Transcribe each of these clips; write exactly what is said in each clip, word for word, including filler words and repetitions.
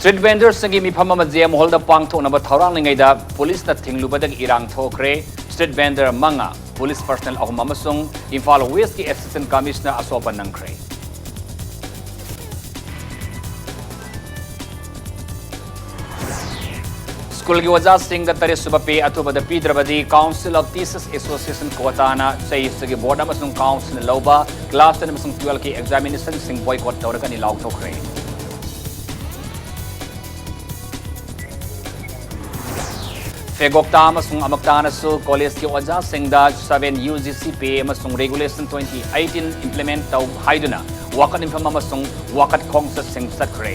Street ꯚꯦꯟꯗꯔꯁꯤꯡꯒꯤ ꯃꯤꯐꯝ ꯑꯃ J M ꯍꯣꯜꯗ ꯄꯥꯡꯊꯣꯛꯅꯕ ꯊꯧꯔꯥꯡꯂꯤꯉꯩꯗ ꯄꯨꯂꯤꯁꯅ ꯊꯤꯡꯂꯨꯕꯗꯒꯤ ꯏꯔꯥꯡ ꯊꯣꯛꯈ꯭ꯔꯦ꯫ ꯁ꯭ꯇ꯭ꯔꯤꯠ ꯚꯦꯟꯗꯔ ꯃꯉꯥ, ꯄꯨꯂꯤꯁ ꯄꯔꯁꯅꯦꯜ ꯑꯍꯨꯝ ꯑꯃꯁꯨꯡ ꯏꯝꯐꯥꯜ ꯋꯦꯁꯀꯤ ꯑꯦꯁꯤꯁꯇꯦꯟꯠ ꯀꯃꯤꯁꯅꯔ ꯑꯁꯣꯛ ꯑꯄꯟ ꯅꯪꯈ꯭ꯔꯦ꯫ ꯁ꯭ꯀꯨꯜꯒꯤ ꯑꯣꯖꯥꯁꯤꯡꯗ ꯇꯔꯦꯠ ꯁꯨꯕ ꯄꯦ ꯑꯊꯨꯕꯗ ꯄꯤꯗ꯭ꯔꯕꯗꯤ Council of Teachers Association, ꯀꯣꯇꯥꯅ ꯆꯍꯤ ꯑꯁꯤꯒꯤ ꯕꯣꯔꯗ ꯑꯃꯁꯨꯡ ꯀꯥꯎꯟꯁꯤꯜꯅ ꯂꯧꯕ ꯀ꯭ꯂꯥꯁ ꯇꯦꯟ ꯑꯃꯁꯨꯡ ꯇꯨꯋꯦꯜꯐꯀꯤ ꯑꯦꯛꯖꯥꯃꯤꯅꯦꯁꯟꯁꯤꯡ ꯕꯣꯏꯀꯣꯠ ꯇꯧꯔꯒꯅꯤ ꯂꯥꯎꯊꯣꯛꯈ꯭ꯔꯦ꯫ ꯐꯦꯒꯣꯛꯇꯥ ꯑꯃꯁꯨꯡ ꯑꯃꯛꯇꯥꯅꯁꯨ ꯀꯣꯂꯦꯖꯀꯤ ꯑꯣꯖꯥꯁꯤꯡꯗ seven U G C pay ꯑꯃꯁꯨꯡ regulation twenty eighteen implement ꯇꯧ ꯍꯥꯏꯗꯨꯅ ꯋꯥꯀꯠ ꯃꯤꯐꯝ ꯑꯃꯁꯨꯡ ꯋꯥꯀꯠ ꯈꯣꯡꯆꯠꯁꯤꯡ ꯆꯠꯈ꯭ꯔꯦ꯫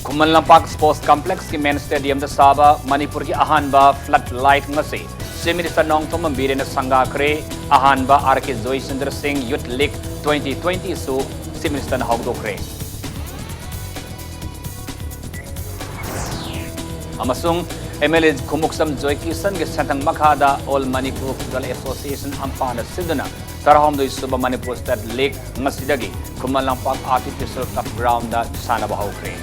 ꯈꯨꯃꯟ ꯂꯝꯄꯥꯛ ꯁ꯭ꯄꯣꯔꯠꯁ ꯀꯝꯄ꯭ꯂꯦꯛꯁꯀꯤ ꯃꯦꯟ ꯁ꯭ꯇꯦꯗꯤꯌꯝꯗ ꯁꯥꯕ ꯃꯅꯤꯄꯨꯔꯒꯤ ꯑꯍꯥꯟꯕ ꯐ꯭ꯂꯠ ꯂꯥꯏꯠ ꯉꯁꯤ ꯆꯤꯐ ꯃꯤꯅꯤꯁꯇꯔ ꯅꯣꯡꯊꯣꯝꯕꯝ ꯕꯤꯔꯦꯟꯅ ꯁꯪꯒꯥꯈ꯭ꯔꯦ꯫ ꯑꯍꯥꯟꯕ ꯑꯥꯔ ꯀꯦ ꯖꯣꯏꯆꯟꯗ꯭ꯔ ꯁꯤꯡ ꯌꯨꯠ ꯂꯤꯒ twenty twenty ꯁꯨ ꯆꯤꯐ ꯃꯤꯅꯤꯁꯇꯔꯅ ꯍꯧꯗꯣꯛꯈ꯭ꯔꯦ꯫ ꯑꯃꯁꯨꯡ ꯑꯦꯝ ꯑꯦꯜ ꯑꯦ ꯈꯨꯃꯨꯛꯁꯝ ꯖꯣꯏꯀꯤꯁꯟꯒꯤ ꯁꯦꯟꯊꯪ ꯃꯈꯥꯗ ꯑꯣꯜ ꯃꯅꯤꯄꯨꯔ ꯐꯨꯠꯕꯣꯜ ꯑꯦꯁꯣꯁꯤꯌꯦꯁꯟ, ꯑꯝꯐꯥꯅ ꯁꯤꯟꯗꯨꯅ ꯇꯔꯥꯍꯨꯝꯗꯣꯏ ꯁꯨꯕ ꯃꯅꯤꯄꯨꯔ ꯁ꯭ꯇꯦꯠ ꯂꯤꯒ ꯉꯁꯤꯗꯒꯤ ꯈꯨꯃꯟ ꯂꯝꯄꯥꯛ ꯑꯥꯔꯇꯤꯐꯤꯁꯤꯌꯦꯜ ꯇꯔꯐ ꯒ꯭ꯔꯥꯎꯟꯗ ꯁꯥꯟꯅꯕ ꯍꯧꯈ꯭ꯔꯦ꯫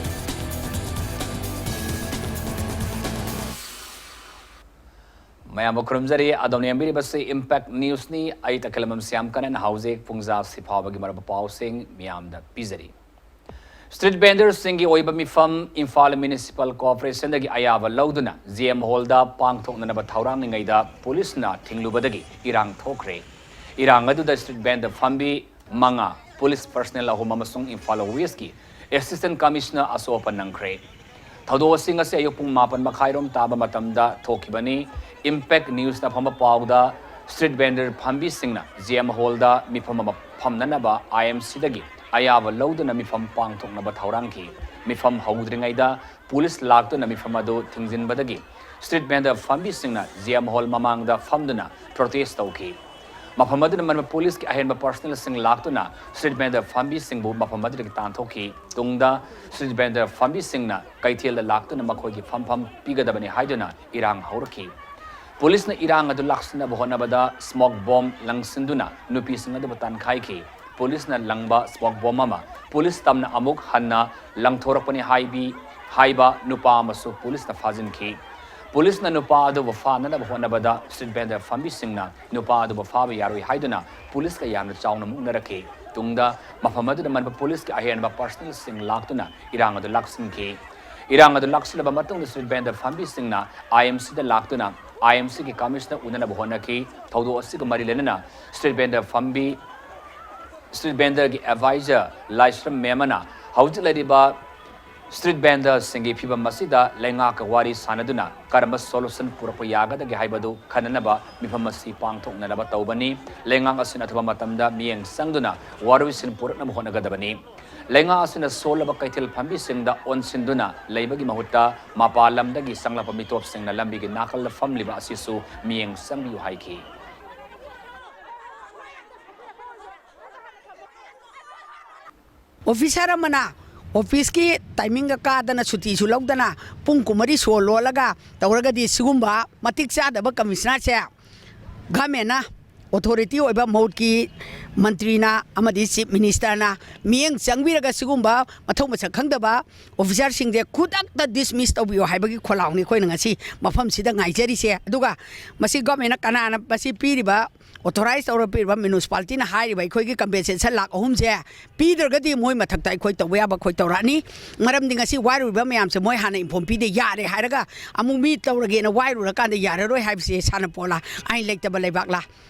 ꯃꯌꯥꯝꯕꯨ ꯈꯨꯔꯨꯝꯖꯔꯤ꯫ ꯑꯗꯣꯝꯅ ꯌꯦꯡꯕꯤꯔꯤꯕꯁꯤ ꯏꯝꯄꯦꯛ ꯅ꯭ꯌꯨꯁꯅꯤ꯫ ꯑꯩ ꯇꯈꯦꯂꯝꯕꯝ ꯁ꯭ꯌꯥꯝꯀꯔꯟ꯫ ꯍꯧꯖꯤꯛ ꯄꯨꯡ ꯖꯥ ꯁꯤ ꯐꯥꯎꯕꯒꯤ ꯃꯔꯨꯞ ꯄꯥꯎꯁꯤꯡ ꯃꯤꯌꯥꯝꯗ ꯄꯤꯖꯔꯤ꯫ ꯁ꯭ꯇ꯭ꯔꯤꯠ ꯚꯦꯟꯗꯔꯁꯤꯡꯒꯤ ꯑꯣꯏꯕ ꯃꯤꯐꯝ ꯏꯝꯐꯥꯜ ꯃ꯭ꯌꯨꯅꯤꯁꯤꯄꯥꯜ ꯀꯣꯔꯄꯣꯔꯦꯁꯟꯗꯒꯤ ꯑꯌꯥꯕ ꯂꯧꯗꯨꯅ ꯖꯤ ꯑꯦꯝ ꯍꯣꯜꯗ ꯄꯥꯡꯊꯣꯛꯅꯅꯕ ꯊꯧꯔꯥꯡꯂꯤꯉꯩꯗ ꯄꯨꯂꯤꯁꯅ ꯊꯤꯡꯂꯨꯕꯗꯒꯤ ꯏꯔꯥꯡ ꯊꯣꯛꯈ꯭ꯔꯦ꯫ ꯏꯔꯥꯡ ꯑꯗꯨꯗ ꯁ꯭ꯇ꯭ꯔꯤꯠ ꯚꯦꯟꯗꯔ ꯐꯝꯕꯤ ꯃꯉꯥ, ꯄꯨꯂꯤꯁ ꯄꯔꯁꯅꯦꯜ ꯑꯍꯨꯝ ꯑꯃꯁꯨꯡ ꯏꯝꯐꯥꯜ ꯋꯦꯁꯀꯤ ꯑꯦꯁꯤꯁꯇꯦꯟꯠ ꯀꯃꯤꯁꯅꯔ ꯑꯁꯣꯛ ꯑꯄꯟ ꯅꯪꯈ꯭ꯔꯦ꯫ ꯊꯧꯗꯣꯛ ꯑꯁꯤ ꯉꯁꯤ ꯑꯌꯨꯛ ꯄꯨꯡ ꯃꯥꯄꯟ ꯃꯈꯥꯏꯔꯣꯝ ꯇꯥꯕ ꯃꯇꯝꯗ ꯊꯣꯛꯈꯤꯕꯅꯤ꯫ ꯏꯝꯄꯦꯛ ꯅ꯭ꯌꯨꯁꯅ ꯐꯪꯕ ꯄꯥꯎꯗ, ꯁ꯭ꯇ꯭ꯔꯤꯠ ꯚꯦꯟꯗꯔ ꯐꯝꯕꯤꯁꯤꯡꯅ ꯖꯤ ꯑꯦꯝ ꯍꯣꯜꯗ ꯃꯤꯐꯝ ꯑꯃ ꯐꯝꯅꯅꯕ ꯑꯥꯏ ꯑꯦꯝ ꯁꯤꯗꯒꯤ ꯑꯌꯥꯕ ꯂꯧꯗꯨꯅ ꯃꯤꯐꯝ ꯄꯥꯡꯊꯣꯛꯅꯕ ꯊꯧꯔꯥꯡꯈꯤ꯫ ꯃꯤꯐꯝ ꯍꯧꯗ꯭ꯔꯤꯉꯩꯗ ꯄꯨꯂꯤꯁ ꯂꯥꯛꯇꯨꯅ ꯃꯤꯐꯝ ꯑꯗꯨ ꯊꯤꯡꯖꯤꯟꯕꯗꯒꯤ ꯁ꯭ꯇ꯭ꯔꯤꯠ ꯚꯦꯟꯗꯔ ꯐꯝꯕꯤꯁꯤꯡꯅ ꯖꯤ ꯑꯦꯝ ꯍꯣꯜ ꯃꯃꯥꯡꯗ ꯐꯝꯗꯨꯅ ꯄ꯭ꯔꯣꯇꯦꯁ ꯇꯧꯈꯤ꯫ ꯃꯐꯝ ꯑꯗꯨꯗ ꯃꯅꯤꯄꯨꯔ ꯄꯨꯂꯤꯁꯀꯤ ꯑꯍꯦꯟꯕ ꯄꯔꯁꯅꯦꯜꯁꯤꯡ ꯂꯥꯛꯇꯨꯅ ꯁ꯭ꯇ꯭ꯔꯤꯠ ꯚꯦꯟꯗꯔ ꯐꯝꯕꯤꯁꯤꯡꯕꯨ ꯃꯐꯝ ꯑꯗꯨꯗꯒꯤ ꯇꯥꯟꯊꯣꯛꯈꯤ꯫ ꯇꯨꯡꯗ ꯁ꯭ꯇ꯭ꯔꯤꯠ ꯚꯦꯟꯗꯔ ꯐꯝꯕꯤꯁꯤꯡꯅ ꯀꯩꯊꯦꯜꯗ ꯂꯥꯛꯇꯨꯅ ꯃꯈꯣꯏꯒꯤ ꯐꯝꯐꯝ ꯄꯤꯒꯗꯕꯅꯤ ꯍꯥꯏꯗꯨꯅ ꯏꯔꯥꯡ ꯍꯧꯔꯛꯈꯤ꯫ ꯄꯨꯂꯤꯁꯅ ꯏꯔꯥꯡ ꯑꯗꯨ ꯂꯥꯛꯁꯤꯟꯅꯕ ꯍꯣꯠꯅꯕꯗ smoke bomb ꯂꯪꯁꯤꯟꯗꯨꯅ ꯅꯨꯄꯤꯁꯤꯡ ꯑꯗꯨꯕꯨ ꯇꯥꯟꯈꯥꯏꯈꯤ꯫ ꯄꯨꯂꯤꯁꯅ ꯂꯪꯕ smoke bomb ꯑꯃ ꯄꯨꯂꯤꯁ ꯇꯝꯅ ꯑꯃꯨꯛ ꯍꯟꯅ ꯂꯪꯊꯣꯔꯛꯄꯅꯤ ꯍꯥꯏꯕꯤ-, ꯍꯥꯏꯕ ꯅꯨꯄꯥ ꯑꯃꯁꯨ ꯄꯨꯂꯤꯁꯅ ꯐꯥꯖꯤꯟꯈꯤ꯫ ꯄꯨꯂꯤꯁꯅ ꯅꯨꯄꯥ ꯑꯗꯨꯕꯨ ꯐꯥꯅꯅꯕ ꯍꯣꯠꯅꯕꯗ street vendor ꯐꯝꯕꯤꯁꯤꯡꯅ ꯅꯨꯄꯥ ꯑꯗꯨꯕꯨ ꯐꯥꯕ ꯌꯥꯔꯣꯏ ꯍꯥꯏꯗꯨꯅ ꯄꯨꯂꯤꯁꯀ ꯌꯥꯝꯅ ꯆꯥꯎꯅ ꯃꯨꯛꯅꯔꯛꯈꯤ꯫ ꯇꯨꯡꯗ ꯃꯐꯝ ꯑꯗꯨꯗ ꯃꯟꯕ ꯄꯨꯂꯤꯁꯀꯤ ꯑꯍꯦꯟꯕ personnelꯁꯤꯡ ꯂꯥꯛꯇꯨꯅ ꯏꯔꯥꯡ ꯑꯗꯨ ꯂꯥꯛꯁꯤꯟꯈꯤ꯫ ꯏꯔꯥꯡ ꯑꯗꯨ ꯂꯥꯛꯁꯤꯜꯂꯕ ꯃꯇꯨꯡꯗ street vendor ꯐꯝꯕꯤꯁꯤꯡꯅ IMCꯗ ꯂꯥꯛꯇꯨꯅ IMCꯒꯤ commissioner ꯎꯅꯅꯕ ꯍꯣꯠꯅꯈꯤ꯫ ꯊꯧꯗꯣꯛ ꯑꯁꯤꯒ ꯃꯔꯤ ꯂꯩꯅꯅ street vendor ꯐꯝꯕꯤ, street vendorꯒꯤ advisor ꯂꯥꯏꯁ꯭ꯔꯝ ꯃꯦꯃꯅ ꯍꯧꯖꯤꯛ ꯂꯩꯔꯤꯕ street vendorꯁꯤꯡꯒꯤ ꯐꯤꯚꯝ ꯑꯁꯤꯗ ꯂꯩꯉꯥꯛꯀ ꯋꯥꯔꯤ ꯁꯥꯟꯅꯗꯨꯅ ꯀꯔꯝꯕ solution ꯄꯨꯔꯛꯄ ꯌꯥꯒꯗꯒꯦ ꯍꯥꯏꯕꯗꯨ ꯈꯟꯅꯅꯕ ꯃꯤꯐꯝ ꯑꯁꯤ ꯄꯥꯡꯊꯣꯛꯅꯅꯕ ꯇꯧꯕꯅꯤ꯫ ꯂꯩꯉꯥꯛ ꯑꯁꯤꯅ ꯑꯊꯨꯕ ꯃꯇꯝꯗ ꯃꯤꯠꯌꯦꯡ ꯆꯪꯗꯨꯅ ꯋꯥꯔꯣꯏꯁꯤꯟ ꯄꯨꯔꯛꯅꯕ ꯍꯣꯠꯅꯒꯗꯕꯅꯤ꯫ ꯂꯩꯉꯥꯛ ꯑꯁꯤꯅ ꯁꯣꯜꯂꯕ ꯀꯩꯊꯦꯜ ꯐꯝꯕꯤꯁꯤꯡꯗ ꯑꯣꯟꯁꯤꯟꯗꯨꯅ ꯂꯩꯕꯒꯤ ꯃꯍꯨꯠꯇ ꯃꯄꯥꯟ ꯂꯝꯗꯒꯤ ꯆꯪꯂꯛꯄ ꯃꯤꯇꯣꯞꯁꯤꯡꯅ ꯂꯝꯕꯤꯒꯤ ꯅꯥꯀꯜꯗ ꯐꯝꯂꯤꯕ ꯑꯁꯤꯁꯨ ꯃꯤꯠꯌꯦꯡ ꯆꯪꯕꯤꯌꯨ ꯍꯥꯏꯈꯤ꯫ Officer ꯑꯃꯅ officeꯀꯤ timingꯒ ꯀꯥꯗꯅ ꯁꯨꯇꯤꯁꯨ ꯂꯧꯗꯅ ꯄꯨꯡ ꯀꯨꯟꯃꯔꯤ ꯁꯣ ꯂꯣꯜꯂꯒ ꯇꯧꯔꯒꯗꯤ ꯁꯤꯒꯨꯝꯕ ꯃꯇꯤꯛ ꯆꯥꯗꯕ commissionerꯁꯦ governmentꯅ authority ꯑꯣꯏꯕ ꯃꯍꯨꯠꯀꯤ ꯃꯟꯇ꯭ꯔꯤꯅ ꯑꯃꯗꯤ chief ministerꯅ ꯃꯤꯠꯌꯦꯡ ꯆꯪꯕꯤꯔꯒ ꯁꯤꯒꯨꯝꯕ ꯃꯊꯧ ꯃꯁꯛ ꯈꯪꯗꯕ officerꯁꯤꯡꯁꯦ ꯈꯨꯗꯛꯇ dismiss ꯇꯧꯕꯤꯌꯣ ꯍꯥꯏꯕꯒꯤ ꯈꯣꯜꯂꯥꯎꯅꯤ ꯑꯩꯈꯣꯏꯅ ꯉꯁꯤ ꯃꯐꯝꯁꯤꯗ ꯉꯥꯏꯖꯔꯤꯁꯦ꯫ ꯑꯗꯨꯒ ꯃꯁꯤ governmentꯅ ꯀꯅꯥꯅ ꯃꯁꯤ ꯄꯤꯔꯤꯕ, authorize ꯇꯧꯔ ꯄꯤꯔꯤꯕ municipalityꯅ ꯍꯥꯏꯔꯤꯕ ꯑꯩꯈꯣꯏꯒꯤ compensation ꯂꯥꯈ ꯑꯍꯨꯝꯁꯦ ꯄꯤꯗ꯭ꯔꯒꯗꯤ ꯃꯣꯏ ꯃꯊꯛꯇ ꯑꯩꯈꯣꯏ ꯇꯧꯕ ꯌꯥꯕ ꯑꯩꯈꯣꯏ ꯇꯧꯔꯛꯑꯅꯤ꯫ ꯃꯔꯝꯗꯤ ꯉꯁꯤ ꯋꯥꯏꯔꯨꯔꯤꯕ ꯃꯌꯥꯝꯁꯦ ꯃꯣꯏ ꯍꯥꯟꯅ inform ꯄꯤꯗꯦ, ꯌꯥꯔꯦ ꯍꯥꯏꯔꯒ ꯑꯃꯨꯛ ꯃꯤ ꯇꯧꯔꯒꯦꯅ ꯋꯥꯏꯔꯨꯔꯀꯥꯟꯗ ꯌꯥꯔꯔꯣꯏ ꯍꯥꯏꯕꯁꯦ ꯁꯥꯟꯅꯄꯣꯠꯂꯥ? ꯑꯥꯏꯟ ꯂꯩꯇꯕ ꯂꯩꯕꯥꯛꯂꯥ?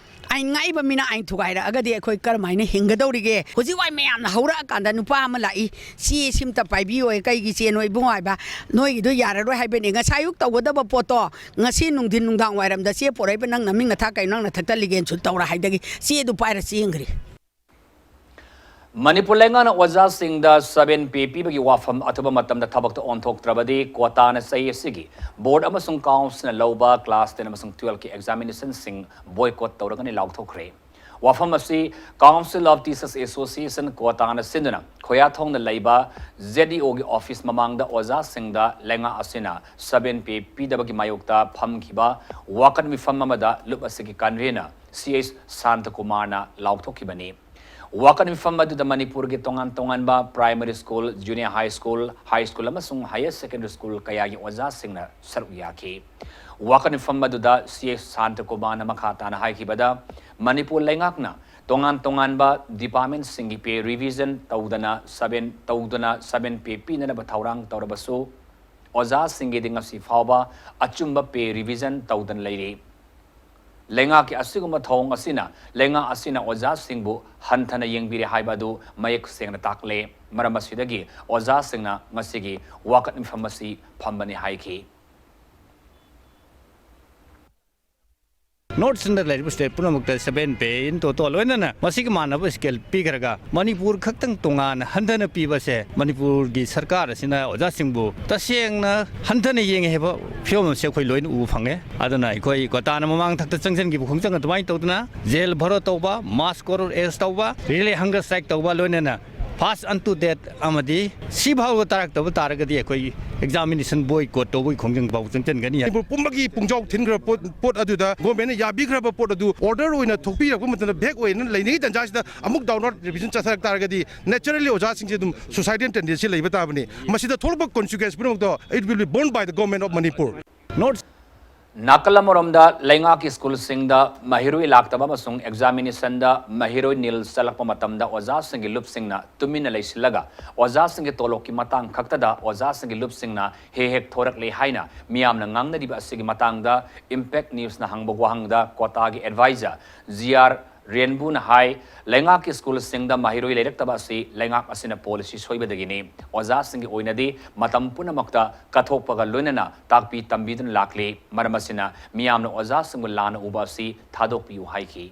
ꯑꯥꯏꯟ ꯉꯥꯛꯏꯕ ꯃꯤꯅ ꯑꯥꯏꯟ ꯊꯨꯒꯥꯏꯔꯛꯑꯒꯗꯤ ꯑꯩꯈꯣꯏ ꯀꯔꯝꯍꯥꯏꯅ ꯍꯤꯡꯒꯗꯧꯔꯤꯒꯦ? ꯍꯧꯖꯤꯛ ꯋꯥꯏ ꯃꯌꯥꯝꯅ ꯍꯧꯔꯛꯑꯀꯥꯟꯗ ꯅꯨꯄꯥ ꯑꯃ ꯂꯥꯛꯏ, "ꯆꯦ ꯁꯤꯝꯇ ꯄꯥꯏꯕꯤꯌꯣ, ꯀꯩꯒꯤ ꯆꯦꯅꯣ ꯏꯕꯨꯡꯉꯣ?" ꯍꯥꯏꯕ, "ꯅꯣꯏꯒꯤꯗꯣ ꯌꯥꯔꯔꯣꯏ ꯍꯥꯏꯕꯅꯤ, ꯉꯁꯥꯏ ꯑꯌꯨꯛ ꯇꯧꯒꯗꯕ ꯄꯣꯠꯇꯣ ꯉꯁꯤ ꯅꯨꯡꯊꯤꯟ ꯅꯨꯡꯗꯥꯡ ꯋꯥꯏꯔꯝꯗ ꯆꯦ ꯄꯣꯔꯛꯏꯕ ꯅꯪ ꯅꯃꯤꯡ ꯅꯊꯥ ꯀꯩꯅꯣ, ꯅꯪ ꯅꯊꯛꯇ ꯂꯤꯒꯦꯟ ꯁꯨꯠ ꯇꯧꯔ?" ꯍꯥꯏꯗꯒꯤ ꯆꯦꯗꯨ ꯄꯥꯏꯔ ꯆꯦꯟꯈ꯭ꯔꯦ꯫ ꯃꯅꯤꯄꯨꯔ ꯂꯩꯉꯥꯛꯅ ꯑꯣꯖꯥꯁꯤꯡꯗ seven pay ꯄꯤꯕꯒꯤ ꯋꯥꯐꯝ ꯑꯊꯨꯕ ꯃꯇꯝꯗ ꯊꯕꯛꯇ ꯑꯣꯟꯊꯣꯛꯇ꯭ꯔꯕꯗꯤ ꯀ꯭ꯋꯥꯇꯥꯅ ꯆꯍꯤ ꯑꯁꯤꯒꯤ board ꯑꯃꯁꯨꯡ councilꯅ ꯂꯧꯕ class ten ꯑꯃꯁꯨꯡ twelveꯀꯤ examinationꯁꯤꯡ boycott ꯇꯧꯔꯒꯅꯤ ꯂꯥꯎꯊꯣꯛꯈ꯭ꯔꯦ꯫ ꯋꯥꯐꯝ ꯑꯁꯤ Council of Teachers Association, ꯀꯣꯇꯥꯅ ꯁꯤꯟꯗꯨꯅ ꯈꯣꯌꯥꯊꯣꯡꯗ ꯂꯩꯕ ZEOꯒꯤ ꯑꯣꯐꯤꯁ ꯃꯃꯥꯡꯗ ꯑꯣꯖꯥꯁꯤꯡꯗ ꯂꯩꯉꯥꯛ ꯑꯁꯤꯅ seven pay ꯄꯤꯗꯕꯒꯤ ꯃꯥꯌꯣꯛꯇ ꯐꯝꯈꯤꯕ ꯋꯥꯀꯠ ꯃꯤꯐꯝ ꯑꯃꯗ ꯂꯨꯞ ꯑꯁꯤꯒꯤ ꯀꯟꯚꯦꯅꯔ ꯁꯤ ꯑꯩꯆ ꯁꯥꯟꯇꯀꯨꯃꯥꯔꯅ ꯂꯥꯎꯊꯣꯛꯈꯤꯕꯅꯤ꯫ ꯋꯥꯀꯠ ꯃꯤꯐꯝ ꯑꯗꯨꯗ ꯃꯅꯤꯄꯨꯔꯒꯤ ꯇꯣꯉꯥꯟ ꯇꯣꯉꯥꯟꯕ primary school, junior high school, high school ꯑꯃꯁꯨꯡ higher secondary school ꯀꯌꯥꯒꯤ ꯑꯣꯖꯥꯁꯤꯡꯅ ꯁꯔꯨꯛ ꯌꯥꯈꯤ꯫ ꯋꯥꯀꯠ ꯃꯤꯐꯝ ꯑꯗꯨꯗ ꯁꯤ ꯑꯩꯆ ꯁꯥꯟꯇꯀꯨꯃꯥꯔꯅ ꯃꯈꯥ ꯇꯥꯅ ꯍꯥꯏꯈꯤꯕꯗ, ꯃꯅꯤꯄꯨꯔ ꯂꯩꯉꯥꯛꯅ ꯇꯣꯉꯥꯟ ꯇꯣꯉꯥꯟꯕ departmentꯁꯤꯡꯒꯤ pay revision ꯇꯧꯗꯅ seven, ꯇꯧꯗꯨꯅ seven pay ꯄꯤꯅꯅꯕ ꯊꯧꯔꯥꯡ ꯇꯧꯔꯕꯁꯨ, ꯑꯣꯖꯥꯁꯤꯡꯒꯤꯗꯤ ꯉꯁꯤ ꯐꯥꯎꯕ ꯑꯆꯨꯝꯕ pay revision ꯇꯧꯗꯅ ꯂꯩꯔꯤ꯫ ꯂꯩꯉꯥꯛꯀꯤ ꯑꯁꯤꯒꯨꯝꯕ ꯊꯧꯑꯣꯡ ꯑꯁꯤꯅ ꯂꯩꯉꯥꯛ ꯑꯁꯤꯅ ꯑꯣꯖꯥꯁꯤꯡꯕꯨ ꯍꯟꯊꯅ ꯌꯦꯡꯕꯤꯔꯦ ꯍꯥꯏꯕ ꯑꯗꯨ ꯃꯌꯦꯛ ꯁꯦꯡꯅ ꯇꯥꯛꯂꯦ꯫ ꯃꯔꯝ ꯑꯁꯤꯗꯒꯤ ꯑꯣꯖꯥꯁꯤꯡꯅ ꯉꯁꯤꯒꯤ ꯋꯥꯀꯠ ꯃꯤꯐꯝ ꯑꯁꯤ ꯐꯝꯕꯅꯤ ꯍꯥꯏꯈꯤ꯫ North Eastern ꯂꯩꯔꯤꯕ state ꯄꯨꯝꯅꯃꯛꯇ seven pay in toto ꯂꯣꯏꯅꯅ ꯃꯁꯤꯒ ꯃꯥꯟꯅꯕ scale ꯄꯤꯈ꯭ꯔꯒ ꯃꯅꯤꯄꯨꯔ ꯈꯛꯇꯪ ꯇꯣꯉꯥꯟꯅ ꯍꯟꯊꯅ ꯄꯤꯕꯁꯦ ꯃꯅꯤꯄꯨꯔꯒꯤ ꯁꯔꯀꯥꯔ ꯑꯁꯤꯅ ꯑꯣꯖꯥꯁꯤꯡꯕꯨ ꯇꯁꯦꯡꯅ ꯍꯟꯊꯅ ꯌꯦꯡꯉꯦ ꯍꯥꯏꯕ ꯐꯤꯕꯝ ꯑꯃꯁꯦ ꯑꯩꯈꯣꯏ ꯂꯣꯏꯅ ꯎꯕ ꯐꯪꯉꯦ꯫ ꯑꯗꯨꯅ ꯑꯩꯈꯣꯏ ꯀꯣꯇꯥꯅ ꯃꯃꯥꯡ ꯊꯛꯇ ꯆꯪꯁꯤꯟꯈꯤꯕ ꯈꯣꯡꯖꯪ ꯑꯗꯨꯃꯥꯏꯅ ꯇꯧꯗꯅ jail ꯚꯔꯣ ꯇꯧꯕ, mass corral arrest ꯇꯧꯕ, relay hunger strike ꯇꯧꯕ, ꯂꯣꯏꯅꯅ fast unto death ꯑꯃꯗꯤ ꯁꯤ ꯐꯥꯎꯕ ꯇꯥꯔꯛꯇꯕ ꯇꯥꯔꯒꯗꯤ ꯑꯩꯈꯣꯏ examination boycott ꯇꯧꯕꯒꯤ ꯈꯣꯡꯖꯪ ꯐꯥꯎ ꯆꯪꯁꯤꯟꯒꯅꯤ꯫ ꯃꯅꯤꯄꯨꯔ ꯄꯨꯝꯕꯒꯤ ꯄꯨꯡꯖꯥꯎ ꯊꯤꯟꯈ꯭ꯔꯕ ꯄꯣꯠ ꯄꯣꯠ ꯑꯗꯨꯗ ꯒꯣꯔꯃꯦꯟꯅ ꯌꯥꯕꯤꯈ꯭ꯔꯕ ꯄꯣꯠ ꯑꯗꯨ order ꯑꯣꯏꯅ ꯊꯣꯛꯄꯤꯔꯛꯄ ꯃꯇꯝꯗ ꯕꯦꯛ ꯑꯣꯏꯅ ꯂꯩꯅꯤꯡꯉꯤ ꯇꯥꯟꯖꯥꯁꯤꯗ ꯑꯃꯨꯛ downward revision ꯆꯠꯊꯔꯛ ꯇꯥꯔꯒꯗꯤ naturally ꯑꯣꯖꯥꯁꯤꯡꯁꯦ ꯑꯗꯨꯝ suicidal tendency ꯂꯩꯕ ꯇꯥꯕꯅꯤ꯫ ꯃꯁꯤꯗ ꯊꯣꯛꯂꯛꯄ consequence ꯄꯨꯝꯅꯃꯛꯇꯣ it will be borne by the government of Manipur꯫ North ꯅꯥꯀꯜ ꯑꯃꯔꯣꯝꯗ ꯂꯩꯉꯥꯛꯀꯤ ꯁ꯭ꯀꯨꯜꯁꯤꯡꯗ ꯃꯍꯩꯔꯣꯏ ꯂꯥꯛꯇꯕ ꯑꯃꯁꯨꯡ examinationꯗ ꯃꯍꯩꯔꯣꯏ ꯅꯤꯜ ꯆꯠꯂꯛꯄ ꯃꯇꯝꯗ ꯑꯣꯖꯥꯁꯤꯡꯒꯤ ꯂꯨꯞꯁꯤꯡꯅ ꯇꯨꯃꯤꯟꯅ ꯂꯩꯁꯤꯜꯂꯒ ꯑꯣꯖꯥꯁꯤꯡꯒꯤ ꯇꯣꯂꯣꯞꯀꯤ ꯃꯇꯥꯡ ꯈꯛꯇꯗ ꯑꯣꯖꯥꯁꯤꯡꯒꯤ ꯂꯨꯞꯁꯤꯡꯅ ꯍꯦꯛ ꯍꯦꯛ ꯊꯣꯔꯛꯂꯦ ꯍꯥꯏꯅ ꯃꯤꯌꯥꯝꯅ ꯉꯥꯡꯅꯔꯤꯕ ꯑꯁꯤꯒꯤ ꯃꯇꯥꯡꯗ Impact Newsꯅ ꯍꯪꯕ ꯋꯥꯍꯪꯗ ꯀꯣꯇꯥꯒꯤ advisor ꯖꯤ ꯑꯥꯔ ꯔꯦꯟꯕꯨꯅ ꯍꯥꯏ, ꯂꯩꯉꯥꯛꯀꯤ ꯁ꯭ꯀꯨꯜꯁꯤꯡꯗ ꯃꯍꯩꯔꯣꯏ ꯂꯩꯔꯛꯇꯕ ꯑꯁꯤ ꯂꯩꯉꯥꯛ ꯑꯁꯤꯅ policy ꯁꯣꯏꯕꯗꯒꯤꯅꯤ꯫ ꯑꯣꯖꯥꯁꯤꯡꯒꯤ ꯑꯣꯏꯅꯗꯤ ꯃꯇꯝ ꯄꯨꯝꯅꯃꯛꯇ ꯀꯠꯊꯣꯛꯄꯒ ꯂꯣꯏꯅꯅ ꯇꯥꯛꯄꯤ ꯇꯝꯕꯤꯗꯨꯅ ꯂꯥꯛꯂꯤ꯫ ꯃꯔꯝ ꯑꯁꯤꯅ ꯃꯤꯌꯥꯝꯅ ꯑꯣꯖꯥꯁꯤꯡꯕꯨ ꯂꯥꯟꯅ ꯎꯕ ꯑꯁꯤ ꯊꯥꯗꯣꯛꯄꯤꯌꯨ ꯍꯥꯏꯈꯤ꯫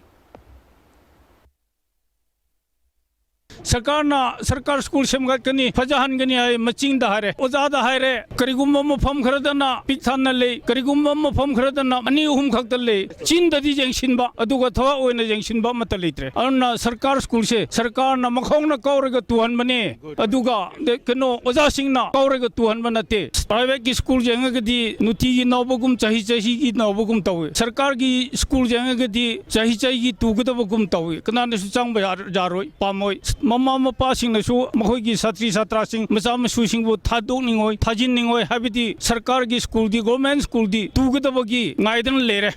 ꯁꯔꯀꯥꯔꯅ ꯁꯔꯀꯥꯔ ꯁ꯭ꯀꯨꯜ ꯁꯦꯝꯒꯠꯀꯅꯤ, ꯐꯖꯍꯟꯒꯅꯤ ꯍꯥꯏ, ꯃꯆꯤꯟꯗ ꯍꯥꯏꯔꯦ, ꯑꯣꯖꯥꯗ ꯍꯥꯏꯔꯦ꯫ ꯀꯔꯤꯒꯨꯝꯕ ꯃꯐꯝ ꯈꯔꯗꯅ ꯄꯤꯛ ꯊꯟꯅ ꯂꯩ, ꯀꯔꯤꯒꯨꯝꯕ ꯃꯐꯝ ꯈꯔꯗꯅ ꯑꯅꯤ ꯑꯍꯨꯝ ꯈꯛꯇ ꯂꯩ꯫ ꯆꯤꯟꯗꯗꯤ ꯌꯦꯡꯁꯤꯟꯕ, ꯑꯗꯨꯒ ꯊꯋꯥꯏ ꯑꯣꯏꯅ ꯌꯦꯡꯁꯤꯟꯕ ꯑꯃꯠꯇ ꯂꯩꯇ꯭ꯔꯦ꯫ ꯑꯗꯨꯅ ꯁꯔꯀꯥꯔ ꯁ꯭ꯀꯨꯜꯁꯦ ꯁꯔꯀꯥꯔꯅ ꯃꯈꯣꯡꯅ ꯀꯧꯔꯒ ꯇꯨꯍꯟꯕꯅꯦ, ꯑꯗꯨꯒ ꯀꯩꯅꯣ, ꯑꯣꯖꯥꯁꯤꯡꯅ ꯀꯧꯔꯒ ꯇꯨꯍꯟꯕ ꯅꯠꯇꯦ꯫ ꯄ꯭ꯔꯥꯏꯚꯦꯠꯀꯤ ꯁ꯭ꯀꯨꯜ ꯌꯦꯡꯉꯒꯗꯤ ꯅꯨꯡꯇꯤꯒꯤ ꯅꯧꯕꯒꯨꯝ, ꯆꯍꯤ ꯆꯍꯤꯒꯤ ꯅꯧꯕꯒꯨꯝ ꯇꯧꯏ꯫ ꯁꯔꯀꯥꯔꯒꯤ ꯁ꯭ꯀꯨꯜ ꯌꯦꯡꯉꯒꯗꯤ ꯆꯍꯤ ꯆꯍꯤꯒꯤ ꯇꯨꯒꯗꯕꯒꯨꯝ ꯇꯧꯏ꯫ ꯀꯅꯥꯅꯁꯨ ꯆꯪꯕ ꯌꯥꯔ-, ꯌꯥꯔꯣꯏ, ꯄꯥꯝꯃꯣꯏ꯫ ꯃꯃꯥ ꯃꯄꯥꯁꯤꯡꯅꯁꯨ ꯃꯈꯣꯏꯒꯤ ꯁꯥꯇ꯭ꯔꯤ ꯁꯥꯇ꯭ꯔꯥꯁꯤꯡ, ꯃꯆꯥ ꯃꯁꯨꯁꯤꯡꯕꯨ ꯊꯥꯗꯣꯛꯅꯤꯡꯉꯣꯏ, ꯊꯥꯖꯤꯟꯅꯤꯡꯉꯣꯏ, ꯍꯥꯏꯕꯗꯤ ꯁꯔꯀꯥꯔꯒꯤ ꯁ꯭ꯀꯨꯜꯗꯤ, ꯒꯣꯔꯃꯦꯟ ꯁ꯭ꯀꯨꯜꯗꯤ ꯇꯨꯒꯗꯕꯒꯤ ꯉꯥꯏꯗꯅ ꯂꯩꯔꯦ꯫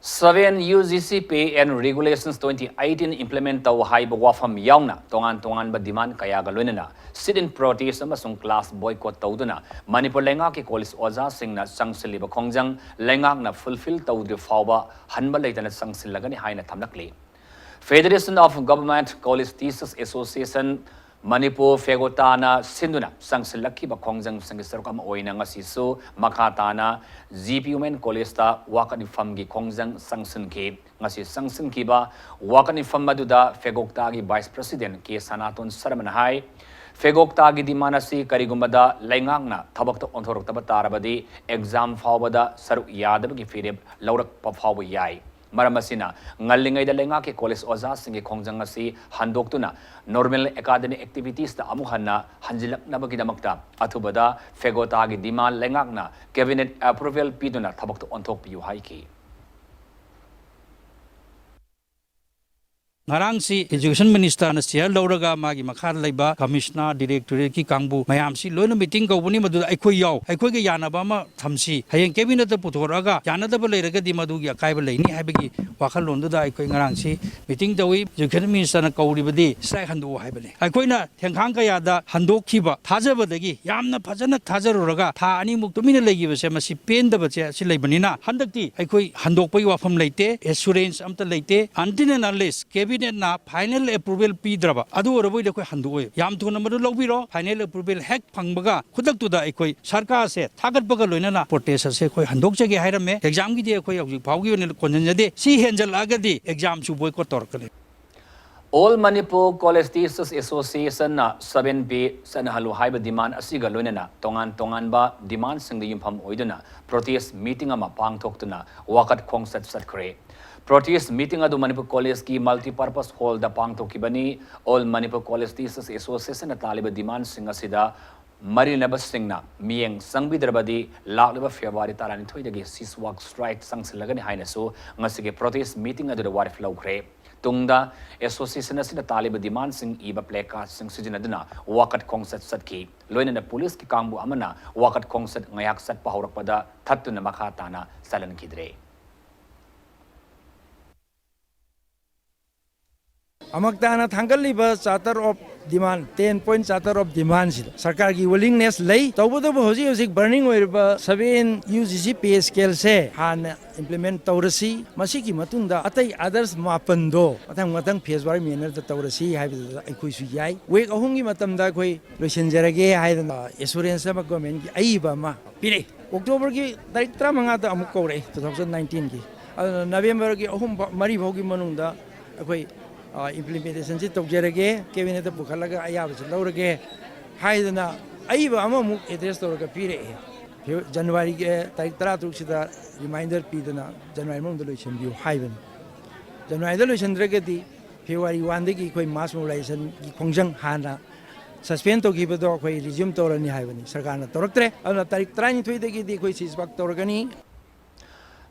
Seven U G C Pay and Regulations twenty eighteen implement ꯇꯧ ꯍꯥꯏꯕ ꯋꯥꯐꯝ ꯌꯥꯎꯅ ꯇꯣꯉꯥꯟ ꯇꯣꯉꯥꯟꯕ demand ꯀꯌꯥꯒ ꯂꯣꯏꯅꯅ sit-in protest ꯑꯃꯁꯨꯡ class boycott ꯇꯧꯗꯨꯅ ꯃꯅꯤꯄꯨꯔ ꯂꯩꯉꯥꯛꯀꯤ ꯀꯣꯂꯦꯖ ꯑꯣꯖꯥꯁꯤꯡꯅ ꯆꯪꯁꯤꯜꯂꯤꯕ ꯈꯣꯡꯖꯪ ꯂꯩꯉꯥꯛꯅ fulfil ꯇꯧꯗ꯭ꯔꯤ ꯐꯥꯎꯕ ꯍꯟꯕ ꯂꯩꯇꯅ ꯆꯪꯁꯤꯜꯂꯒꯅꯤ ꯍꯥꯏꯅ ꯊꯝꯂꯛꯂꯤ꯫ Federation of Government College Teachers Association Manipur, ꯐꯦꯒꯣꯇꯥꯅ ꯁꯤꯟꯗꯨꯅ ꯆꯪꯁꯤꯜꯂꯛꯈꯤꯕ ꯈꯣꯡꯖꯪꯁꯤꯡꯒꯤ ꯁꯔꯨꯛ ꯑꯃ ꯑꯣꯏꯅ ꯉꯁꯤꯁꯨ ꯃꯈꯥ ꯇꯥꯅ G P Women College-ꯇ ꯋꯥꯀꯠ ꯃꯤꯐꯝꯒꯤ ꯈꯣꯡꯖꯪ ꯆꯪꯁꯤꯟꯈꯤ꯫ ꯉꯁꯤ ꯆꯪꯁꯤꯟꯈꯤꯕ ꯋꯥꯀꯠ ꯃꯤꯐꯝ ꯑꯗꯨꯗ ꯐꯦꯒꯣꯛꯇꯥꯒꯤ Vice President K ꯁꯅꯥꯇꯣꯟ ꯁꯔꯃꯅ ꯍꯥꯏ, ꯐꯦꯒꯣꯛꯇꯥꯒꯤ demand ꯑꯁꯤ ꯀꯔꯤꯒꯨꯝꯕꯗ ꯂꯩꯉꯥꯛꯅ ꯊꯕꯛꯇ ꯑꯣꯟꯊꯣꯔꯛꯇꯕ ꯇꯥꯔꯕꯗꯤ exam ꯐꯥꯎꯕꯗ ꯁꯔꯨꯛ ꯌꯥꯗꯕꯒꯤ ꯐꯤꯔꯦꯞ ꯂꯧꯔꯛꯄ ꯐꯥꯎꯕ ꯌꯥꯏ꯫ ꯃꯔꯝ ꯑꯁꯤꯅ, ꯉꯜꯂꯤꯉꯩꯗ ꯂꯩꯉꯥꯛꯀꯤ ꯀꯣꯂꯦꯖ ꯑꯣꯖꯥꯁꯤꯡꯒꯤ ꯈꯣꯡꯖꯪ ꯑꯁꯤ ꯍꯟꯗꯣꯛꯇꯨꯅ normal academic activities-ꯇ ꯑꯃꯨꯛ ꯍꯟꯅ ꯍꯟꯖꯤꯜꯂꯛꯅꯕꯒꯤꯗꯃꯛꯇ ꯑꯊꯨꯕꯗ ꯐꯦꯒꯣꯇꯥꯒꯤ demand ꯂꯩꯉꯥꯛꯅ cabinet approval ꯄꯤꯗꯨꯅ ꯊꯕꯛꯇ ꯑꯣꯟꯊꯣꯛꯄꯤꯌꯨ ꯍꯥꯏꯈꯤ꯫ ꯉꯔꯥꯡꯁꯤ Education Minister-ꯅ chair ꯂꯧꯔꯒ ꯃꯥꯒꯤ ꯃꯈꯥꯗ ꯂꯩꯕ Commissioner, Directorate-ꯀꯤ ꯀꯥꯡꯕꯨ ꯃꯌꯥꯝꯁꯤ ꯂꯣꯏꯅ meeting ꯀꯧꯕꯅꯤ꯫ ꯃꯗꯨꯗ ꯑꯩꯈꯣꯏ ꯌꯥꯎ, ꯑꯩꯈꯣꯏꯒ ꯌꯥꯅꯕ ꯑꯃ ꯊꯝꯁꯤ꯫ ꯍꯌꯦꯡ cabinet-ꯇ ꯄꯨꯊꯣꯔꯛꯑꯒ ꯌꯥꯅꯗꯕ ꯂꯩꯔꯒꯗꯤ ꯃꯗꯨꯒꯤ ꯑꯀꯥꯏꯕ ꯂꯩꯅꯤ ꯍꯥꯏꯕꯒꯤ ꯋꯥꯈꯜꯂꯣꯟꯗꯨꯗ ꯑꯩꯈꯣꯏ ꯉꯔꯥꯡꯁꯤ meeting ꯇꯧꯏ꯫ Education Minister-ꯅ ꯀꯧꯔꯤꯕꯗꯤ strike ꯍꯟꯗꯣꯛꯑꯣ ꯍꯥꯏꯕꯅꯤ꯫ ꯑꯩꯈꯣꯏꯅ ꯊꯦꯡꯈꯥꯡ ꯀꯌꯥꯗ ꯍꯟꯗꯣꯛꯈꯤꯕ ꯊꯥꯖꯕꯗꯒꯤ ꯌꯥꯝꯅ ꯐꯖꯅ ꯊꯥꯖꯔꯨꯔꯒ ꯊꯥ ꯑꯅꯤꯃꯨꯛ ꯇꯨꯃꯤꯟꯅ ꯂꯩꯈꯤꯕꯁꯦ, ꯃꯁꯤ ꯄꯦꯟꯗꯕꯁꯦ ꯑꯁꯤ ꯂꯩꯕꯅꯤꯅ, ꯍꯟꯗꯛꯇꯤ ꯑꯩꯈꯣꯏ ꯍꯟꯗꯣꯛꯄꯒꯤ ꯋꯥꯐꯝ ꯂꯩꯇꯦ, assurance ꯑꯝꯇ ꯂꯩꯇꯦ꯫ Until and unless cabinet-ꯅ final approval ꯄꯤꯗ꯭ꯔꯕ, ꯑꯗꯨ ꯑꯣꯏꯔꯕꯣꯏꯗꯤ ꯑꯩꯈꯣꯏ ꯍꯟꯗꯣꯛꯑꯣꯏ꯫ ꯌꯥꯝ ꯊꯨꯅ ꯃꯗꯨ ꯂꯧꯕꯤꯔꯣ꯫ Final approval ꯍꯦꯛ ꯐꯪꯕꯒ ꯈꯨꯗꯛꯇꯨꯗ ꯑꯩꯈꯣꯏ ꯁꯔꯀꯥꯔꯁꯦ ꯊꯥꯒꯠꯄꯒ ꯂꯣꯏꯅꯅ protest ꯑꯁꯦ ꯑꯩꯈꯣꯏ ꯍꯟꯗꯣꯛꯆꯒꯦ ꯍꯥꯏꯔꯝꯃꯦ꯫ Exam-ꯒꯤꯗꯤ ꯑꯩꯈꯣꯏ ꯍꯧꯖꯤꯛ ꯐꯥꯎꯒꯤ ꯑꯣꯏꯅ ꯀꯣꯟꯁꯤꯟꯖꯗꯦ꯫ ꯁꯤ ꯍꯦꯟꯖꯜꯂꯛꯑꯒꯗꯤ exam-ꯁꯨ boycott ꯇꯧꯔꯛꯀꯅꯤ꯫ All Manipur College Teachers Association ꯅ seven pay ꯆꯠꯅꯍꯜꯂꯨ ꯍꯥꯏꯕ demand ꯑꯁꯤꯒ ꯂꯣꯏꯅꯅ ꯇꯣꯉꯥꯟ ꯇꯣꯉꯥꯟꯕ demand ꯁꯤꯡꯗ ꯌꯨꯝꯐꯝ ꯑꯣꯏꯗꯨꯅ protest meeting ꯑꯃ ꯄꯥꯡꯊꯣꯛꯇꯨꯅ ꯋꯥꯀꯠ ꯈꯣꯡꯆꯠ ꯆꯠꯈ꯭ꯔꯦ꯫ Protest meeting ꯑꯗꯨ ꯃꯅꯤꯄꯨꯔ ꯀꯣꯂꯦꯖꯀꯤ multipurpose hall ꯗ ꯄꯥꯡꯊꯣꯛꯈꯤꯕꯅꯤ꯫ All Manipur College Teachers Association ꯅ ꯇꯥꯜꯂꯤꯕ demand ꯁꯤꯡ ꯑꯁꯤꯗ ꯃꯔꯤ ꯂꯩꯅꯕꯁꯤꯡꯅ ꯃꯤꯠꯌꯦꯡ ꯆꯪꯕꯤꯗ꯭ꯔꯕꯗꯤ ꯂꯥꯛꯂꯤꯕ February ꯇꯔꯥꯅꯤꯊꯣꯏꯗꯒꯤ cease work strike ꯆꯪꯁꯤꯜꯂꯒꯅꯤ ꯍꯥꯏꯅꯁꯨ ꯉꯁꯤꯒꯤ protest meeting ꯑꯗꯨꯗ ꯋꯥꯔꯦꯞ ꯂꯧꯈ꯭ꯔꯦ꯫ ꯇꯨꯡꯗ association ꯑꯁꯤꯅ ꯇꯥꯜꯂꯤꯕ demand ꯁꯤꯡ ꯏꯕ placard ꯁꯤꯡ ꯁꯤꯖꯤꯟꯅꯗꯨꯅ ꯋꯥꯀꯠ ꯈꯣꯡꯆꯠ ꯆꯠꯈꯤ꯫ ꯂꯣꯏꯅꯅ ꯄꯨꯂꯤꯁꯀꯤ ꯀꯥꯡꯕꯨ ꯑꯃꯅ ꯋꯥꯀꯠ ꯈꯣꯡꯆꯠ ꯉꯥꯏꯍꯥꯛ ꯆꯠꯄ ꯍꯧꯔꯛꯄꯗ ꯊꯠꯇꯨꯅ ꯃꯈꯥ ꯇꯥꯅ ꯆꯠꯍꯟꯈꯤꯗ꯭ꯔꯦ꯫ ꯑꯃꯛ ꯇꯥꯅ ꯊꯥꯡꯒꯠꯂꯤꯕ Charter of Demand, ten point Charter of Demand ꯁꯤꯗ ꯁꯔꯀꯥꯔꯒꯤ willingness ꯂꯩ꯫ ꯇꯧꯕꯇꯕꯨ ꯍꯧꯖꯤꯛ ꯍꯧꯖꯤꯛ burning ꯑꯣꯏꯔꯤꯕ seven U G C pay scale ꯁꯦ ꯍꯥꯟꯅ implement ꯇꯧꯔꯁꯤ꯫ ꯃꯁꯤꯒꯤ ꯃꯇꯨꯡꯗ ꯑꯇꯩ others ꯃꯥꯄꯟꯗꯣ ꯃꯊꯪ ꯃꯊꯪ phase wise manner ꯗ ꯇꯧꯔꯁꯤ ꯍꯥꯏꯕꯗꯨꯗ ꯑꯩꯈꯣꯏꯁꯨ ꯌꯥꯏ꯫ Week ꯑꯍꯨꯝꯒꯤ ꯃꯇꯝꯗ ꯑꯩꯈꯣꯏ ꯂꯣꯏꯁꯤꯟꯖꯔꯒꯦ ꯍꯥꯏꯗꯅ assurance ꯑꯃ government ꯀꯤ ꯑꯏꯕ ꯑꯃ ꯄꯤꯔꯛꯏ꯫ October ꯒꯤ ꯇꯥꯔꯤꯛ ꯇꯔꯥꯃꯉꯥꯗ ꯑꯃꯨꯛ ꯀꯧꯔꯛꯏ, two thousand nineteen ꯒꯤ꯫ ꯑꯗꯨꯅ November ꯒꯤ ꯑꯍꯨꯝ ꯐꯥꯎ, ꯃꯔꯤ ꯐꯥꯎꯒꯤ ꯃꯅꯨꯡꯗ ꯑꯩꯈꯣꯏ, ꯑ, implementation ꯁꯤ ꯇꯧꯖꯔꯒꯦ, cabinet ꯇ ꯄꯨꯈꯠꯂꯒ ꯑꯌꯥꯕꯁꯤ ꯂꯧꯔꯒꯦ ꯍꯥꯏꯗꯅ ꯑꯏꯕ ꯑꯃꯃꯨꯛ address ꯇꯧꯔꯒ ꯄꯤꯔꯛꯑꯦ꯫ January ꯒꯤ ꯇꯥꯔꯤꯛ ꯇꯔꯥꯇꯔꯨꯛꯁꯤꯗ reminder ꯄꯤꯗꯅ January ꯃꯅꯨꯡꯗ ꯂꯣꯏꯁꯤꯟꯕꯤꯌꯨ ꯍꯥꯏꯕꯅꯤ꯫ January ꯗ ꯂꯣꯏꯁꯤꯟꯗ꯭ꯔꯒꯗꯤ February one ꯗꯒꯤ ꯑꯩꯈꯣꯏ mass mobilization ꯒꯤ ꯈꯣꯡꯖꯪ ꯍꯥꯟꯅ suspend ꯇꯧꯈꯤꯕꯗꯣ ꯑꯩꯈꯣꯏ resume ꯇꯧꯔꯅꯤ ꯍꯥꯏꯕꯅꯤ꯫ ꯁꯔꯀꯥꯔꯅ ꯇꯧꯔꯛꯇ꯭ꯔꯦ꯫ ꯑꯗꯨꯅ ꯇꯥꯔꯤꯛ ꯇꯔꯥꯅꯤꯊꯣꯏꯗꯒꯤꯗꯤ ꯑꯩꯈꯣꯏ cease work ꯇꯧꯔꯒꯅꯤ꯫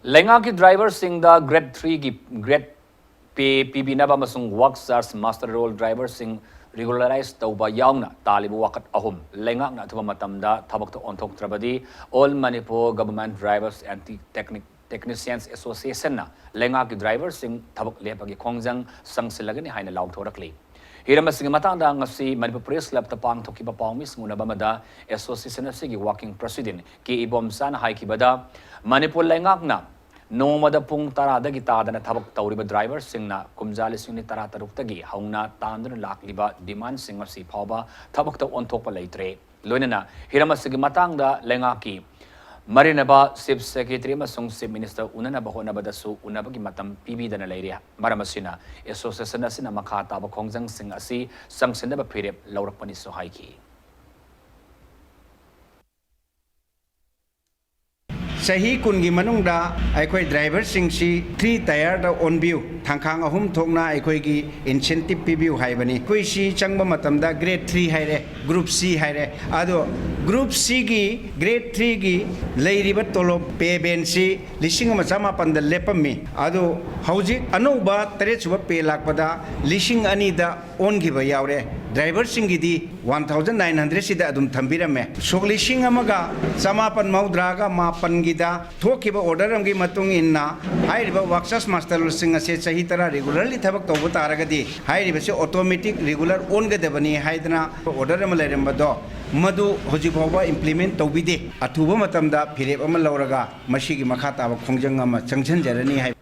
ꯂꯩꯉꯥꯛꯀꯤ driver ꯁꯤꯡꯗ grade three ꯒꯤ grade pay ꯄꯤꯕꯤꯅꯕ ꯑꯃꯁꯨꯡ work charge muster roll driver ꯁꯤꯡ regularize ꯇꯧꯕ ꯌꯥꯎꯅ ꯇꯥꯜꯂꯤꯕ ꯋꯥꯀꯠ ꯑꯍꯨꯝ ꯂꯩꯉꯥꯛꯅ ꯑꯊꯨꯕ ꯃꯇꯝꯗ ꯊꯕꯛꯇ ꯑꯣꯟꯊꯣꯛꯇ꯭ꯔꯕꯗꯤ All Manipur Government Drivers and Technic-, Technicians Association ꯅ ꯂꯩꯉꯥꯛꯀꯤ driver ꯁꯤꯡ ꯊꯕꯛ ꯂꯦꯞꯄꯒꯤ ꯈꯣꯡꯖꯪ ꯆꯪꯁꯤꯜꯂꯒꯅꯤ ꯍꯥꯏꯅ ꯂꯥꯎꯊꯣꯔꯛꯂꯤ꯫ ꯍꯤꯔꯝ ꯑꯁꯤꯒꯤ ꯃꯇꯥꯡꯗ ꯉꯁꯤ ꯃꯅꯤꯄꯨꯔ Press Club ꯇ ꯄꯥꯡꯊꯣꯛꯈꯤꯕ ꯄꯥꯎꯃꯤꯁꯤꯡ ꯎꯅꯕ ꯑꯃꯗ association ꯑꯁꯤꯒꯤ working president ꯀꯦ ꯏꯕꯣꯝꯆꯥꯅ ꯍꯥꯏꯈꯤꯕꯗ, ꯃꯅꯤꯄꯨꯔ ꯂꯩꯉꯥꯛꯅ ꯅꯣꯡꯃꯗ ꯄꯨꯡ ꯇꯔꯥꯗꯒꯤ ꯇꯥꯗꯅ ꯊꯕꯛ ꯇꯧꯔꯤꯕ driver ꯁꯤꯡꯅ ꯀꯨꯝꯖꯥ ꯂꯤꯁꯤꯡ ꯑꯅꯤ ꯇꯔꯥꯇꯔꯨꯛꯇꯒꯤ ꯍꯧꯅ ꯇꯥꯟꯗꯨꯅ ꯂꯥꯛꯂꯤꯕ demand ꯁꯤꯡ ꯑꯁꯤ ꯐꯥꯎꯕ ꯊꯕꯛꯇ ꯑꯣꯟꯊꯣꯛꯄ ꯂꯩꯇ꯭ꯔꯦ꯫ ꯂꯣꯏꯅꯅ ꯍꯤꯔꯝ ꯑꯁꯤꯒꯤ ꯃꯇꯥꯡꯗ ꯂꯩꯉꯥꯛꯀꯤ ꯃꯔꯤꯅꯕ Chief Secretary ꯑꯃꯁꯨꯡ Chief Minister ꯎꯅꯅꯕ ꯍꯣꯠꯅꯕꯗꯁꯨ ꯎꯅꯕꯒꯤ ꯃꯇꯝ ꯄꯤꯕꯤꯗꯅ ꯂꯩꯔꯤ꯫ ꯃꯔꯝ ꯑꯁꯤꯅ, association ꯑꯁꯤꯅ ꯃꯈꯥ ꯇꯥꯕ ꯈꯣꯡꯖꯪꯁꯤꯡ ꯑꯁꯤ ꯆꯪꯁꯤꯟꯅꯕ ꯐꯤꯔꯦꯞ ꯂꯧꯔꯛꯄꯅꯤꯁꯨ ꯍꯥꯏꯈꯤ꯫ ꯆꯍꯤ ꯀꯨꯟꯒꯤ ꯃꯅꯨꯡꯗ ꯑꯩꯈꯣꯏ driverꯁꯤꯡꯁꯤ three tierꯗ ꯑꯣꯟꯕꯤꯌꯨ, ꯊꯥꯡꯈꯥꯡ ꯑꯍꯨꯝ ꯊꯣꯛꯅ ꯑꯩꯈꯣꯏꯒꯤ incentive ꯄꯤꯕꯤꯌꯨ ꯍꯥꯏꯕꯅꯤ꯫ ꯑꯩꯈꯣꯏ ꯁꯤ ꯆꯪꯕ ꯃꯇꯝꯗ grade three ꯍꯥꯏꯔꯦ, group C ꯍꯥꯏꯔꯦ꯫ ꯑꯗꯣ group Cꯒꯤ, grade threeꯒꯤ ꯂꯩꯔꯤꯕ ꯇꯣꯂꯣꯞ, pay bandꯁꯤ ꯂꯤꯁꯤꯡ ꯑꯃ ꯆꯃꯥꯄꯟꯗ ꯂꯦꯞꯄꯝꯃꯤ꯫ ꯑꯗꯨ ꯍꯧꯖꯤꯛ ꯑꯅꯧꯕ ꯇꯔꯦꯠꯁꯨꯕ pay ꯂꯥꯛꯄꯗ ꯂꯤꯁꯤꯡ ꯑꯅꯤꯗ ꯑꯣꯟꯈꯤꯕ ꯌꯥꯎꯔꯦ꯫ Driverꯁꯤꯡꯒꯤꯗꯤ one thousand nine hundredꯁꯤꯗ ꯑꯗꯨꯝ ꯊꯝꯕꯤꯔꯝꯃꯦ꯫ ꯁꯣꯛ ꯂꯤꯁꯤꯡ ꯑꯃꯒ ꯆꯃꯥꯄꯟ ꯃꯧꯗ꯭ꯔꯥꯒ ꯃꯥꯄꯟꯒꯤꯗ ꯊꯣꯛꯈꯤꯕ order ꯑꯃꯒꯤ ꯃꯇꯨꯡ ꯏꯟꯅ ꯍꯥꯏꯔꯤꯕ workers masterꯁꯤꯡ ꯑꯁꯦ ꯆꯍꯤ ꯇꯔꯥ regularly ꯊꯕꯛ ꯇꯧꯕ ꯇꯥꯔꯒꯗꯤ ꯍꯥꯏꯔꯤꯕꯁꯤ automatic regular ꯑꯣꯟꯒꯗꯕꯅꯤ ꯍꯥꯏꯗꯅ order ꯑꯃ ꯂꯩꯔꯝꯕꯗꯣ, ꯃꯗꯨ ꯍꯧꯖꯤꯛ ꯐꯥꯎꯕ implement ꯇꯧꯕꯤꯗꯦ꯫ ꯑꯊꯨꯕ ꯃꯇꯝꯗ ꯐꯤꯔꯦꯞ ꯑꯃ ꯂꯧꯔꯒ ꯃꯁꯤꯒꯤ ꯃꯈꯥ ꯇꯥꯕ ꯈꯣꯡꯖꯪ ꯑꯃ ꯆꯪꯁꯤꯟꯖꯔꯅꯤ ꯍꯥꯏ꯫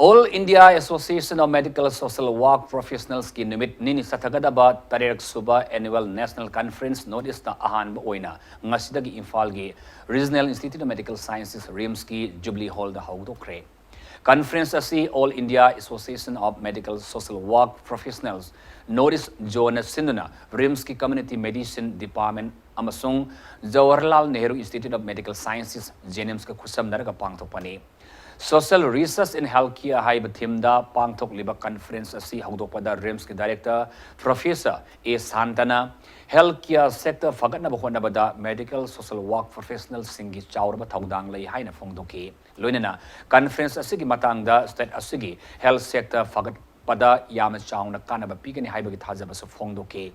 All India Association of Medical Social Work Professionalsꯀꯤ ꯅꯨꯃꯤꯠ ꯅꯤꯅꯤ ꯆꯠꯊꯒꯗꯕ ꯇꯔꯦꯠ ꯁꯨꯕ Annual National Conference North Eastꯇ ꯑꯍꯥꯟꯕ ꯑꯣꯏꯅ ꯉꯁꯤꯗꯒꯤ ꯏꯝꯐꯥꯜꯒꯤ Regional Institute of Medical Sciences, RIMSꯀꯤ Jubilee Hallꯗ ꯍꯧꯗꯣꯛꯈ꯭ꯔꯦ꯫ Conference ꯑꯁꯤ All India Association of Medical Social Work Professionals North East Zoneꯅ ꯁꯤꯟꯗꯨꯅ RIMSꯀꯤ Community Medicine Department ꯑꯃꯁꯨꯡ Jawaharlal Nehru Institute of Medical Sciences, JNIMSꯀ ꯈꯨꯠꯁꯝꯅꯔꯒ ꯄꯥꯡꯊꯣꯛꯄꯅꯤ꯫ Social Research in Healthcare ꯍꯥꯏꯕ themeꯗ ꯄꯥꯡꯊꯣꯛꯂꯤꯕ conference ꯑꯁꯤ ꯍꯧꯗꯣꯛꯄꯗ RIMSꯀꯤ Director Professor A Santana healthcare sector ꯐꯒꯠꯅꯕ ꯍꯣꯠꯅꯕꯗ medical social work professionalꯁꯤꯡꯒꯤ ꯆꯥꯎꯔꯕ ꯊꯧꯗꯥꯡ ꯂꯩ ꯍꯥꯏꯅ ꯐꯣꯡꯗꯣꯛꯈꯤ꯫ ꯂꯣꯏꯅꯅ conference ꯑꯁꯤꯒꯤ ꯃꯇꯥꯡꯗ state ꯑꯁꯤꯒꯤ health sector ꯐꯒꯠꯄꯗ ꯌꯥꯝꯅ ꯆꯥꯎꯅ ꯀꯥꯟꯅꯕ ꯄꯤꯒꯅꯤ ꯍꯥꯏꯕꯒꯤ ꯊꯥꯖꯕꯁꯨ ꯐꯣꯡꯗꯣꯛꯈꯤ꯫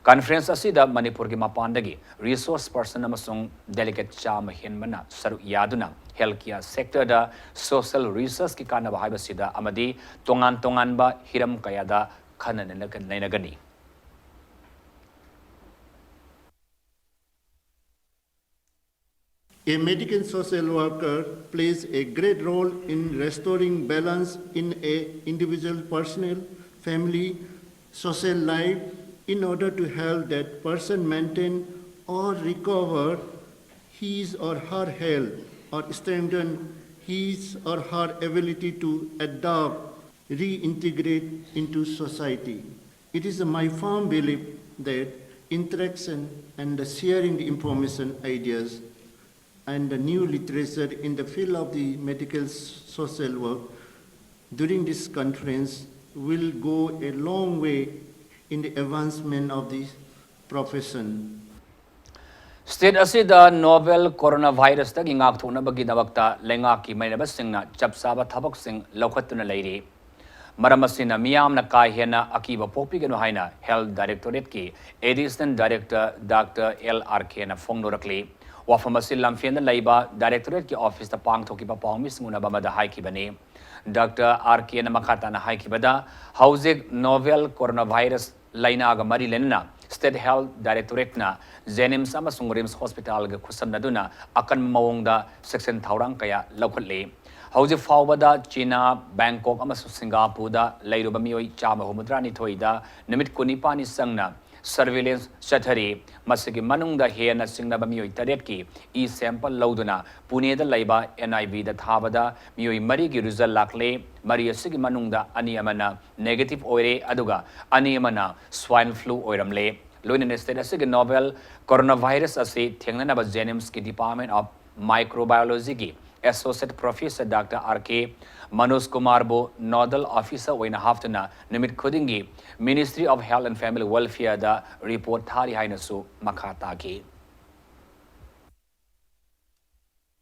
Conference ꯑꯁꯤꯗ ꯃꯅꯤꯄꯨꯔꯒꯤ ꯃꯄꯥꯟꯗꯒꯤ resource person ꯑꯃꯁꯨꯡ delegate ꯆꯥꯝꯃ ꯍꯦꯟꯕꯅ ꯁꯔꯨꯛ ꯌꯥꯗꯨꯅ healthcare sectorꯗ social researchꯀꯤ ꯀꯥꯟꯅꯕ ꯍꯥꯏꯕꯁꯤꯗ ꯑꯃꯗꯤ ꯇꯣꯉꯥꯟ ꯇꯣꯉꯥꯟꯕ ꯍꯤꯔꯝ ꯀꯌꯥꯗ ꯈꯟꯅ ꯅꯩꯅꯒꯅꯤ꯫ A medical social worker plays a great role in restoring balance in a individual personal, family, social life in order to help that person maintain or recover his or her health or strengthen his or her ability to adapt, reintegrate into society. It is my firm belief that interaction and the sharing the information, ideas, and the new literature in the field of the medical social work during this conference will go a long way in the advancement of the profession. State ꯑꯁꯤꯗ novel coronavirus ꯇꯒꯤ ꯉꯥꯛꯊꯣꯛꯅꯕꯒꯤꯗꯃꯛꯇ ꯂꯩꯉꯥꯛꯀꯤ ꯃꯩꯅꯕꯁꯤꯡꯅ ꯆꯞ ꯆꯥꯕ ꯊꯕꯛꯁꯤꯡ ꯂꯧꯈꯠꯇꯨꯅ ꯂꯩꯔꯤ꯫ ꯃꯔꯝ ꯑꯁꯤꯅ ꯃꯤꯌꯥꯝꯅ ꯀꯥ ꯍꯦꯟꯅ ꯑꯀꯤꯕ ꯄꯣꯛꯄꯤꯒꯅꯨ ꯍꯥꯏꯅ Health Directorate ꯀꯤ Additional Director Doctor L R K ꯅ ꯐꯣꯡꯗꯣꯔꯛꯂꯤ꯫ ꯋꯥꯐꯝ ꯑꯁꯤ ꯂꯝꯐꯦꯜꯗ ꯂꯩꯕ Directorate ꯀꯤ office ꯇ ꯄꯥꯡꯊꯣꯛꯈꯤꯕ ꯄꯥꯎꯃꯤꯁꯤꯡ ꯎꯅꯕ ꯑꯃꯗ ꯍꯥꯏꯈꯤꯕꯅꯤ꯫ Doctor R K ꯅ ꯃꯈꯥ ꯇꯥꯅ ꯍꯥꯏꯈꯤꯕꯗ, ꯍꯧꯖꯤꯛ novel coronavirus ꯂꯩꯅꯥꯒ ꯃꯔꯤ ꯂꯩꯅꯅ State Health Directorate ꯅ JNIMS ꯑꯃꯁꯨꯡ RIMS Hospital ꯒ ꯈꯨꯠꯁꯝꯅꯗꯨꯅ ꯑꯀꯟꯕ ꯃꯑꯣꯡꯗ ꯆꯦꯛꯁꯤꯟ ꯊꯧꯔꯥꯡ ꯀꯌꯥ ꯂꯧꯈꯠꯂꯤ꯫ ꯍꯧꯖꯤꯛ ꯐꯥꯎꯕꯗ ꯆꯤꯅꯥ, ꯕꯦꯡꯀꯣꯛ ꯑꯃꯁꯨꯡ ꯁꯤꯡꯒꯥꯄꯨꯔꯗ ꯂꯩꯔꯨꯕ ꯃꯤꯑꯣꯏ ꯆꯥꯝꯃ ꯍꯨꯝꯐꯨꯇꯔꯥꯅꯤꯊꯣꯏꯗ ꯅꯨꯃꯤꯠ ꯀꯨꯟꯅꯤꯄꯥꯟꯅꯤ ꯆꯪꯅ surveillance ꯆꯠꯊꯔꯤ꯫ ꯃꯁꯤꯒꯤ ꯃꯅꯨꯡꯗ ꯍꯦꯟꯅ ꯆꯤꯡꯅꯕ ꯃꯤꯑꯣꯏ ꯇꯔꯦꯠꯀꯤ e sample ꯂꯧꯗꯨꯅ ꯄꯨꯅꯦꯗ ꯂꯩꯕ N I V ꯗ ꯊꯥꯕꯗ ꯃꯤꯑꯣꯏ ꯃꯔꯤꯒꯤ result ꯂꯥꯛꯂꯦ꯫ ꯃꯔꯤ ꯑꯁꯤꯒꯤ ꯃꯅꯨꯡꯗ ꯑꯅꯤ ꯑꯃꯅ negative ꯑꯣꯏꯔꯦ, ꯑꯗꯨꯒ ꯑꯅꯤ ꯑꯃꯅ swine flu ꯑꯣꯏꯔꯝꯂꯦ꯫ ꯂꯣꯏꯅꯅ state ꯑꯁꯤꯒꯤ novel coronavirus ꯑꯁꯤ ꯊꯦꯡꯅꯅꯕ JNIMS ꯀꯤ Department of Microbiology ꯒꯤ Associate Professor Doctor R K Manoj ꯀꯨꯃꯥꯔꯕꯨ nodal officer ꯑꯣꯏꯅ ꯍꯥꯞꯇꯨꯅ ꯅꯨꯃꯤꯠ ꯈꯨꯗꯤꯡꯒꯤ Ministry of Health and Family Welfare the report ꯊꯥꯔꯤ ꯍꯥꯏꯅꯁꯨ ꯃꯈꯥ ꯇꯥꯈꯤ꯫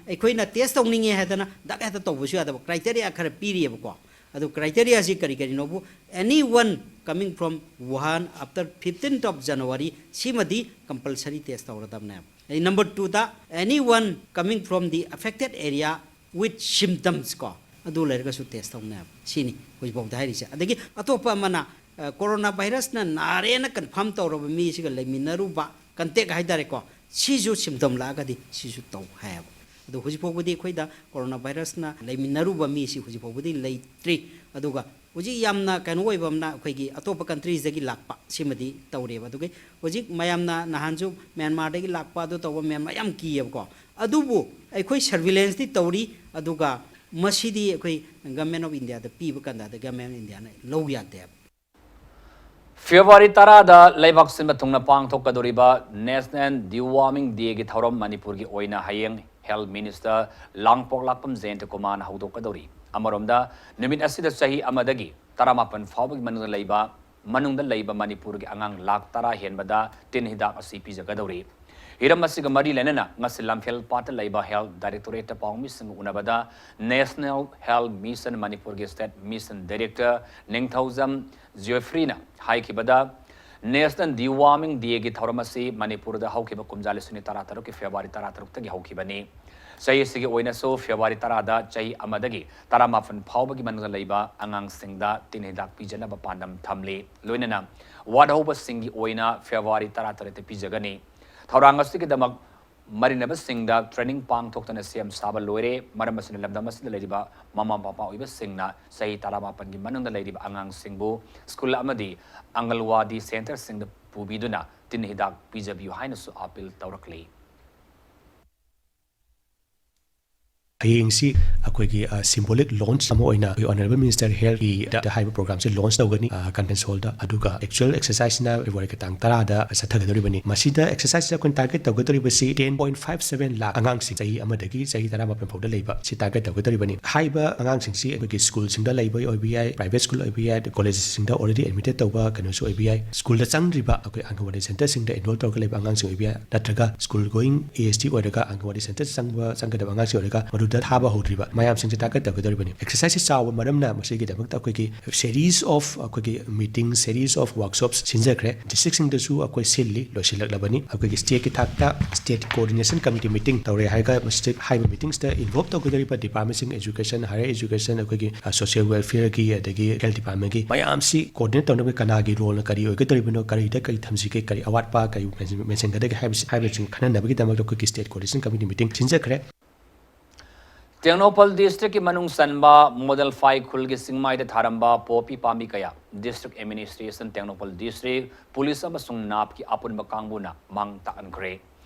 ꯑꯩꯈꯣꯏꯅ test ꯇꯧꯅꯤꯡꯉꯦ ꯍꯥꯏꯗꯅ ꯗꯛ ꯍꯦꯛꯇ ꯇꯧꯕꯁꯨ ꯌꯥꯗꯕ criteria ꯈꯔ ꯄꯤꯔꯤꯑꯕꯀꯣ꯫ ꯑꯗꯨ criteria ꯁꯤ ꯀꯔꯤ ꯀꯔꯤꯅꯣꯕꯨ, any one coming from Wuhan after fifteenth of January ꯁꯤꯃꯗꯤ compulsory test ꯇꯧꯔꯗꯕꯅꯦꯕ꯫ ꯑꯗꯩ number two the any one coming from the affected area with symptoms ꯀꯣ, ꯑꯗꯨ ꯂꯩꯔꯒꯁꯨ test ꯇꯧꯅꯦꯕ꯫ ꯁꯤꯅꯤ ꯍꯧꯖꯤꯛꯐꯥꯎꯗ ꯍꯥꯏꯔꯤꯁꯦ꯫ ꯑꯗꯒꯤ ꯑꯇꯣꯞꯄ ꯑꯃꯅ coronavirus ꯅ ꯅꯥꯔꯦꯅ confirm ꯇꯧꯔꯕ ꯃꯤꯁꯤꯒ ꯂꯩꯃꯤꯟꯅꯔꯨꯕ contact ꯍꯥꯏꯇꯥꯔꯦꯀꯣ, ꯁꯤꯁꯨ symptom ꯂꯥꯛꯑꯒꯗꯤ ꯁꯤꯁꯨ ꯇꯧ ꯍꯥꯏꯌꯦꯕ꯫ ꯑꯗꯣ ꯍꯧꯖꯤꯛ ꯐꯥꯎꯕꯗꯤ ꯑꯩꯈꯣꯏꯗ ꯀꯣꯔꯣꯅꯥ ꯚꯥꯏꯔꯁꯅ ꯂꯩꯃꯤꯟꯅꯔꯨꯕ ꯃꯤꯁꯤ ꯍꯧꯖꯤꯛ ꯐꯥꯎꯕꯗꯤ ꯂꯩꯇ꯭ꯔꯤ꯫ ꯑꯗꯨꯒ ꯍꯧꯖꯤꯛ ꯌꯥꯝꯅ ꯀꯩꯅꯣ ꯑꯣꯏꯕ ꯑꯃꯅ ꯑꯩꯈꯣꯏꯒꯤ ꯑꯇꯣꯞꯄ ꯀꯟꯇ꯭ꯔꯤꯁꯇꯒꯤ ꯂꯥꯛꯄ ꯁꯤꯃꯗꯤ ꯇꯧꯔꯦꯕ꯫ ꯑꯗꯨꯒ ꯍꯧꯖꯤꯛ ꯃꯌꯥꯝꯅ ꯅꯍꯥꯟꯁꯨ ꯃ꯭ꯌꯥꯟꯃꯥꯔꯗꯒꯤ ꯂꯥꯛꯄ ꯑꯗꯨ ꯇꯧꯕ ꯃꯌꯥꯝ ꯃꯌꯥꯝ ꯀꯤꯌꯦꯕꯀꯣ꯫ ꯑꯗꯨꯕꯨ ꯑꯩꯈꯣꯏ ꯁꯔꯚꯤꯂꯦꯟꯁꯇꯤ ꯇꯧꯔꯤ꯫ ꯑꯗꯨꯒ ꯃꯁꯤꯗꯤ ꯑꯩꯈꯣꯏ ꯒꯃꯦꯟ ꯑꯣꯐ ꯏꯟꯗꯤꯌꯥꯗ ꯄꯤꯕ ꯀꯥꯟꯗ ꯒꯃꯦꯟ ꯑꯣꯐ ꯏꯟꯗꯤꯌꯥꯅ ꯂꯧ ꯌꯥꯗꯦꯕ꯫ ꯐꯦꯕ꯭ꯔꯨꯋꯥꯔꯤ ꯇꯔꯥꯗ ꯂꯩꯕꯥꯛ ꯁꯤꯟꯕ ꯊꯨꯡꯅ ꯄꯥꯡꯊꯣꯛꯀꯗꯧꯔꯤꯕ National Deworming Day ꯒꯤ ꯊꯧꯔꯝ ꯃꯅꯤꯄꯨꯔꯒꯤ ꯑꯣꯏꯅ ꯍꯌꯦꯡ Health Minister ꯂꯥꯡꯄꯣꯛꯂꯥꯛꯄꯝ ꯖꯌꯦꯟꯇ ꯀꯨꯃꯥꯔꯅ ꯍꯧꯗꯣꯛꯀꯗꯧꯔꯤ꯫ ꯑꯃꯔꯣꯝꯗ, ꯅꯨꯃꯤꯠ ꯑꯁꯤꯗ ꯆꯍꯤ ꯑꯃꯗꯒꯤ ꯇꯔꯥꯃꯥꯄꯟ ꯐꯥꯎꯕꯒꯤ ꯃꯅꯨꯡꯗ ꯂꯩꯕ, ꯃꯅꯨꯡꯗ ꯂꯩꯕ ꯃꯅꯤꯄꯨꯔꯒꯤ ꯑꯉꯥꯡ ꯂꯥꯈ ꯇꯔꯥ ꯍꯦꯟꯕꯗ ꯇꯤꯟ ꯍꯤꯗꯥꯛ ꯑꯁꯤ ꯄꯤꯖꯒꯗꯧꯔꯤ꯫ ꯍꯤꯔꯝ ꯑꯁꯤꯒ ꯃꯔꯤ ꯂꯩꯅꯅ ꯉꯁꯤ ꯂꯝꯐꯦꯜ ꯄꯥꯠꯇ ꯂꯩꯕ Health Directorate ꯇ ꯄꯥꯎꯃꯤꯁꯤꯡꯒ ꯎꯅꯕꯗ National Health Mission ꯃꯅꯤꯄꯨꯔꯒꯤ State Mission Director ꯅꯤꯡꯊꯧꯖꯝ ꯖꯤꯑꯣꯐ꯭ꯔꯤꯅ ꯍꯥꯏꯈꯤꯕꯗ, National Deworming Day ꯒꯤ ꯊꯧꯔꯝ ꯑꯁꯤ ꯃꯅꯤꯄꯨꯔꯗ ꯍꯧꯈꯤꯕ ꯀꯨꯝꯖꯥ ꯂꯤꯁꯤꯡ ꯑꯅꯤ ꯇꯔꯥꯇꯔꯨꯛꯀꯤ ꯐꯦꯕ꯭ꯔꯨꯋꯥꯔꯤ ꯇꯔꯥꯇꯔꯨꯛꯇꯒꯤ ꯍꯧꯈꯤꯕꯅꯤ꯫ ꯆꯍꯤ ꯑꯁꯤꯒꯤ ꯑꯣꯏꯅꯁꯨ ꯐꯦꯕ꯭ꯔꯨꯋꯥꯔꯤ ꯇꯔꯥꯗ ꯆꯍꯤ ꯑꯃꯗꯒꯤ ꯇꯔꯥꯃꯥꯄꯟ ꯐꯥꯎꯕꯒꯤ ꯃꯅꯨꯡꯗ ꯂꯩꯕ ꯑꯉꯥꯡꯁꯤꯡꯗ ꯇꯤꯟ ꯍꯤꯗꯥꯛ ꯄꯤꯖꯅꯕ ꯄꯥꯟꯗꯝ ꯊꯝꯂꯤ꯫ ꯂꯣꯏꯅꯅ ꯋꯥꯠꯍꯧꯕꯁꯤꯡꯒꯤ ꯑꯣꯏꯅ ꯐꯦꯕ꯭ꯔꯨꯋꯥꯔꯤ ꯇꯔꯥꯇꯔꯦꯠꯇ ꯄꯤꯖꯒꯅꯤ꯫ ꯊꯧꯔꯥꯡ ꯑꯁꯤꯒꯤꯗꯃꯛ ꯃꯔꯤꯅꯕꯁꯤꯡꯗ training ꯄꯥꯡꯊꯣꯛꯇꯨꯅ ꯁꯦꯝ ꯁꯥꯕ ꯂꯣꯏꯔꯦ꯫ ꯃꯔꯝ ꯑꯁꯤꯅ ꯂꯝꯗꯝ ꯑꯁꯤꯗ ꯂꯩꯔꯤꯕ ꯃꯃꯥ ꯃꯄꯥ ꯑꯣꯏꯕꯁꯤꯡꯅ ꯆꯍꯤ ꯇꯔꯥꯃꯥꯄꯟꯒꯤ ꯃꯅꯨꯡꯗ ꯂꯩꯔꯤꯕ ꯑꯉꯥꯡꯁꯤꯡꯕꯨ ꯁ꯭ꯀꯨꯜ ꯑꯃꯗꯤ ꯑꯪꯒꯜꯋꯥꯗꯤ centre ꯁꯤꯡꯗ ꯄꯨꯕꯤꯗꯨꯅ ꯇꯤꯟ ꯍꯤꯗꯥꯛ ꯄꯤꯖꯕꯤꯌꯨ ꯍꯥꯏꯅꯁꯨ appeal ꯇꯧꯔꯛꯂꯤ꯫ ꯍꯌꯦꯡꯁꯤ ꯑꯩꯈꯣꯏꯒꯤ symbolic launch ꯑꯃ ꯑꯣꯏꯅ ꯑꯩꯈꯣꯏ Honourable Minister Health ꯀꯤꯗ ꯍꯥꯏꯕ program ꯁꯦ launch ꯇꯧꯒꯅꯤ conference hall ꯗ꯫ ꯑꯗꯨꯒ actual exercise ꯁꯤꯅ February ꯒꯤ ꯇꯥꯡ ꯇꯔꯥꯗ ꯆꯠꯊꯒꯗꯧꯔꯤꯕꯅꯤ꯫ ꯃꯁꯤꯗ exercise ꯁꯤꯗ ꯑꯩꯈꯣꯏꯅ target ꯇꯧꯒꯗꯧꯔꯤꯕꯁꯤ ten point five seven lakh ꯑꯉꯥꯡꯁꯤꯡ, ꯆꯍꯤ ꯑꯃꯗꯒꯤ ꯆꯍꯤ ꯇꯔꯥꯃꯥꯄꯟ ꯐꯥꯎꯗ ꯂꯩꯕ, ꯁꯤ target ꯇꯧꯒꯗꯧꯔꯤꯕꯅꯤ꯫ ꯍꯥꯏꯔꯤꯕ ꯑꯉꯥꯡꯁꯤꯡꯁꯤ ꯑꯩꯈꯣꯏꯒꯤ ꯁ꯭ꯀꯨꯜꯁꯤꯡꯗ ꯂꯩꯕ ꯑꯣꯏꯕ ꯌꯥꯏ, private school ꯑꯣꯏꯕ ꯌꯥꯏ, ꯀꯣꯂꯦꯖꯁꯤꯡꯗ already admitted ꯇꯧꯕ ꯀꯩꯅꯣꯁꯨ ꯑꯣꯏꯕ ꯌꯥꯏ꯫ ꯁ꯭ꯀꯨꯜꯗ ꯆꯪꯗ꯭ꯔꯤꯕ ꯑꯩꯈꯣꯏ ꯑꯪꯒꯟꯋꯥꯗꯤ centre ꯁꯤꯡꯗ enroll ꯇꯧꯔꯒ ꯂꯩꯕ ꯑꯉꯥꯡꯁꯤꯡ ꯑꯣꯏꯕ ꯌꯥꯏ, ꯅꯠꯇ꯭ꯔꯒ school going age ꯇꯤ ꯑꯣꯏꯔꯒ ꯑꯪꯒꯟꯋꯥꯗꯤ centre ꯆꯪꯕ, ꯆꯪꯒꯗꯕ ꯑꯉꯥꯡꯁꯤꯡ ꯑꯣꯏꯔꯒ ꯃꯗꯨꯗ ꯊꯥꯕ ꯍꯧꯗ꯭ꯔꯤꯕ ꯃꯌꯥꯝꯁꯤꯡꯁꯦ target ꯇꯧꯒꯗꯧꯔꯤꯕꯅꯤ꯫ Exercise ꯁꯤ ꯆꯥꯎꯕ ꯃꯔꯝꯅ ꯃꯁꯤꯒꯤꯗꯃꯛꯇ ꯑꯩꯈꯣꯏꯒꯤ series of ꯑꯩꯈꯣꯏꯒꯤ meeting, series of workshops ꯁꯤꯟꯖꯈ꯭ꯔꯦ꯫ District ꯁꯤꯡꯗꯁꯨ ꯑꯩꯈꯣꯏ ꯁꯤꯜꯂꯤ, ꯂꯣꯏꯁꯤꯜꯂꯛꯂꯕꯅꯤ꯫ ꯑꯩꯈꯣꯏꯒꯤ state ꯀꯤ ꯊꯥꯛꯇ state coordination committee meeting ꯇꯧꯔꯦ ꯍꯥꯏꯔꯒ ꯃꯁꯤꯗ ꯍꯥꯏꯔꯤꯕ meetings ꯇ involve ꯇꯧꯒꯗꯧꯔꯤꯕ department ꯁꯤꯡ, education, higher education, ꯑꯩꯈꯣꯏꯒꯤ social welfare ꯒꯤ, ꯑꯗꯒꯤ health department ꯒꯤ ꯃꯌꯥꯝꯁꯤ coordinate ꯇꯧꯅꯕ ꯀꯅꯥꯒꯤ role ꯅ ꯀꯔꯤ ꯑꯣꯏꯒꯗꯧꯔꯤꯕꯅꯣ, ꯀꯔꯤꯗ ꯀꯔꯤ ꯊꯝꯁꯤꯒꯦ, ꯀꯔꯤ ꯑꯋꯥꯠꯄ ꯀꯔꯤ ꯃꯦꯟꯁꯤꯟꯒꯗꯒꯦ ꯍꯥꯏꯕꯁꯤ, ꯍꯥꯏꯕꯁꯤꯡ ꯈꯟꯅꯅꯕꯒꯤꯗꯃꯛꯇ ꯑꯩꯈꯣꯏꯒꯤ state coordination committee meeting ꯁꯤꯟꯖꯈ꯭ꯔꯦ꯫ Tengnoupal ꯗꯤꯁꯇ꯭ꯔꯤꯛꯀꯤ ꯃꯅꯨꯡ ꯆꯟꯕ ꯃꯣꯗꯦꯜ ꯐꯥꯏ ꯈꯨꯜꯒꯤ ꯆꯤꯡꯃꯥꯏꯗ ꯊꯥꯔꯝꯕ ꯄꯣꯄꯤ ꯄꯥꯝꯕꯤ ꯀꯌꯥ district administration, Tengnoupal district police ꯑꯃꯁꯨꯡ ꯅꯥꯞꯀꯤ ꯑꯄꯨꯟꯕ ꯀꯥꯡꯕꯨꯅ ꯃꯥꯡ ꯇꯥꯛꯍꯟꯈ꯭ꯔꯦ꯫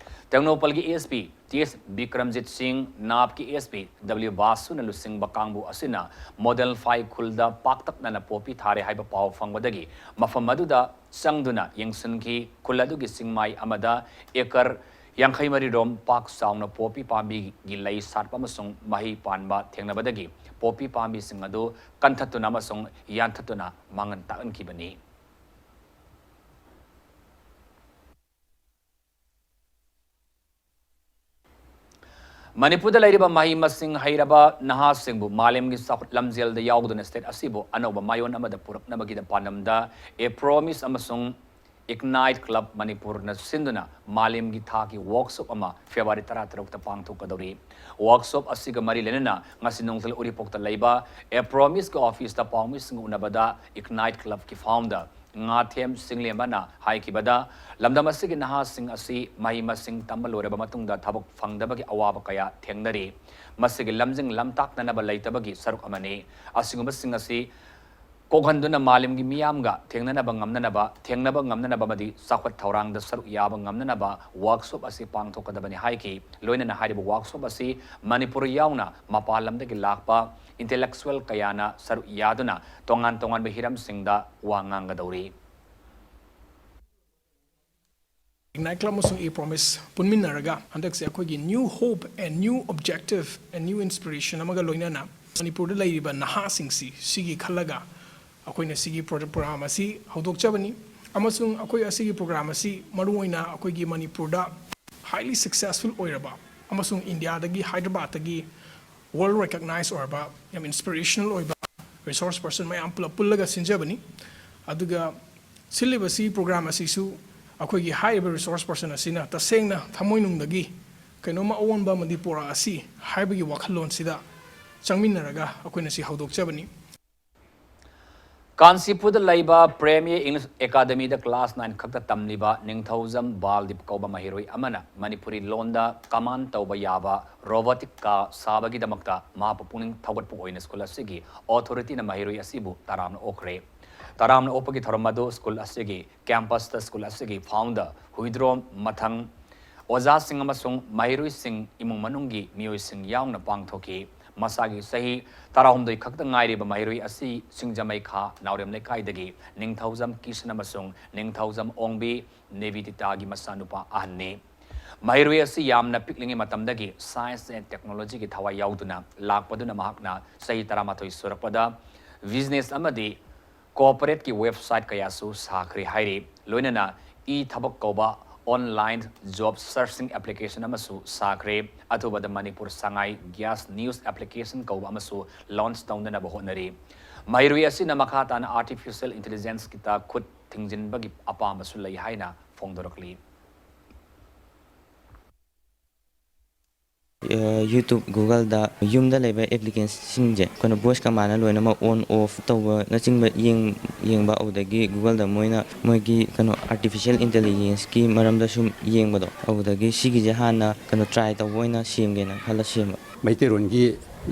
ꯇꯦꯡꯅꯧꯄꯜꯒꯤ ꯑꯦꯁ ꯄꯤ ꯇꯤ ꯑꯦꯁ ꯕꯤꯀ꯭ꯔꯝꯖꯤꯠ ꯁꯤꯡ, ꯅꯥꯞꯀꯤ ꯑꯦꯁ ꯄꯤ ꯗꯕ꯭ꯂꯤꯎ ꯕꯥꯁꯨꯅ ꯂꯨꯆꯤꯡꯕ ꯀꯥꯡꯕꯨ ꯑꯁꯤꯅ ꯃꯣꯗꯦꯜ ꯐꯥꯏ ꯈꯨꯜꯗ ꯄꯥꯛꯇꯛꯅꯅ ꯄꯣꯄꯤ ꯊꯥꯔꯦ ꯍꯥꯏꯕ ꯄꯥꯎ ꯐꯪꯕꯗꯒꯤ ꯃꯐꯝ ꯑꯗꯨꯗ ꯆꯪꯗꯨꯅ ꯌꯦꯡꯁꯤꯟꯈꯤ꯫ ꯈꯨꯜ ꯑꯗꯨꯒꯤ ꯆꯤꯡꯃꯥꯏ ꯑꯃꯗ ꯑꯦꯀꯔ ꯌꯥꯡꯈꯩ ꯃꯔꯤ ꯔꯣꯝ ꯄꯥꯛ ꯆꯥꯎꯅ ꯄꯣꯄꯤ ꯄꯥꯝꯕꯤꯒꯤ ꯂꯩ ꯁꯥꯠꯄ ꯑꯃꯁꯨꯡ ꯃꯍꯩ ꯄꯥꯟꯕ ꯊꯦꯡꯅꯕꯗꯒꯤ ꯄꯣꯄꯤ ꯄꯥꯝꯕꯤꯁꯤꯡ ꯑꯗꯨ ꯀꯟꯊꯠꯇꯨꯅ ꯑꯃꯁꯨꯡ ꯌꯥꯟꯊꯠꯇꯨꯅ ꯃꯥꯡꯍꯟ ꯇꯥꯛꯍꯟꯈꯤꯕꯅꯤ꯫ ꯃꯅꯤꯄꯨꯔꯗ ꯂꯩꯔꯤꯕ ꯃꯍꯩ ꯃꯁꯤꯡ ꯍꯩꯔꯕ ꯅꯍꯥꯁꯤꯡꯕꯨ ꯃꯥꯂꯦꯝꯒꯤ ꯆꯥꯎꯈꯠ ꯂꯝꯖꯦꯜꯗ ꯌꯥꯎꯗꯨꯅ ꯁ꯭ꯇꯦꯠ ꯑꯁꯤꯕꯨ ꯑꯅꯧꯕ ꯃꯥꯏꯑꯣꯟ ꯑꯃꯗ ꯄꯨꯔꯛꯅꯕꯒꯤꯗ ꯄꯥꯟꯗꯝꯗ ꯑꯦ ꯄ꯭ꯔꯣꯃꯤꯁ ꯑꯃꯁꯨꯡ ꯏꯒꯅꯥꯏꯠ ꯀ꯭ꯂꯕ ꯃꯅꯤꯄꯨꯔꯅ ꯁꯤꯟꯗꯨꯅ ꯃꯥꯂꯦꯝꯒꯤ ꯊꯥꯛꯀꯤ ꯋꯥꯔꯛꯁꯣꯞ ꯑꯃ ꯐꯦꯕ꯭ꯔꯨꯋꯥꯔꯤ ꯇꯔꯥꯇꯔꯨꯛꯇ ꯄꯥꯡꯊꯣꯛꯀꯗꯧꯔꯤ꯫ ꯋꯥꯔꯛꯁꯣꯞ ꯑꯁꯤꯒ ꯃꯔꯤ ꯂꯩꯅꯅ ꯉꯁꯤ ꯅꯣꯡꯊꯤꯜ ꯎꯔꯤꯄꯣꯛꯇ ꯂꯩꯕ ꯑꯦ ꯄ꯭ꯔꯣꯃꯤꯁꯀꯤ ꯑꯣꯐꯤꯁꯇ ꯄꯥꯎꯃꯤꯁꯤꯡꯒ ꯎꯅꯕꯗ ꯏꯒꯅꯥꯏꯠ ꯀ꯭ꯂꯕꯀꯤ ꯐꯥꯎꯟꯗꯔ ꯉꯥꯊꯦꯝ ꯆꯤꯡꯂꯦꯝꯕꯅ ꯍꯥꯏꯈꯤꯕꯗ, ꯂꯝꯗꯝ ꯑꯁꯤꯒꯤ ꯅꯍꯥꯁꯤꯡ ꯑꯁꯤ ꯃꯍꯩ ꯃꯁꯤꯡ ꯇꯝꯕ ꯂꯣꯏꯔꯕ ꯃꯇꯨꯡꯗ ꯊꯕꯛ ꯐꯪꯗꯕꯒꯤ ꯑꯋꯥꯕ ꯀꯌꯥ ꯊꯦꯡꯅꯔꯤ꯫ ꯃꯁꯤꯒꯤ ꯂꯝꯖꯤꯡ ꯂꯝꯇꯥꯛꯅꯅꯕ ꯂꯩꯇꯕꯒꯤ ꯁꯔꯨꯛ ꯑꯃꯅꯤ꯫ ꯑꯁꯤꯒꯨꯝꯕꯁꯤꯡ ꯑꯁꯤ ꯀꯣꯛꯍꯟꯗꯨꯅ ꯃꯥꯂꯦꯝꯒꯤ ꯃꯤꯌꯥꯝꯒ ꯊꯦꯡꯅꯅꯕ ꯉꯝꯅꯅꯕ, ꯊꯦꯡꯅꯕ ꯉꯝꯅꯅꯕ ꯑꯃꯗꯤ ꯆꯥꯎꯈꯠ ꯊꯧꯔꯥꯡꯗ ꯁꯔꯨꯛ ꯌꯥꯕ ꯉꯝꯅꯅꯕ ꯋꯥꯔꯛꯁꯣꯞ ꯑꯁꯤ ꯄꯥꯡꯊꯣꯛꯀꯗꯕꯅꯤ ꯍꯥꯏꯈꯤ꯫ ꯂꯣꯏꯅꯅ ꯍꯥꯏꯔꯤꯕ ꯋꯥꯔꯛꯁꯣꯞ ꯑꯁꯤ ꯃꯅꯤꯄꯨꯔ ꯌꯥꯎꯅ ꯃꯄꯥꯟ ꯂꯝꯗꯒꯤ ꯂꯥꯛꯄ ꯏꯟꯇꯦꯂꯦꯛꯆꯨꯋꯦꯜ ꯀꯌꯥꯅ ꯁꯔꯨꯛ ꯌꯥꯗꯨꯅ ꯇꯣꯉꯥꯟ ꯇꯣꯉꯥꯟꯕ ꯍꯤꯔꯝꯁꯤꯡꯗ ꯋꯥ ꯉꯥꯡꯒꯗꯧꯔꯤ꯫ ꯏꯒꯅꯥꯏꯠ ꯀ꯭ꯂꯕ ꯑꯃꯁꯨꯡ ꯑꯦ ꯄ꯭ꯔꯣꯃꯤꯁ ꯄꯨꯟꯃꯤꯟꯅꯔꯒ ꯍꯟꯗꯛꯁꯦ ꯑꯩꯈꯣꯏꯒꯤ new hope and new objective and new inspiration ꯑꯃꯒ ꯂꯣꯏꯅꯅ ꯃꯅꯤꯄꯨꯔꯗ ꯂꯩꯔꯤꯕ ꯅꯍꯥꯁꯤꯡꯁꯤ ꯁꯤꯒꯤ ꯈꯜꯂꯒ ꯑꯩꯈꯣꯏꯅ ꯁꯤꯒꯤ ꯄ꯭ꯔꯣ-, ꯄ꯭ꯔꯣꯒ꯭ꯔꯥꯝ ꯑꯁꯤ ꯍꯧꯗꯣꯛꯆꯕꯅꯤ꯫ ꯑꯃꯁꯨꯡ ꯑꯩꯈꯣꯏ ꯑꯁꯤꯒꯤ ꯄ꯭ꯔꯣꯒ꯭ꯔꯥꯝ ꯑꯁꯤ ꯃꯔꯨꯑꯣꯏꯅ ꯑꯩꯈꯣꯏꯒꯤ ꯃꯅꯤꯄꯨꯔꯗ highly successful ꯑꯣꯏꯔꯕ ꯑꯃꯁꯨꯡ ꯏꯟꯗꯤꯌꯥꯗꯒꯤ, ꯍꯥꯏꯗ꯭ꯔꯕꯥꯗꯇꯒꯤ world recognize ꯑꯣꯏꯔꯕ, ꯌꯥꯝ inspirational ꯑꯣꯏꯕ resource person ꯃꯌꯥꯝ ꯄꯨꯂꯞ ꯄꯨꯜꯂꯒ ꯁꯤꯟꯖꯕꯅꯤ꯫ ꯑꯗꯨꯒ ꯁꯤꯜꯂꯤꯕꯁꯤ, ꯄ꯭ꯔꯣꯒ꯭ꯔꯥꯝ ꯑꯁꯤꯁꯨ ꯑꯩꯈꯣꯏꯒꯤ ꯍꯥꯏꯔꯤꯕ resource person ꯑꯁꯤꯅ ꯇꯁꯦꯡꯅ ꯊꯃꯣꯏꯅꯨꯡꯗꯒꯤ ꯀꯩꯅꯣꯝꯃ ꯑꯑꯣꯟꯕ ꯑꯃꯗꯤ ꯄꯨꯔꯛꯑꯁꯤ ꯍꯥꯏꯕꯒꯤ ꯋꯥꯈꯜꯂꯣꯟꯁꯤꯗ ꯆꯪꯃꯤꯟꯅꯔꯒ ꯑꯩꯈꯣꯏꯅ ꯁꯤ ꯍꯧꯗꯣꯛꯆꯕꯅꯤ꯫ ꯀꯥꯟꯆꯤꯄꯨꯔꯗ ꯂꯩꯕ ꯄ꯭ꯔꯦꯃꯤꯌꯔ ꯏꯪꯂꯤꯁ ꯑꯦꯀꯥꯗꯃꯤꯗ ꯀ꯭ꯂꯥꯁ ꯅꯥꯏꯟ ꯈꯛꯇ ꯇꯝꯂꯤꯕ ꯅꯤꯡꯊꯧꯖꯝ ꯕꯥꯜꯗꯤꯞ ꯀꯧꯕ ꯃꯍꯩꯔꯣꯏ ꯑꯃꯅ ꯃꯅꯤꯄꯨꯔꯤ ꯂꯣꯟꯗ ꯀꯃꯥꯟ ꯇꯧꯕ ꯌꯥꯕ ꯔꯣꯕꯣꯇꯤꯛ ꯀꯥ ꯁꯥꯕꯒꯤꯗꯃꯛꯇ ꯃꯍꯥꯛꯄꯨ ꯄꯨꯛꯅꯤꯡ ꯊꯧꯒꯠꯄ ꯑꯣꯏꯅ ꯁ꯭ꯀꯨꯜ ꯑꯁꯤꯒꯤ ꯑꯣꯊꯣꯔꯤꯇꯤꯅ ꯃꯍꯩꯔꯣꯏ ꯑꯁꯤꯕꯨ ꯇꯔꯥꯝꯅ ꯑꯣꯛꯈ꯭ꯔꯦ꯫ ꯇꯔꯥꯝꯅ ꯑꯣꯛꯄꯒꯤ ꯊꯧꯔꯝ ꯑꯗꯨ ꯁ꯭ꯀꯨꯜ ꯑꯁꯤꯒꯤ ꯀꯦꯝꯄꯁꯇ ꯁ꯭ꯀꯨꯜ ꯑꯁꯤꯒꯤ ꯐꯥꯎꯟꯗꯔ ꯍꯨꯏꯗ꯭ꯔꯣꯝ ꯃꯊꯪ ꯑꯣꯖꯥꯁꯤꯡ ꯑꯃꯁꯨꯡ ꯃꯍꯩꯔꯣꯏꯁꯤꯡ ꯏꯃꯨꯡ ꯃꯅꯨꯡꯒꯤ ꯃꯤꯑꯣꯏꯁꯤꯡ ꯌꯥꯎꯅ ꯄꯥꯡꯊꯣꯛꯈꯤ꯫ ꯃꯁꯥꯒꯤ ꯆꯍꯤ ꯇꯔꯥꯍꯨꯝꯗꯣꯏ ꯈꯛꯇ ꯉꯥꯏꯔꯤꯕ ꯃꯍꯩꯔꯣꯏ ꯑꯁꯤ ꯁꯤꯡꯖꯃꯩ ꯈꯥ ꯅꯥꯎꯔꯦꯝ ꯂꯩꯀꯥꯏꯗꯒꯤ ꯅꯤꯡꯊꯧꯖꯝ ꯀꯤꯁꯟ ꯑꯃꯁꯨꯡ ꯅꯤꯡꯊꯧꯖꯝ ꯑꯣꯡꯕꯤ ꯅꯦꯕꯤꯗꯤꯇꯥꯒꯤ ꯃꯆꯥꯅꯨꯄꯥ ꯑꯍꯟꯅꯤ꯫ ꯃꯍꯩꯔꯣꯏ ꯑꯁꯤ ꯌꯥꯝꯅ ꯄꯤꯛꯂꯤꯉꯩ ꯃꯇꯝꯗꯒꯤ science and technologyꯒꯤ ꯊꯋꯥꯏ ꯌꯥꯎꯗꯨꯅ ꯂꯥꯛꯄꯗꯨꯅ ꯃꯍꯥꯛꯅ ꯆꯍꯤ ꯇꯔꯥꯃꯥꯊꯣꯏ ꯁꯨꯔꯛꯄꯗ business ꯑꯃꯗꯤ corporateꯀꯤ website ꯀꯌꯥꯁꯨ ꯁꯥꯈ꯭ꯔꯦ ꯍꯥꯏꯔꯤ꯫ ꯂꯣꯏꯅꯅ ꯏ ꯊꯕꯛ ꯀꯧꯕ online job searching application ꯑꯃꯁꯨ ꯁꯥꯈ꯭ꯔꯦ꯫ ꯑꯊꯨꯕꯗ Manipur Sangai gas news application ꯀꯧꯕ ꯑꯃꯁꯨ launch ꯇꯧꯅꯅꯕ ꯍꯣꯠꯅꯔꯤ꯫ ꯃꯍꯩꯔꯣꯏ ꯑꯁꯤꯅ ꯃꯈꯥ ꯇꯥꯅ artificial intelligenceꯀꯤꯇ ꯈꯨꯠ ꯊꯤꯡꯖꯤꯟꯕꯒꯤ ꯑꯄꯥꯝꯕꯁꯨ ꯂꯩ ꯍꯥꯏꯅ ꯐꯣꯡꯗꯣꯔꯛꯂꯤ꯫ YouTube, Googleꯗ ꯌꯨꯝꯗ ꯂꯩꯕ applicationꯁꯤꯡꯁꯦ ꯑꯩꯈꯣꯏꯅ voice commandꯅ ꯂꯣꯏꯅꯃꯛ on off ꯇꯧꯕꯅꯆꯤꯡꯕ ꯌꯦꯡ ꯌꯦꯡꯕ꯫ ꯑꯗꯨꯗꯒꯤ Googleꯗ ꯃꯣꯏꯅ ꯃꯣꯏꯒꯤ ꯀꯩꯅꯣ artificial intelligenceꯀꯤ ꯃꯔꯝꯗ ꯁꯨꯝ ꯌꯦꯡꯕꯗꯣ, ꯑꯗꯨꯗꯒꯤ ꯁꯤꯒꯤꯁꯦ ꯍꯥꯟꯅ ꯀꯩꯅꯣ try ꯇꯧꯕ ꯑꯣꯏꯅ ꯁꯦꯝꯒꯦꯅ ꯈꯜꯂ ꯁꯦꯝꯕ꯫ ꯃꯩꯇꯩꯔꯣꯟꯒꯤ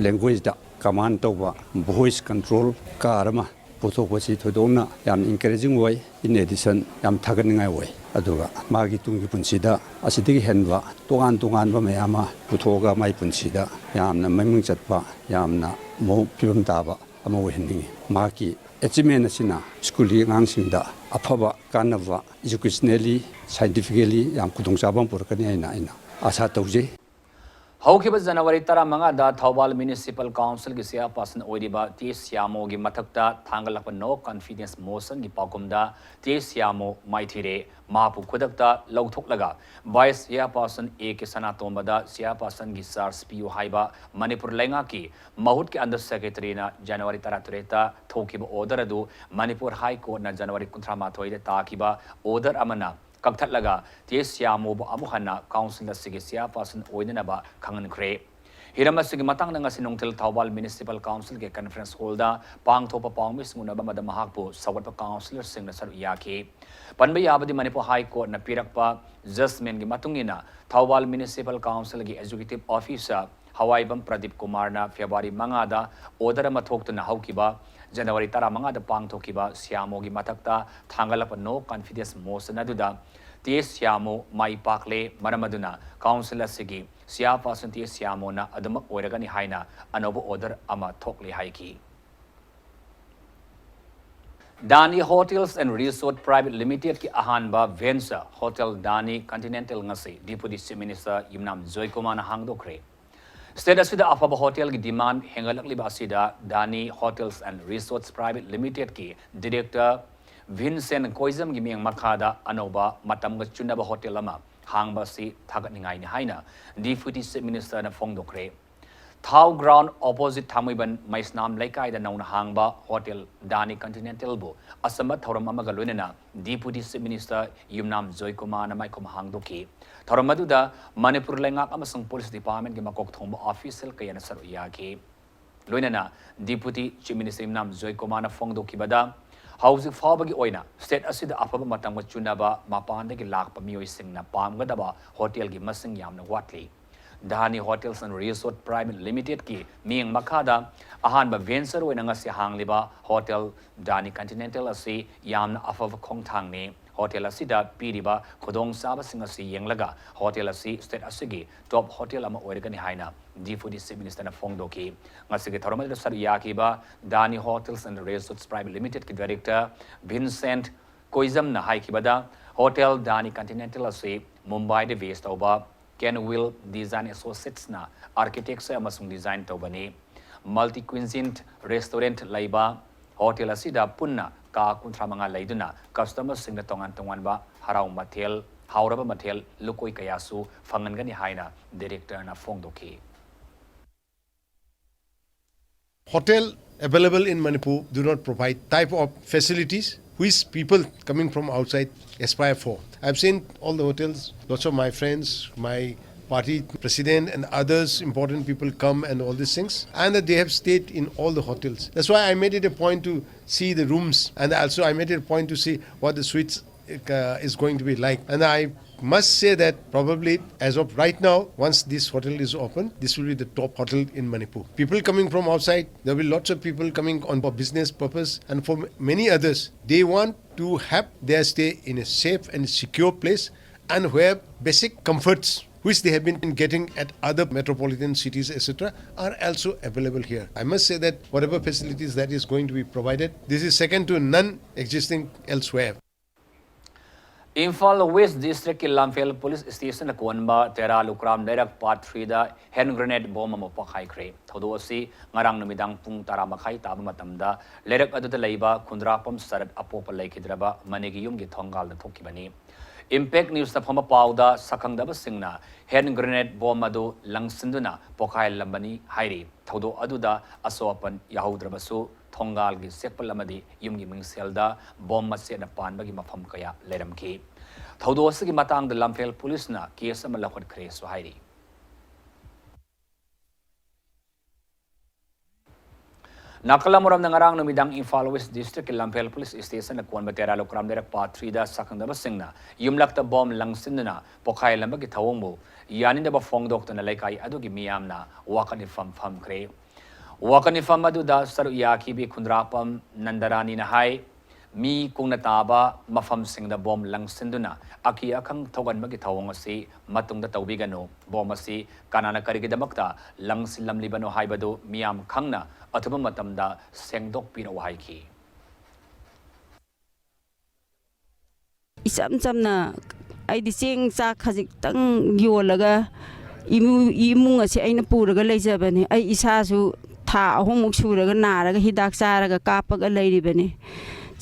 languageꯗ command ꯇꯧꯕ voice control car ꯑꯃ ꯄꯨꯊꯣꯛꯄꯁꯤ ꯊꯣꯏꯗꯣꯛꯅ ꯌꯥꯝꯅ encouraging ꯑꯣꯏ꯫ In addition, ꯌꯥꯝ ꯊꯥꯒꯠꯅꯤꯡꯉꯥꯏ ꯑꯣꯏ꯫ ꯑꯗꯨꯒ ꯃꯥꯒꯤ ꯇꯨꯡꯒꯤ ꯄꯨꯟꯁꯤꯗ ꯑꯁꯤꯗꯒꯤ ꯍꯦꯟꯕ ꯇꯣꯉꯥꯟ ꯇꯣꯉꯥꯟꯕ ꯃꯌꯥꯝ ꯑꯃ ꯄꯨꯊꯣꯛꯑꯒ ꯃꯥꯒꯤ ꯄꯨꯟꯁꯤꯗ ꯌꯥꯝꯅ ꯃꯃꯤꯡ ꯆꯠꯄ, ꯌꯥꯝꯅ ꯃꯑꯣꯡ ꯐꯤꯕꯝ ꯇꯥꯕ ꯑꯃ ꯑꯣꯏꯍꯟꯅꯤꯡꯉꯤ꯫ ꯃꯍꯥꯛꯀꯤ achievement ꯑꯁꯤꯅ ꯁ꯭ꯀꯨꯜꯒꯤ ꯑꯉꯥꯡꯁꯤꯡꯗ ꯑꯐꯕ ꯀꯥꯟꯅꯕ educationally, scientifically ꯌꯥꯝ ꯈꯨꯗꯣꯡꯆꯥꯕ ꯑꯃ ꯄꯨꯔꯛꯀꯅꯤ ꯍꯥꯏꯅ ꯑꯩꯅ ꯑꯥꯁꯥ ꯇꯧꯖꯩ꯫ ꯍꯧꯈꯤꯕ ꯖꯅꯋꯥꯔꯤ ꯇꯔꯥꯃꯉꯥꯗ ꯊꯧꯕꯥꯜ municipal councilꯒꯤ chairperson ꯑꯣꯏꯔꯤꯕ ꯇꯤ ꯁ꯭ꯌꯥꯃꯣꯒꯤ ꯃꯊꯛꯇ ꯊꯥꯡꯒꯠꯂꯛꯄ no confidence motionꯒꯤ ꯄꯥꯎꯈꯨꯝꯗ ꯇꯤ ꯁ꯭ꯌꯥꯃꯣ ꯃꯥꯏꯊꯤꯔꯦ꯫ ꯃꯍꯥꯛꯄꯨ ꯈꯨꯗꯛꯇ ꯂꯧꯊꯣꯛꯂꯒ vice chairperson A K ꯁꯅꯥꯇꯣꯝꯕꯗ chairpersonꯒꯤ charge ꯄꯤꯌꯨ ꯍꯥꯏꯕ ꯃꯅꯤꯄꯨꯔ ꯂꯩꯉꯥꯛꯀꯤ ꯃꯍꯨꯠꯀꯤ under secretaryꯅ ꯖꯅꯋꯥꯔꯤ ꯇꯔꯥꯇꯔꯦꯠꯇ ꯊꯣꯛꯈꯤꯕ order ꯑꯗꯨ ꯃꯅꯤꯄꯨꯔ High Courtꯅ ꯖꯅꯋꯥꯔꯤ ꯀꯨꯟꯊ꯭ꯔꯥ ꯃꯥꯊꯣꯏꯗ ꯇꯥꯈꯤꯕ order ꯑꯃꯅ ꯀꯛꯊꯠꯂꯒ ꯇꯤ ꯁ꯭ꯌꯥꯃꯣꯕꯨ ꯑꯃꯨꯛ ꯍꯟꯅ council ꯑꯁꯤꯒꯤ chairperson ꯑꯣꯏꯅꯅꯕ ꯈꯪꯍꯟꯈ꯭ꯔꯦ꯫ ꯍꯤꯔꯝ ꯑꯁꯤꯒꯤ ꯃꯇꯥꯡꯗ ꯉꯁꯤ ꯅꯨꯡꯊꯤꯜ ꯊꯧꯕꯥꯜ Municipal Councilꯒꯤ conference hallꯗ ꯄꯥꯡꯊꯣꯛꯄ ꯄꯥꯎꯃꯤꯁꯤꯡ ꯎꯅꯕ ꯑꯃꯗ ꯃꯍꯥꯛꯄꯨ ꯁꯧꯒꯠꯄ councillorꯁꯤꯡꯅ ꯁꯔꯨꯛ ꯌꯥꯈꯤ꯫ ꯄꯟꯕ ꯌꯥꯕꯗꯤ ꯃꯅꯤꯄꯨꯔ High Courtꯅ ꯄꯤꯔꯛꯄ judgmentꯒꯤ ꯃꯇꯨꯡ ꯏꯟꯅ Thoubal Municipal Councilꯒꯤ Executive Officer ꯍꯋꯥꯏꯕꯝ Pradeep ꯀꯨꯃꯥꯔꯅ February ꯃꯉꯥꯗ order ꯑꯃ ꯊꯣꯛꯇꯨꯅ ꯍꯧꯈꯤꯕ January ꯇꯔꯥꯃꯉꯥꯗ ꯄꯥꯡꯊꯣꯛꯈꯤꯕ ꯁ꯭ꯌꯥꯃꯣꯒꯤ ꯃꯊꯛꯇ ꯊꯥꯡꯒꯠꯂꯛꯄ no confidence motion ꯑꯗꯨꯗ ꯇꯤ ꯑꯦꯁ ꯁ꯭ꯌꯥꯃꯣ ꯃꯥꯏ ꯄꯥꯛꯂꯦ꯫ ꯃꯔꯝ ꯑꯗꯨꯅ council ꯑꯁꯤꯒꯤ chairperson ꯇꯤ ꯑꯦꯁ ꯁ꯭ꯌꯥꯃꯣꯅ ꯑꯗꯨꯃꯛ ꯑꯣꯏꯔꯒꯅꯤ ꯍꯥꯏꯅ ꯑꯅꯧꯕ order ꯑꯃ ꯊꯣꯛꯂꯦ ꯍꯥꯏꯈꯤ꯫ ꯗꯥꯅꯤ Hotels and Resort Private Limitedꯀꯤ ꯑꯍꯥꯟꯕ venture Hotel ꯗꯥꯅꯤ Continental ꯉꯁꯤ Deputy Chief Minister ꯌꯨꯝꯅꯥꯝ ꯖꯣꯏꯀꯨꯃꯥꯔꯅ ꯍꯥꯡꯗꯣꯛꯈ꯭ꯔꯦ꯫ State ꯑꯁꯤꯗ ꯑꯐꯕ hotelꯒꯤ demand ꯍꯦꯟꯒꯠꯂꯛꯂꯤꯕ ꯑꯁꯤꯗ ꯗꯥꯅꯤ Hotels and Resorts Private Limitedꯀꯤ director ꯚꯤꯟꯁꯦꯟ ꯀꯣꯏꯖꯝꯒꯤ ꯃꯤꯠꯌꯦꯡ ꯃꯈꯥꯗ ꯑꯅꯧꯕ ꯃꯇꯝꯒ ꯆꯨꯅꯕ hotel ꯑꯃ ꯍꯥꯡꯕ ꯑꯁꯤ ꯊꯥꯒꯠꯅꯤꯡꯉꯥꯏꯅꯤ ꯍꯥꯏꯅ Deputy Chief Ministerꯅ ꯐꯣꯡꯗꯣꯛꯈ꯭ꯔꯦ꯫ ꯊꯥꯎ ground opposite ꯊꯥꯡꯃꯩꯕꯟ ꯃꯩꯁꯅꯥꯝ ꯂꯩꯀꯥꯏꯗ ꯅꯧꯅ ꯍꯥꯡꯕ Hotel ꯗꯥꯅꯤ Continentalꯕꯨ ꯑꯆꯝꯕ ꯊꯧꯔꯝ ꯑꯃꯒ ꯂꯣꯏꯅꯅ Deputy Chief Minister ꯌꯨꯝꯅꯥꯝ ꯖꯣꯏꯀꯨꯃꯥꯔꯅ ꯃꯥꯏꯈꯨꯝ ꯍꯥꯡꯗꯣꯛꯈꯤ꯫ ꯊꯧꯔꯝ ꯑꯗꯨꯗ ꯃꯅꯤꯄꯨꯔ ꯂꯩꯉꯥꯛ ꯑꯃꯁꯨꯡ police departmentꯀꯤ ꯃꯀꯣꯛ ꯊꯣꯡꯕ official ꯀꯌꯥꯅ ꯁꯔꯨꯛ ꯌꯥꯈꯤ꯫ ꯂꯣꯏꯅꯅ Deputy Chief Minister ꯌꯨꯝꯅꯥꯝ ꯖꯣꯏꯀꯨꯃꯥꯔꯅ ꯐꯣꯡꯗꯣꯛꯈꯤꯕꯗ, ꯍꯧꯖꯤꯛ ꯐꯥꯎꯕꯒꯤ ꯑꯣꯏꯅ state ꯑꯁꯤꯗ ꯑꯐꯕ ꯃꯇꯝꯒ ꯆꯨꯅꯕ ꯃꯄꯥꯟꯗꯒꯤ ꯂꯥꯛꯄ ꯃꯤꯑꯣꯏꯁꯤꯡꯅ ꯄꯥꯝꯒꯗꯕ hotelꯒꯤ ꯃꯁꯤꯡ ꯌꯥꯝꯅ ꯋꯥꯠꯂꯤ꯫ ꯗꯥꯅꯤ Hotels and Resort Private Limitedꯀꯤ ꯃꯤꯠꯌꯦꯡ ꯃꯈꯥꯗ ꯑꯍꯥꯟꯕ venture ꯑꯣꯏꯅ ꯉꯁꯤ ꯍꯥꯡꯂꯤꯕ Hotel ꯗꯥꯅꯤ Continental ꯑꯁꯤ ꯌꯥꯝꯅ ꯑꯐꯕ ꯈꯣꯡꯊꯥꯡꯅꯤ꯫ Hotel ꯑꯁꯤꯗ ꯄꯤꯔꯤꯕ ꯈꯨꯗꯣꯡꯆꯥꯕꯁꯤꯡ ꯑꯁꯤ ꯌꯦꯡꯂꯒ hotel ꯑꯁꯤ state ꯑꯁꯤꯒꯤ top hotel ꯑꯃ ꯑꯣꯏꯔꯒꯅꯤ ꯍꯥꯏꯅ Deputy Chief Ministerꯅ ꯐꯣꯡꯗꯣꯛꯈꯤ꯫ ꯉꯁꯤꯒꯤ ꯊꯧꯔꯝ ꯑꯗꯨꯗ ꯁꯔꯨꯛ ꯌꯥꯈꯤꯕ ꯗꯥꯅꯤ Hotels and Resorts Private Limitedꯀꯤ director ꯚꯤꯟꯁꯦꯟ ꯀꯣꯏꯖꯝꯅ ꯍꯥꯏꯈꯤꯕꯗ, Hotel ꯗꯥꯅꯤ Continental ꯑꯁꯤ ꯃꯨꯝꯕꯥꯏꯗ base ꯇꯧꯕ Canwell Design Associatesꯅ architecture ꯑꯃꯁꯨꯡ design ꯇꯧꯕꯅꯤ꯫ Multi cuisine restaurant ꯂꯩꯕ hotel ꯑꯁꯤꯗ ꯄꯨꯟꯅ ꯀꯥ ꯀꯨꯟꯊ꯭ꯔꯥ ꯃꯉꯥ ꯂꯩꯗꯨꯅ customerꯁꯤꯡꯅ ꯇꯣꯉꯥꯟ ꯇꯣꯉꯥꯟꯕ ꯍꯔꯥꯎ ꯃꯊꯦꯜ, ꯍꯥꯎꯔꯕ ꯃꯊꯦꯜ ꯂꯨꯀꯣꯏ ꯀꯌꯥꯁꯨ ꯐꯪꯍꯟꯒꯅꯤ ꯍꯥꯏꯅ directorꯅ ꯐꯣꯡꯗꯣꯛꯈꯤ꯫ Hotel available in Manipur do not provide type of facilities which people coming from outside aspire for. I've seen all the hotels, lots of my friends, my party president and others, important people come and all these things. And that they have stayed in all the hotels. That's why I made it a point to see the rooms. And also I made it a point to see what the suites uh, is going to be like. And I must say that probably as of right now, once this hotel is open, this will be the top hotel in Manipur. People coming from outside, there will be lots of people coming on for business purpose. And for many others, they want to have their stay in a safe and secure place and where basic comforts which they have been getting at other metropolitan cities, et cetera, are also available here. I must say that whatever facilities that is going to be provided, this is second to none existing elsewhere. Imphal west ꯗꯤꯁꯇ꯭ꯔꯤꯛꯀꯤ Lamphel police ꯁ꯭ꯇꯦꯁꯟꯗ ꯀꯣꯟꯕ ꯇꯦꯔꯥ ꯂꯨꯀ꯭ꯔꯥꯝ ꯂꯩꯔꯛ part ꯊ꯭ꯔꯤꯗ hand grenade bomb ꯑꯃ ꯄꯣꯈꯥꯏꯈ꯭ꯔꯦ꯫ ꯊꯧꯗꯣꯛ ꯑꯁꯤ ꯉꯔꯥꯡ ꯅꯨꯃꯤꯗꯥꯡ ꯄꯨꯡ ꯇꯔꯥ ꯃꯈꯥꯏ ꯇꯥꯕ ꯃꯇꯝꯗ ꯂꯩꯔꯛ ꯑꯗꯨꯗ ꯂꯩꯕ ꯈꯨꯟꯗ꯭ꯔꯥꯛꯄꯝ ꯁꯔꯠ ꯑꯄꯣꯛꯄ ꯂꯩꯈꯤꯗ꯭ꯔꯕ ꯃꯅꯤꯒꯤ ꯌꯨꯝꯒꯤ ꯊꯣꯡꯒꯥꯜꯗ ꯊꯣꯛꯈꯤꯕꯅꯤ꯫ ꯏꯝꯄꯦꯛ ꯅ꯭ꯌꯨꯁꯇ ꯐꯪꯕ ꯄꯥꯎꯗ ꯁꯛꯈꯪꯗꯕꯁꯤꯡꯅ ꯍꯦꯟ ꯒ꯭ꯔꯦꯅꯦꯗ ꯕꯣꯝ ꯑꯗꯨ ꯂꯪꯁꯤꯟꯗꯨꯅ ꯄꯣꯈꯥꯏꯍꯜꯂꯝꯕꯅꯤ ꯍꯥꯏꯔꯤ꯫ ꯊꯧꯗꯣꯛ ꯑꯗꯨꯗ ꯑꯁꯣꯛ ꯑꯄꯟ ꯌꯥꯍꯧꯗ꯭ꯔꯕꯁꯨ ꯊꯣꯡꯒꯥꯜꯒꯤ ꯆꯦꯛꯄꯜ ꯑꯃꯗꯤ ꯌꯨꯝꯒꯤ ꯃꯤꯡꯁꯦꯜꯗ ꯕꯣꯝ ꯃꯆꯦꯠꯅ ꯄꯥꯟꯕꯒꯤ ꯃꯐꯝ ꯀꯌꯥ ꯂꯩꯔꯝꯈꯤ꯫ ꯊꯧꯗꯣꯛ ꯑꯁꯤꯒꯤ ꯃꯇꯥꯡꯗ ꯂꯝꯐꯦꯜ ꯄꯨꯂꯤꯁꯅ ꯀꯦꯁ ꯑꯃ ꯂꯧꯈꯠꯈ꯭ꯔꯦꯁꯨ ꯍꯥꯏꯔꯤ꯫ ꯅꯥꯀꯜ ꯑꯃꯔꯣꯝꯗ ꯉꯔꯥꯡ ꯅꯨꯃꯤꯗꯥꯡ ꯏꯝꯐꯥꯜ ꯋꯦꯁ ꯗꯤꯁꯇ꯭ꯔꯤꯛꯀꯤ ꯂꯝꯐꯦꯜ ꯄꯨꯂꯤꯁ ꯁ꯭ꯇꯦꯁꯟꯅ ꯀꯣꯟꯕ ꯇꯦꯔꯥ ꯂꯨꯀ꯭ꯔꯥꯝ ꯂꯩꯔꯛ ꯄꯥꯔꯠ ꯊ꯭ꯔꯤꯗ ꯁꯛꯈꯪꯗꯕꯁꯤꯡꯅ ꯌꯨꯝꯂꯛꯇ ꯕꯣꯝ ꯂꯪꯁꯤꯟꯗꯨꯅ ꯄꯣꯈꯥꯏꯍꯜꯂꯝꯕꯒꯤ ꯊꯧꯑꯣꯡꯕꯨ ꯌꯥꯅꯤꯡꯗꯕ ꯐꯣꯡꯗꯣꯛꯇꯨꯅ ꯂꯩꯀꯥꯏ ꯑꯗꯨꯒꯤ ꯃꯤꯌꯥꯝꯅ ꯋꯥꯀꯠ ꯃꯤꯐꯝ ꯐꯝꯈ꯭ꯔꯦ꯫ ꯋꯥꯀꯠ ꯃꯤꯐꯝ ꯑꯗꯨꯗ ꯁꯔꯨꯛ ꯌꯥꯈꯤꯕꯤ ꯈꯨꯟꯗ꯭ꯔꯥꯛꯄꯝ ꯅꯟꯗꯔꯥꯅꯤꯅ ꯍꯥꯏ, ꯃꯤ ꯀꯨꯡꯅ ꯇꯥꯕ ꯃꯐꯝꯁꯤꯡꯗ ꯕꯣꯝ ꯂꯪꯁꯤꯟꯗꯨꯅ ꯑꯀꯤ ꯑꯈꯪ ꯊꯣꯛꯍꯟꯕꯒꯤ ꯊꯧꯑꯣꯡ ꯑꯁꯤ ꯃꯇꯨꯡꯗ ꯇꯧꯕꯤꯒꯅꯨ꯫ ꯕꯣꯝ ꯑꯁꯤ ꯀꯅꯥꯅ ꯀꯔꯤꯒꯤꯗꯃꯛꯇ ꯂꯪꯁꯤꯜꯂꯝꯂꯤꯕꯅꯣ ꯍꯥꯏꯕꯗꯨ ꯃꯤꯌꯥꯝ ꯈꯪꯅ ꯑꯊꯨꯕ ꯃꯇꯝꯗ ꯁꯦꯡꯗꯣꯛꯄꯤꯔꯛꯎ ꯍꯥꯏꯈꯤ꯫ ꯏꯆꯝ ꯆꯝꯅ ꯑꯩꯗꯤ ꯆꯦꯡ ꯆꯥꯛ ꯈꯖꯤꯛꯇꯪ ꯌꯣꯜꯂꯒ ꯏꯃꯨ- ꯏꯃꯨꯡ ꯑꯁꯤ ꯑꯩꯅ ꯄꯨꯔꯒ ꯂꯩꯖꯕꯅꯤ꯫ ꯑꯩ ꯏꯁꯥꯁꯨ ꯊꯥ ꯑꯍꯨꯝꯃꯨꯛ ꯁꯨꯔꯒ ꯅꯥꯔꯒ ꯍꯤꯗꯥꯛ ꯆꯥꯔꯒ ꯀꯥꯞꯄꯒ ꯂꯩꯔꯤꯕꯅꯤ꯫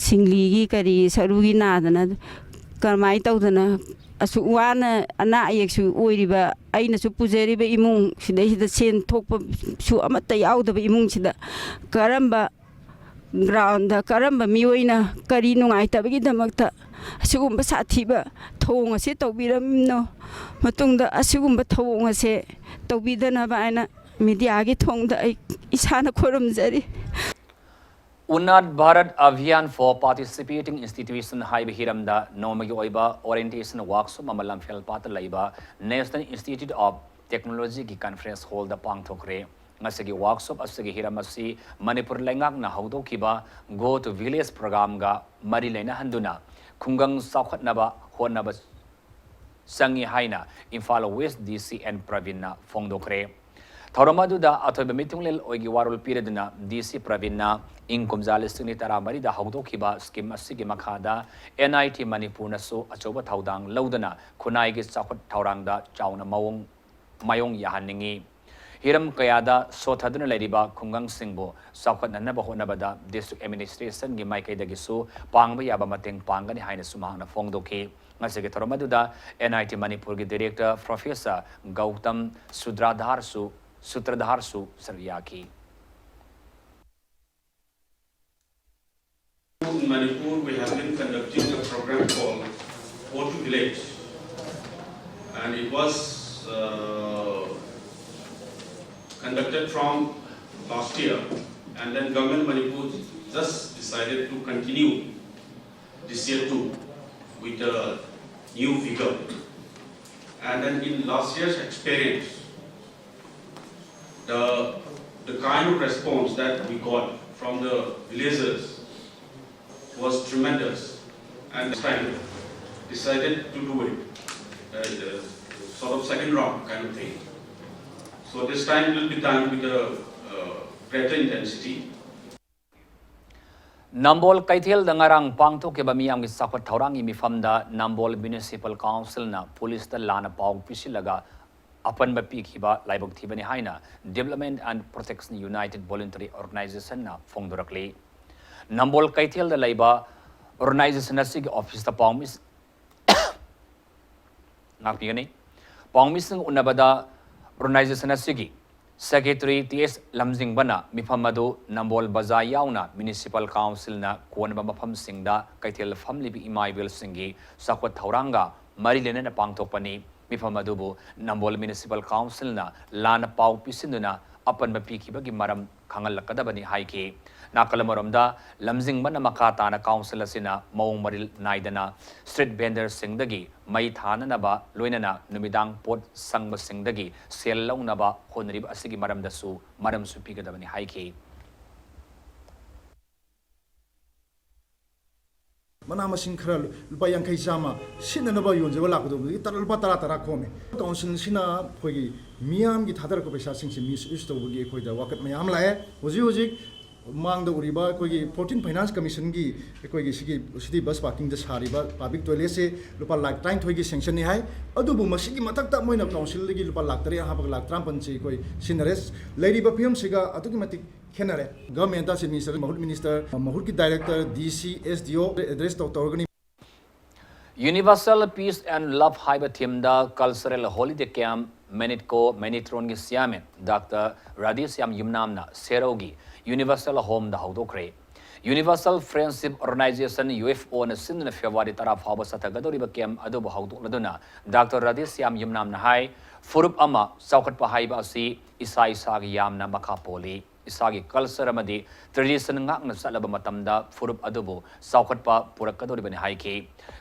ꯁꯤꯡꯂꯤꯒꯤ ꯀꯔꯤ ꯁꯔꯨꯒꯤ ꯅꯥꯗꯅ ꯀꯔꯝꯍꯥꯏꯅ ꯇꯧꯗꯅ ꯑꯁꯨꯛ ꯋꯥꯅ ꯑꯅꯥ ꯑꯌꯦꯛꯁꯨ ꯑꯣꯏꯔꯤꯕ ꯑꯩꯅꯁꯨ ꯄꯨꯖꯔꯤꯕ ꯏꯃꯨꯡ ꯁꯤꯗꯩꯁꯤꯗ ꯁꯦꯟ ꯊꯣꯛꯄꯁꯨ ꯑꯃꯠꯇ ꯌꯥꯎꯗꯕ ꯏꯃꯨꯡꯁꯤꯗ ꯀꯔꯝꯕ ꯒ꯭ꯔꯥꯎꯟꯗ ꯀꯔꯝꯕ ꯃꯤꯑꯣꯏꯅ ꯀꯔꯤ ꯅꯨꯡꯉꯥꯏꯇꯕꯒꯤꯗꯃꯛꯇ ꯑꯁꯤꯒꯨꯝꯕ ꯁꯥꯊꯤꯕ ꯊꯧꯑꯣꯡ ꯑꯁꯤ ꯇꯧꯕꯤꯔꯝꯅꯣ꯫ ꯃꯇꯨꯡꯗ ꯑꯁꯤꯒꯨꯝꯕ ꯊꯧꯑꯣꯡ ꯑꯁꯦ ꯇꯧꯕꯤꯗꯅꯕ ꯍꯥꯏꯅ ꯃꯤꯗꯤꯌꯥꯒꯤ ꯊꯣꯡꯗ ꯑꯩ ꯏꯁꯥꯅ ꯈꯨꯔꯨꯝꯖꯔꯤ꯫ Unnat Bharat Abhiyan for Participating Institution ꯍꯥꯏꯕ ꯍꯤꯔꯝꯗ ꯅꯣꯡꯃꯒꯤ ꯑꯣꯏꯕ orientation workshop ꯑꯃ ꯂꯝꯐꯦꯜꯄꯥꯠꯇ ꯂꯩꯕ National Institute of Technologyꯒꯤ conference hallꯗ ꯄꯥꯡꯊꯣꯛꯈ꯭ꯔꯦ꯫ ꯉꯁꯤꯒꯤ workshop ꯑꯁꯤꯒꯤ ꯍꯤꯔꯝ ꯑꯁꯤ ꯃꯅꯤꯄꯨꯔ ꯂꯩꯉꯥꯛꯅ ꯍꯧꯗꯣꯛꯈꯤꯕ Go to Village programꯒ ꯃꯔꯤ ꯂꯩꯅꯍꯟꯗꯨꯅ ꯈꯨꯡꯒꯪ ꯆꯥꯎꯈꯠꯅꯕ ꯍꯣꯠꯅꯕ ꯆꯪꯏ ꯍꯥꯏꯅ ꯏꯝꯐꯥꯜ West DC N ꯄ꯭ꯔꯕꯤꯟꯅ ꯐꯣꯡꯗꯣꯛꯈ꯭ꯔꯦ꯫ ꯊꯧꯔꯝ ꯑꯗꯨꯗ ꯑꯊꯣꯏꯕ ꯃꯤꯊꯨꯡꯂꯦꯜ ꯑꯣꯏꯒꯤ ꯋꯥꯔꯣꯜ ꯄꯤꯔꯗꯨꯅ DC ꯄ꯭ꯔꯕꯤꯟꯅ ꯏꯪ ꯀꯨꯝꯖꯥ ꯂꯤꯁꯤꯡ ꯑꯅꯤ ꯇꯔꯥꯃꯔꯤꯗ ꯍꯧꯗꯣꯛꯈꯤꯕ scheme ꯑꯁꯤꯒꯤ ꯃꯈꯥꯗ NIT ꯃꯅꯤꯄꯨꯔꯅꯁꯨ ꯑꯆꯧꯕ ꯊꯧꯗꯥꯡ ꯂꯧꯗꯨꯅ ꯈꯨꯟꯅꯥꯏꯒꯤ ꯆꯥꯎꯈꯠ ꯊꯧꯔꯥꯡꯗ ꯆꯥꯎꯅ ꯃꯑꯣꯡ ꯃꯥꯌꯣꯡ ꯌꯥꯍꯟꯅꯤꯡꯏ꯫ ꯍꯤꯔꯝ ꯀꯌꯥꯗ ꯁꯣꯊꯗꯨꯅ ꯂꯩꯔꯤꯕ ꯈꯨꯡꯒꯪꯁꯤꯡꯕꯨ ꯆꯥꯎꯈꯠꯅꯅꯕ ꯍꯣꯠꯅꯕꯗ district administrationꯒꯤ ꯃꯥꯏꯀꯩꯗꯒꯤꯁꯨ ꯄꯥꯡꯕ ꯌꯥꯕ ꯃꯇꯦꯡ ꯄꯥꯡꯒꯅꯤ ꯍꯥꯏꯅꯁꯨ ꯃꯍꯥꯛꯅ ꯐꯣꯡꯗꯣꯛꯈꯤ꯫ ꯉꯁꯤꯒꯤ ꯊꯧꯔꯝ ꯑꯗꯨꯗ NIT ꯃꯅꯤꯄꯨꯔꯒꯤ director professor ꯒꯧꯇꯝ ꯁꯨꯗ꯭ꯔꯥꯙꯥꯔꯁꯨ ꯁꯨꯇ꯭ꯔꯙꯥꯔꯁꯨ ꯁꯔꯨꯛ ꯌꯥꯈꯤ꯫ In Manipur, we have been conducting a program called Go to Village, and it was uh, conducted from last year, and then Government Manipur just decided to continue this year too with a new vigor. And then in last year's experience, the, the kind of response that we got from the villagers was tremendous, and this time decided to do it, uh, sort of second round kind of thing. So this time will be done with a uh, greater intensity. ꯅꯝꯕꯣꯜ ꯀꯩꯊꯦꯜꯗ ꯉꯔꯥꯡ ꯄꯥꯡꯊꯣꯛꯈꯤꯕ ꯃꯤꯌꯥꯝꯒꯤ ꯆꯥꯎꯈꯠ ꯊꯧꯔꯥꯡꯒꯤ ꯃꯤꯐꯝꯗ ꯅꯝꯕꯣꯜ Municipal Councilꯅ ꯄꯨꯂꯤꯁꯇ ꯂꯥꯟꯅ ꯄꯥꯎ ꯄꯤꯁꯤꯜꯂꯒ ꯑꯄꯟꯕ ꯄꯤꯈꯤꯕ ꯂꯥꯏꯕꯛ ꯊꯤꯕꯅꯤ ꯍꯥꯏꯅ Development and Protection United Voluntary Organizationꯅ ꯐꯣꯡꯗꯣꯔꯛꯂꯤ꯫ ꯅꯝꯕꯣꯜ ꯀꯩꯊꯦꯜꯗ ꯂꯩꯕ organization ꯑꯁꯤꯒꯤ officeꯇ ꯄꯥꯎꯃꯤ ꯉꯥꯛꯄꯤꯒꯅꯤ꯫ ꯄꯥꯎꯃꯤꯁꯤꯡ ꯎꯅꯕꯗ organization ꯑꯁꯤꯒꯤ Secretary T S ꯂꯝꯖꯤꯡꯕꯅ ꯃꯤꯐꯝ ꯑꯗꯨ ꯅꯝꯕꯣꯜ ꯕꯖꯥꯔ ꯌꯥꯎꯅ Municipal Councilꯅ ꯀꯣꯟꯅꯕ ꯃꯐꯝꯁꯤꯡꯗ ꯀꯩꯊꯦꯜ ꯐꯝꯂꯤꯕ ꯏꯃꯥ ꯏꯕꯦꯜꯁꯤꯡꯒꯤ ꯆꯥꯎꯈꯠ ꯊꯧꯔꯥꯡꯒ ꯃꯔꯤ ꯂꯩꯅꯅ ꯄꯥꯡꯊꯣꯛꯄꯅꯤ꯫ ꯃꯤꯐꯝ ꯑꯗꯨꯕꯨ ꯅꯝꯕꯣꯜ Municipal Councilꯅ ꯂꯥꯟꯅ ꯄꯥꯎ ꯄꯤꯁꯤꯟꯗꯨꯅ ꯑꯄꯟꯕ ꯄꯤꯈꯤꯕꯒꯤ ꯃꯔꯝ ꯈꯪꯍꯜꯂꯛꯀꯗꯕꯅꯤ ꯍꯥꯏꯈꯤ꯫ ꯅꯥꯀꯜ ꯑꯃꯔꯣꯝꯗ, ꯂꯝꯖꯤꯡꯕꯅ ꯃꯈꯥ ꯇꯥꯅ council ꯑꯁꯤꯅ ꯃꯑꯣꯡ ꯃꯔꯤꯜ ꯅꯥꯏꯗꯅ street vendorꯁꯤꯡꯗꯒꯤ ꯃꯩ ꯊꯥꯅꯅꯕ, ꯂꯣꯏꯅꯅ ꯅꯨꯃꯤꯗꯥꯡ ꯄꯣꯠ ꯁꯪꯕꯁꯤꯡꯗꯒꯤ ꯁꯦꯜ ꯂꯧꯅꯕ ꯍꯣꯠꯅꯔꯤꯕ ꯑꯁꯤꯒꯤ ꯃꯔꯝꯗꯁꯨ ꯃꯔꯝꯁꯨ ꯄꯤꯒꯗꯕꯅꯤ ꯍꯥꯏꯈꯤ꯫ ꯃꯅꯥ ꯃꯁꯤꯡ ꯈꯔ ꯂꯨꯄꯥ ꯌꯥꯡꯈꯩ ꯆꯥꯝꯃ ꯁꯤꯠꯅꯅꯕ ꯌꯣꯟꯖꯕ ꯂꯥꯛꯄꯗꯨꯗꯒꯤ ꯇꯔꯥ, ꯂꯨꯄꯥ ꯇꯔꯥ ꯇꯔꯥ ꯈꯣꯝꯃꯦ꯫ Councilꯁꯤꯅ ꯑꯩꯈꯣꯏꯒꯤ ꯃꯤꯌꯥꯝꯒꯤ ꯊꯥꯗꯔꯛꯄ ꯄꯩꯁꯥꯁꯤꯡꯁꯦ misuse ꯇꯧꯕꯒꯤ ꯑꯩꯈꯣꯏꯗ ꯋꯥꯀꯠ ꯃꯌꯥꯝ ꯂꯥꯛꯑꯦ꯫ ꯍꯧꯖꯤꯛ ꯍꯧꯖꯤꯛ ꯃꯥꯡꯗ ꯎꯔꯤꯕ ꯑꯩꯈꯣꯏꯒꯤ fourteen Finance Commissionꯒꯤ ꯑꯩꯈꯣꯏꯒꯤ ꯁꯤꯒꯤ city bus parkingꯗ ꯁꯥꯔꯤꯕ public toiletꯁꯦ ꯂꯨꯄꯥ ꯂꯥꯈ ꯇꯔꯥꯅꯤꯊꯣꯏꯒꯤ sanctionꯅꯤ ꯍꯥꯏ꯫ ꯑꯗꯨꯕꯨ ꯃꯁꯤꯒꯤ ꯃꯊꯛꯇ ꯃꯣꯏꯅ councilꯗꯒꯤ ꯂꯨꯄꯥ ꯂꯥꯈ ꯇꯔꯦꯠ ꯍꯥꯞꯄꯒ ꯂꯥꯈ ꯇꯔꯥꯃꯥꯄꯟꯁꯦ ꯑꯩꯈꯣꯏ ꯁꯤꯖꯤꯟꯅꯔꯦ꯫ ꯂꯩꯔꯤꯕ ꯐꯤꯕꯝꯁꯤꯒ ꯑꯗꯨꯛꯀꯤ ꯃꯇꯤꯛ ꯈꯦꯠꯅꯔꯦ꯫ Governmentꯇ Chief Minister, ꯃꯍꯨꯠ Minister, ꯃꯍꯨꯠꯀꯤ Director, D C, S D O address ꯇꯧ-, ꯇꯧꯔꯒꯅꯤ꯫ Universal Peace and Love ꯍꯥꯏꯕ themeꯗ cultural holiday camp Manitco Manitronꯒꯤ chairman Doctor Radheshyam ꯌꯨꯝꯅꯥꯝꯅ ꯁꯦꯔꯧꯒꯤ Universal Homeꯗ ꯍꯧꯗꯣꯛꯈ꯭ꯔꯦ꯫ Universal Friendship Organization, U F Oꯅ ꯁꯤꯟꯗꯨꯅ February ꯇꯔꯥ ꯐꯥꯎꯕ ꯆꯠꯊꯒꯗꯧꯔꯤꯕ camp ꯑꯗꯨꯕꯨ ꯍꯧꯗꯣꯛꯂꯗꯨꯅ Doctor ꯔꯥꯙꯦꯁ꯭ꯌꯥꯝ ꯌꯨꯝꯅꯥꯝꯅ ꯍꯥꯏ, ꯐꯨꯔꯨꯞ ꯑꯃ ꯆꯥꯎꯈꯠꯄ ꯍꯥꯏꯕ ꯑꯁꯤ ꯏꯁꯥ ꯏꯁꯥꯒꯤ ꯌꯥꯝꯅ ꯃꯈꯥ ꯄꯣꯜꯂꯤ꯫ ꯏꯁꯥꯒꯤ culture ꯑꯃꯗꯤ tradition ꯉꯥꯛꯅ ꯆꯠꯂꯕ ꯃꯇꯝꯗ ꯐꯨꯔꯨꯞ ꯑꯗꯨꯕꯨ ꯆꯥꯎꯈꯠꯄ ꯄꯨꯔꯛꯀꯗꯧꯔꯤꯕꯅꯤ ꯍꯥꯏꯈꯤ꯫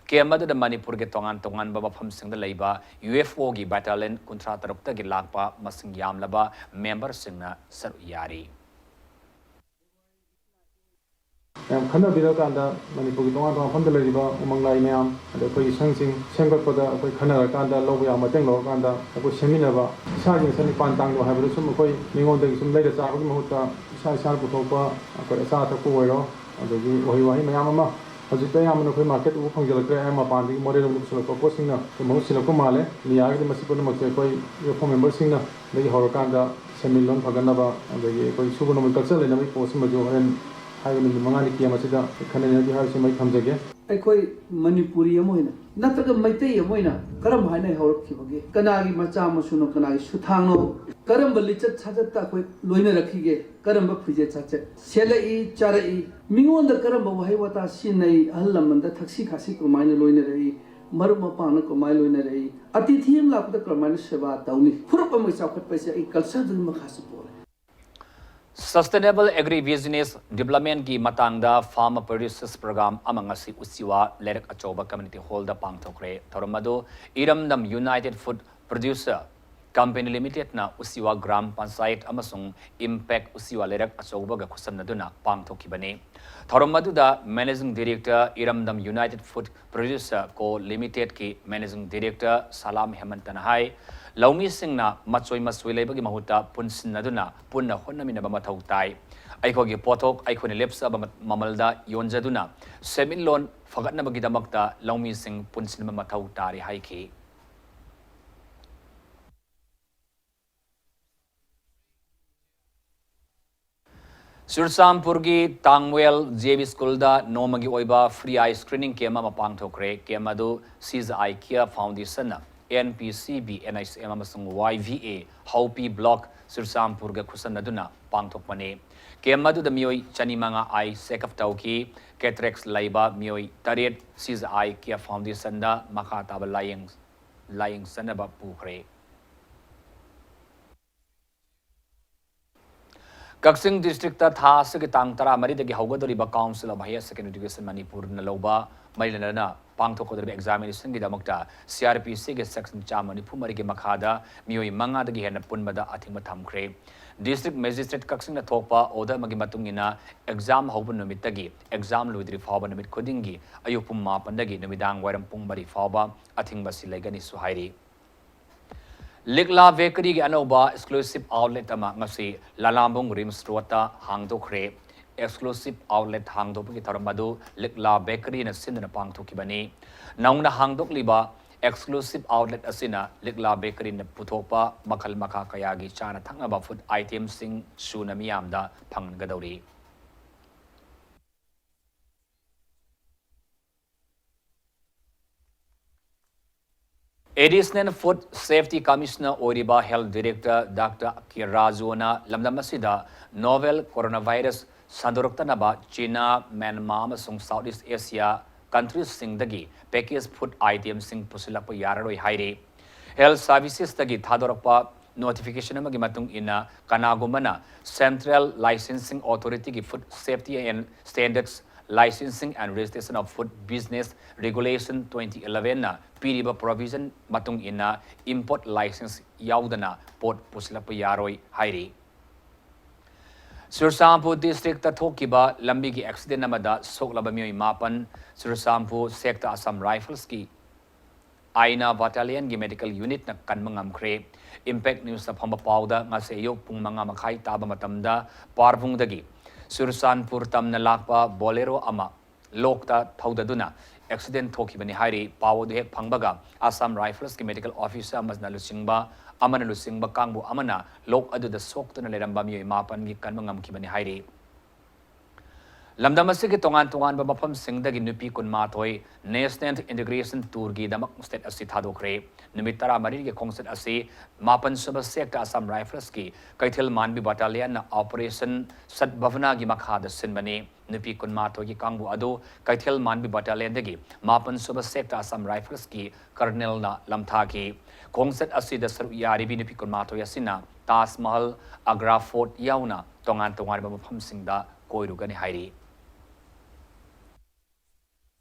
Camp ꯑꯗꯨꯗ ꯃꯅꯤꯄꯨꯔꯒꯤ ꯇꯣꯉꯥꯟ ꯇꯣꯉꯥꯟꯕ ꯃꯐꯝꯁꯤꯡꯗ ꯂꯩꯕ U F Oꯒꯤ battalion ꯀꯨꯟꯊ꯭ꯔꯥ ꯇꯔꯨꯛꯇꯒꯤ ꯂꯥꯛꯄ ꯃꯁꯤꯡ ꯌꯥꯝꯂꯕ memberꯁꯤꯡꯅ ꯁꯔꯨꯛ ꯌꯥꯔꯤ꯫ ꯃꯌꯥꯝ ꯈꯟꯅꯕꯤꯔꯀꯥꯟꯗ ꯃꯅꯤꯄꯨꯔꯒꯤ ꯇꯣꯉꯥꯟ ꯇꯣꯉꯥꯟ ꯃꯐꯝꯗ ꯂꯩꯔꯤꯕ ꯎꯃꯪ ꯂꯥꯏ ꯃꯌꯥꯝ, ꯑꯗ ꯑꯩꯈꯣꯏꯒꯤ ꯁꯪꯁꯤꯡ ꯁꯦꯝꯒꯠꯄꯗ ꯑꯩꯈꯣꯏ ꯈꯟꯅꯔꯀꯥꯟꯗ ꯂꯧꯕ ꯌꯥꯕ ꯃꯇꯦꯡ ꯂꯧꯔꯀꯥꯟꯗ ꯑꯩꯈꯣꯏ ꯁꯦꯝꯃꯤꯟꯅꯕ, ꯏꯁꯥꯒꯤ ꯉꯁꯥꯏ ꯅꯤꯄꯥꯟ ꯇꯥꯡꯕ ꯍꯥꯏꯕꯗꯣ ꯁꯨꯝ ꯑꯩꯈꯣꯏ ꯃꯤꯉꯣꯟꯗꯒꯤ ꯁꯨꯝ ꯂꯩꯔ ꯆꯥꯕꯒꯤ ꯃꯍꯨꯠꯇ ꯏꯁꯥ ꯏꯁꯥꯅ ꯄꯨꯊꯣꯛꯄ ꯑꯩꯈꯣꯏ ꯑꯆꯥ ꯑꯊꯛꯄꯨ ꯑꯣꯏꯔꯣ, ꯑꯗꯒꯤ ꯎꯍꯩ ꯋꯥꯍꯩ ꯃꯌꯥꯝ ꯑꯃ ꯍꯧꯖꯤꯛꯇꯤ ꯑꯌꯥꯝꯕꯅ ꯑꯩꯈꯣꯏ market ꯎꯕ ꯐꯪꯖꯤꯜꯂꯛꯇ꯭ꯔꯦ, ꯑꯌꯥꯝꯕ ꯃꯄꯥꯟꯗꯒꯤ ꯃꯣꯔꯦꯔꯣꯝꯗꯒꯤ ꯄꯨꯁꯤꯜꯂꯛꯄ ꯄꯣꯠꯁꯤꯡꯅ ꯑꯩꯈꯣꯏ ꯃꯍꯨꯠ ꯁꯤꯜꯂꯛꯄ ꯃꯥꯜꯂꯦ꯫ ꯑꯗꯨꯅ ꯌꯥꯔꯒꯗꯤ ꯃꯁꯤ ꯄꯨꯝꯅꯃꯛꯁꯦ ꯑꯩꯈꯣꯏ ꯌꯨ ꯑꯦꯐ ꯑꯣ memberꯁꯤꯡꯅꯗꯒꯤ ꯍꯧꯔꯀꯥꯟꯗ ꯁꯦꯟꯃꯤꯠꯂꯣꯟ ꯐꯒꯠꯅꯕ, ꯑꯗꯒꯤ ꯑꯩꯈꯣꯏ ꯁꯨꯕ ꯅꯣꯝꯕꯒꯤ culture ꯂꯩꯅꯕꯒꯤ ꯄꯣꯠꯁꯤꯃꯁꯨ ꯍꯣꯔꯦꯟ ꯍꯥꯏꯔꯤꯕ ꯅꯨꯃꯤꯠ ꯃꯉꯥꯅꯤ camp ꯑꯁꯤꯗ ꯈꯟꯅꯅꯕꯤ ꯍꯥꯏꯕꯁꯤꯃ ꯑꯩ ꯊꯝꯖꯒꯦ꯫ ꯑꯩꯈꯣꯏ ꯃꯅꯤꯄꯨꯔꯤ ꯑꯃ ꯑꯣꯏꯅ ꯅꯠꯇ꯭ꯔꯒ ꯃꯩꯇꯩ ꯑꯃ ꯑꯣꯏꯅ ꯀꯔꯝ ꯍꯥꯏꯅ ꯍꯧꯔꯛꯈꯤꯕꯒꯦ? ꯀꯅꯥꯒꯤ ꯃꯆꯥ ꯃꯁꯨꯅꯣ? ꯀꯅꯥꯒꯤ ꯁꯨꯊꯥꯡꯅꯣ? ꯀꯔꯝꯕ ꯂꯤꯆꯠ ꯁꯥꯖꯠꯇ ꯑꯩꯈꯣꯏ ꯂꯣꯏꯅꯔꯛꯈꯤꯒꯦ? ꯀꯔꯝꯕ ꯐꯤꯖꯦꯠ ꯆꯥꯆꯠ ꯁꯦꯠꯂꯛꯏ, ꯆꯥꯔꯛꯏ? ꯃꯤꯉꯣꯟꯗ ꯀꯔꯝꯕ ꯋꯥꯍꯩ ꯋꯥꯇꯥ ꯁꯤꯖꯤꯟꯅꯩ? ꯑꯍꯜ ꯂꯃꯟꯗ ꯊꯛꯁꯤ ꯈꯥꯁꯤ ꯀꯃꯥꯏꯅ ꯂꯣꯏꯅꯔꯛꯏ? ꯃꯔꯨꯞ ꯃꯄꯥꯡꯅ ꯀꯃꯥꯏꯅ ꯂꯣꯏꯅꯔꯛꯏ? ꯑꯇꯤꯊꯤ ꯑꯃ ꯂꯥꯛꯄꯗ ꯀꯔꯝꯍꯥꯏꯅ ꯁꯦꯕꯥ ꯇꯧꯅꯤ? ꯐꯨꯔꯨꯞ ꯑꯃꯒꯤ ꯆꯥꯎꯈꯠꯄ ꯍꯥꯏꯁꯦ ꯑꯩ ꯀꯜꯆꯔꯗꯨꯒꯤ ꯃꯈꯥꯁꯨ ꯄꯣꯜꯂꯦ꯫ Sustainable Agribusiness Developmentꯀꯤ ꯃꯇꯥꯡꯗ Farmer Producers Program ꯑꯃ ꯉꯁꯤ ꯎꯆꯤꯋꯥ ꯂꯩꯔꯛ ꯑꯆꯧꯕ Community Hallꯗ ꯄꯥꯡꯊꯣꯛꯈ꯭ꯔꯦ꯫ ꯊꯧꯔꯝ ꯑꯗꯨ ꯏꯔꯝꯗꯝ United Food Producer Company Limitedꯅ ꯎꯆꯤꯋꯥ ꯒ꯭ꯔꯥꯝ ꯄꯟꯆꯥꯌꯠ ꯑꯃꯁꯨꯡ ꯏꯝꯄꯦꯛ ꯎꯆꯤꯋꯥ ꯂꯩꯔꯛ ꯑꯆꯧꯕꯒ ꯈꯨꯠꯁꯝꯅꯗꯨꯅ ꯄꯥꯡꯊꯣꯛꯈꯤꯕꯅꯤ꯫ ꯊꯧꯔꯝ ꯑꯗꯨꯗ Managing Director, ꯏꯔꯝꯗꯝ United Food Producer Co Limitedꯀꯤ Managing Director ꯁꯂꯥꯝ ꯍꯦꯃꯟꯇꯅ ꯍꯥꯏ, ꯂꯧꯃꯤꯁꯤꯡꯅ ꯃꯆꯣꯏ ꯃꯆꯣꯏ ꯂꯩꯕꯒꯤ ꯃꯍꯨꯠꯇ ꯄꯨꯟꯁꯤꯟꯅꯗꯨꯅ ꯄꯨꯟꯅ ꯍꯣꯠꯅꯃꯤꯟꯅꯕ ꯃꯊꯧ ꯇꯥꯏ꯫ ꯑꯩꯈꯣꯏꯒꯤ ꯄꯣꯠꯊꯣꯛ ꯑꯩꯈꯣꯏꯅ ꯂꯦꯞꯆꯕ ꯃ-, ꯃꯃꯜꯗ ꯌꯣꯟꯖꯗꯨꯅ ꯁꯦꯟꯃꯤꯠꯂꯣꯟ ꯐꯒꯠꯅꯕꯒꯤꯗꯃꯛꯇ ꯂꯧꯃꯤꯁꯤꯡ ꯄꯨꯟꯁꯤꯟꯕ ꯃꯊꯧ ꯇꯥꯔꯤ ꯍꯥꯏꯈꯤ꯫ ꯆꯨꯔꯆꯥꯟꯄꯨꯔꯒꯤ ꯇꯥꯡꯋꯦꯜ J B Schoolꯗ ꯅꯣꯡꯃꯒꯤ ꯑꯣꯏꯕ free eye screening camp ꯑꯃ ꯄꯥꯡꯊꯣꯛꯈ꯭ꯔꯦ꯫ Camp ꯑꯗꯨ She's Eye Care Foundationꯅ N P C B, N H M ꯑꯃꯁꯨꯡ Y V A ꯍꯧꯄꯤ Block ꯆꯨꯔꯆꯥꯟꯄꯨꯔꯒ ꯈꯨꯠꯁꯝꯅꯗꯨꯅ ꯄꯥꯡꯊꯣꯛꯄꯅꯤ꯫ Camp ꯑꯗꯨꯗ ꯃꯤꯑꯣꯏ ꯆꯅꯤ ꯃꯉꯥ eye check up ꯇꯧꯈꯤ꯫ Cataracts ꯂꯩꯕ ꯃꯤꯑꯣꯏ ꯇꯔꯦꯠ She's Eye Care Foundationꯗ ꯃꯈꯥ ꯇꯥꯕ ꯂꯥꯌꯦꯡ, ꯂꯥꯌꯦꯡ ꯆꯠꯅꯕ ꯄꯨꯈ꯭ꯔꯦ꯫ ꯀꯛꯆꯤꯡ districtꯇ ꯊꯥ ꯑꯁꯤꯒꯤ ꯇꯥꯡ ꯇꯔꯥꯃꯔꯤꯗꯒꯤ ꯍꯧꯒꯗꯧꯔꯤꯕ Council of Higher Secondary Education ꯃꯅꯤꯄꯨꯔꯅ ꯂꯧꯕ ꯃꯔꯤ ꯂꯩꯅꯅ ꯄꯥꯡꯊꯣꯛꯀꯗꯧꯔꯤꯕ examinationꯒꯤꯗꯃꯛꯇ C R P Cꯒꯤ section ꯆꯥꯝꯃ ꯅꯤꯐꯨ ꯃꯔꯤꯒꯤ ꯃꯈꯥꯗ ꯃꯤꯑꯣꯏ ꯃꯉꯥꯗꯒꯤ ꯍꯦꯟꯅ ꯄꯨꯟꯕꯗ ꯑꯊꯤꯡꯕ ꯊꯝꯈ꯭ꯔꯦ꯫ District Magistrate ꯀꯛꯆꯤꯡꯅ ꯊꯣꯛꯄ order ꯑꯃꯒꯤ ꯃꯇꯨꯡ ꯏꯟꯅ exam ꯍꯧꯕ ꯅꯨꯃꯤꯠꯇꯒꯤ exam ꯂꯣꯏꯗ꯭ꯔꯤ ꯐꯥꯎꯕ ꯅꯨꯃꯤꯠ ꯈꯨꯗꯤꯡꯒꯤ ꯑꯌꯨꯛ ꯄꯨꯡ ꯃꯥꯄꯟꯗꯒꯤ ꯅꯨꯃꯤꯗꯥꯡ ꯋꯥꯏꯔꯝ ꯄꯨꯡ ꯃꯔꯤ ꯐꯥꯎꯕ ꯑꯊꯤꯡꯕ ꯑꯁꯤ ꯂꯩꯒꯅꯤꯁꯨ ꯍꯥꯏꯔꯤ꯫ ꯂꯤꯛꯂꯥ Bakeryꯒꯤ ꯑꯅꯧꯕ exclusive outlet ꯑꯃ ꯉꯁꯤ ꯂꯂꯥꯝꯕꯨꯡ Rims Roadꯇ ꯍꯥꯡꯗꯣꯛꯈ꯭ꯔꯦ꯫ Exclusive outlet ꯍꯥꯡꯗꯣꯛꯄꯒꯤ ꯊꯧꯔꯝ ꯑꯗꯨ ꯂꯤꯛꯂꯥ Bakeryꯅ ꯁꯤꯟꯗꯨꯅ ꯄꯥꯡꯊꯣꯛꯈꯤꯕꯅꯤ꯫ ꯅꯧꯅ ꯍꯥꯡꯗꯣꯛꯂꯤꯕ exclusive outlet ꯑꯁꯤꯅ ꯂꯤꯛꯂꯥ Bakeryꯅ ꯄꯨꯊꯣꯛꯄ ꯃꯈꯜ ꯃꯈꯥ ꯀꯌꯥꯒꯤ ꯆꯥꯅ ꯊꯛꯅꯕ food itemꯁꯤꯡ ꯁꯨꯅ ꯃꯤꯌꯥꯝꯗ ꯐꯪꯍꯟꯒꯗꯧꯔꯤ꯫ Additional Food Safety Commissioner ꯑꯣꯏꯔꯤꯕ Health Director Doctor ꯀꯦ ꯔꯥꯖꯨꯅ ꯂꯝꯗꯝ ꯑꯁꯤꯗ novel coronavirus ꯁꯟꯗꯣꯔꯛꯇꯅꯕ ꯆꯤꯅꯥ, ꯃ꯭ꯌꯥꯟꯃꯥꯔ ꯑꯃꯁꯨꯡ South East Asia countries ꯁꯤꯡꯗꯒꯤ package food item ꯁꯤꯡ ꯄꯨꯁꯤꯜꯂꯛꯄ ꯌꯥꯔꯔꯣꯏ ꯍꯥꯏꯔꯤ꯫ Health Services ꯇꯒꯤ ꯊꯥꯗꯣꯔꯛꯄ notification ꯑꯃꯒꯤ ꯃꯇꯨꯡ ꯏꯟꯅ, ꯀꯅꯥꯒꯨꯝꯕꯅ Central Licensing Authority ꯒꯤ Food Safety and Standards, Licensing and Registration of Food Business Regulation twenty eleven ꯅ ꯄꯤꯔꯤꯕ provision ꯃꯇꯨꯡ ꯏꯟꯅ import license ꯌꯥꯎꯗꯅ ꯄꯣꯠ ꯄꯨꯁꯤꯜꯂꯛꯄ ꯌꯥꯔꯣꯏ ꯍꯥꯏꯔꯤ꯫ ꯆꯨꯔꯆꯥꯟꯄꯨꯔ district ꯇ ꯊꯣꯛꯈꯤꯕ ꯂꯝꯕꯤꯒꯤ accident ꯑꯃꯗ ꯁꯣꯛꯂꯕ ꯃꯤꯑꯣꯏ ꯃꯥꯄꯟ ꯆꯨꯔꯆꯥꯟꯄꯨꯔ sector Assam Rifles ꯀꯤ ꯑꯥꯏꯅꯥ battalion ꯒꯤ medical unit ꯅ ꯀꯟꯕ ꯉꯝꯈ꯭ꯔꯦ꯫ Impact News ꯅ ꯐꯪꯕ ꯄꯥꯎꯗ, ꯉꯁꯤ ꯑꯌꯨꯛ ꯄꯨꯡ ꯃꯉꯥ ꯃꯈꯥꯏ ꯇꯥꯕ ꯃꯇꯝꯗ ꯄꯥꯔꯕꯨꯡꯗꯒꯤ ꯆꯨꯔꯆꯥꯟꯄꯨꯔ ꯇꯝꯅ ꯂꯥꯛꯄ Bolero ꯑꯃ ꯂꯣꯛꯇ ꯊꯧꯗꯗꯨꯅ accident ꯊꯣꯛꯈꯤꯕꯅꯤ ꯍꯥꯏꯔꯤ꯫ ꯄꯥꯎ ꯑꯗꯨ ꯍꯦꯛ ꯐꯪꯕꯒ Assam Rifles ꯀꯤ medical officer ꯑꯃꯅ ꯂꯨꯆꯤꯡꯕ, ꯑꯃꯅ ꯂꯨꯆꯤꯡꯕ ꯀꯥꯡꯕꯨ ꯑꯃꯅ ꯂꯣꯛ ꯑꯗꯨꯗ ꯁꯣꯛꯇꯨꯅ ꯂꯩꯔꯝꯕ ꯃꯤꯑꯣꯏ ꯃꯥꯄꯟꯒꯤ ꯀꯟꯕ ꯉꯝꯈꯤꯕꯅꯤ ꯍꯥꯏꯔꯤ꯫ ꯂꯝꯗꯝ ꯑꯁꯤꯒꯤ ꯇꯣꯉꯥꯟ ꯇꯣꯉꯥꯟꯕ ꯃꯐꯝꯁꯤꯡꯗꯒꯤ ꯅꯨꯄꯤ ꯀꯨꯟꯃꯥꯊꯣꯏ National Integration Tour ꯒꯤꯗꯃꯛ state ꯑꯁꯤ ꯊꯥꯗꯣꯛꯈ꯭ꯔꯦ꯫ ꯅꯨꯃꯤꯠ ꯇꯔꯥꯃꯔꯤꯒꯤ ꯈꯣꯡꯆꯠ ꯑꯁꯤ ꯃꯥꯄꯟ ꯁꯨꯕ sector Assam Rifles ꯀꯤ ꯀꯩꯊꯦꯜ ꯃꯥꯟꯕꯤ battalion ꯅ Operation Sadbhavana ꯒꯤ ꯃꯈꯥꯗ ꯁꯤꯟꯕꯅꯤ꯫ ꯅꯨꯄꯤ ꯀꯨꯟꯃꯥꯊꯣꯏꯒꯤ ꯀꯥꯡꯕꯨ ꯑꯗꯨ ꯀꯩꯊꯦꯜ ꯃꯥꯟꯕꯤ battalion ꯗꯒꯤ ꯃꯥꯄꯟ ꯁꯨꯕ sector Assam Rifles ꯀꯤ colonel ꯅ ꯂꯝꯊꯥꯈꯤ꯫ ꯈꯣꯡꯆꯠ ꯑꯁꯤꯗ ꯁꯔꯨꯛ ꯌꯥꯔꯤꯕꯤ ꯅꯨꯄꯤ ꯀꯨꯟꯃꯥꯊꯣꯏ ꯑꯁꯤꯅ ꯇꯥꯖ ꯃꯍꯜ, ꯑꯒ꯭ꯔꯥ fort ꯌꯥꯎꯅ ꯇꯣꯉꯥꯟ ꯇꯣꯉꯥꯟꯕ ꯃꯐꯝꯁꯤꯡꯗ ꯀꯣꯏꯔꯨꯒꯅꯤ ꯍꯥꯏꯔꯤ꯫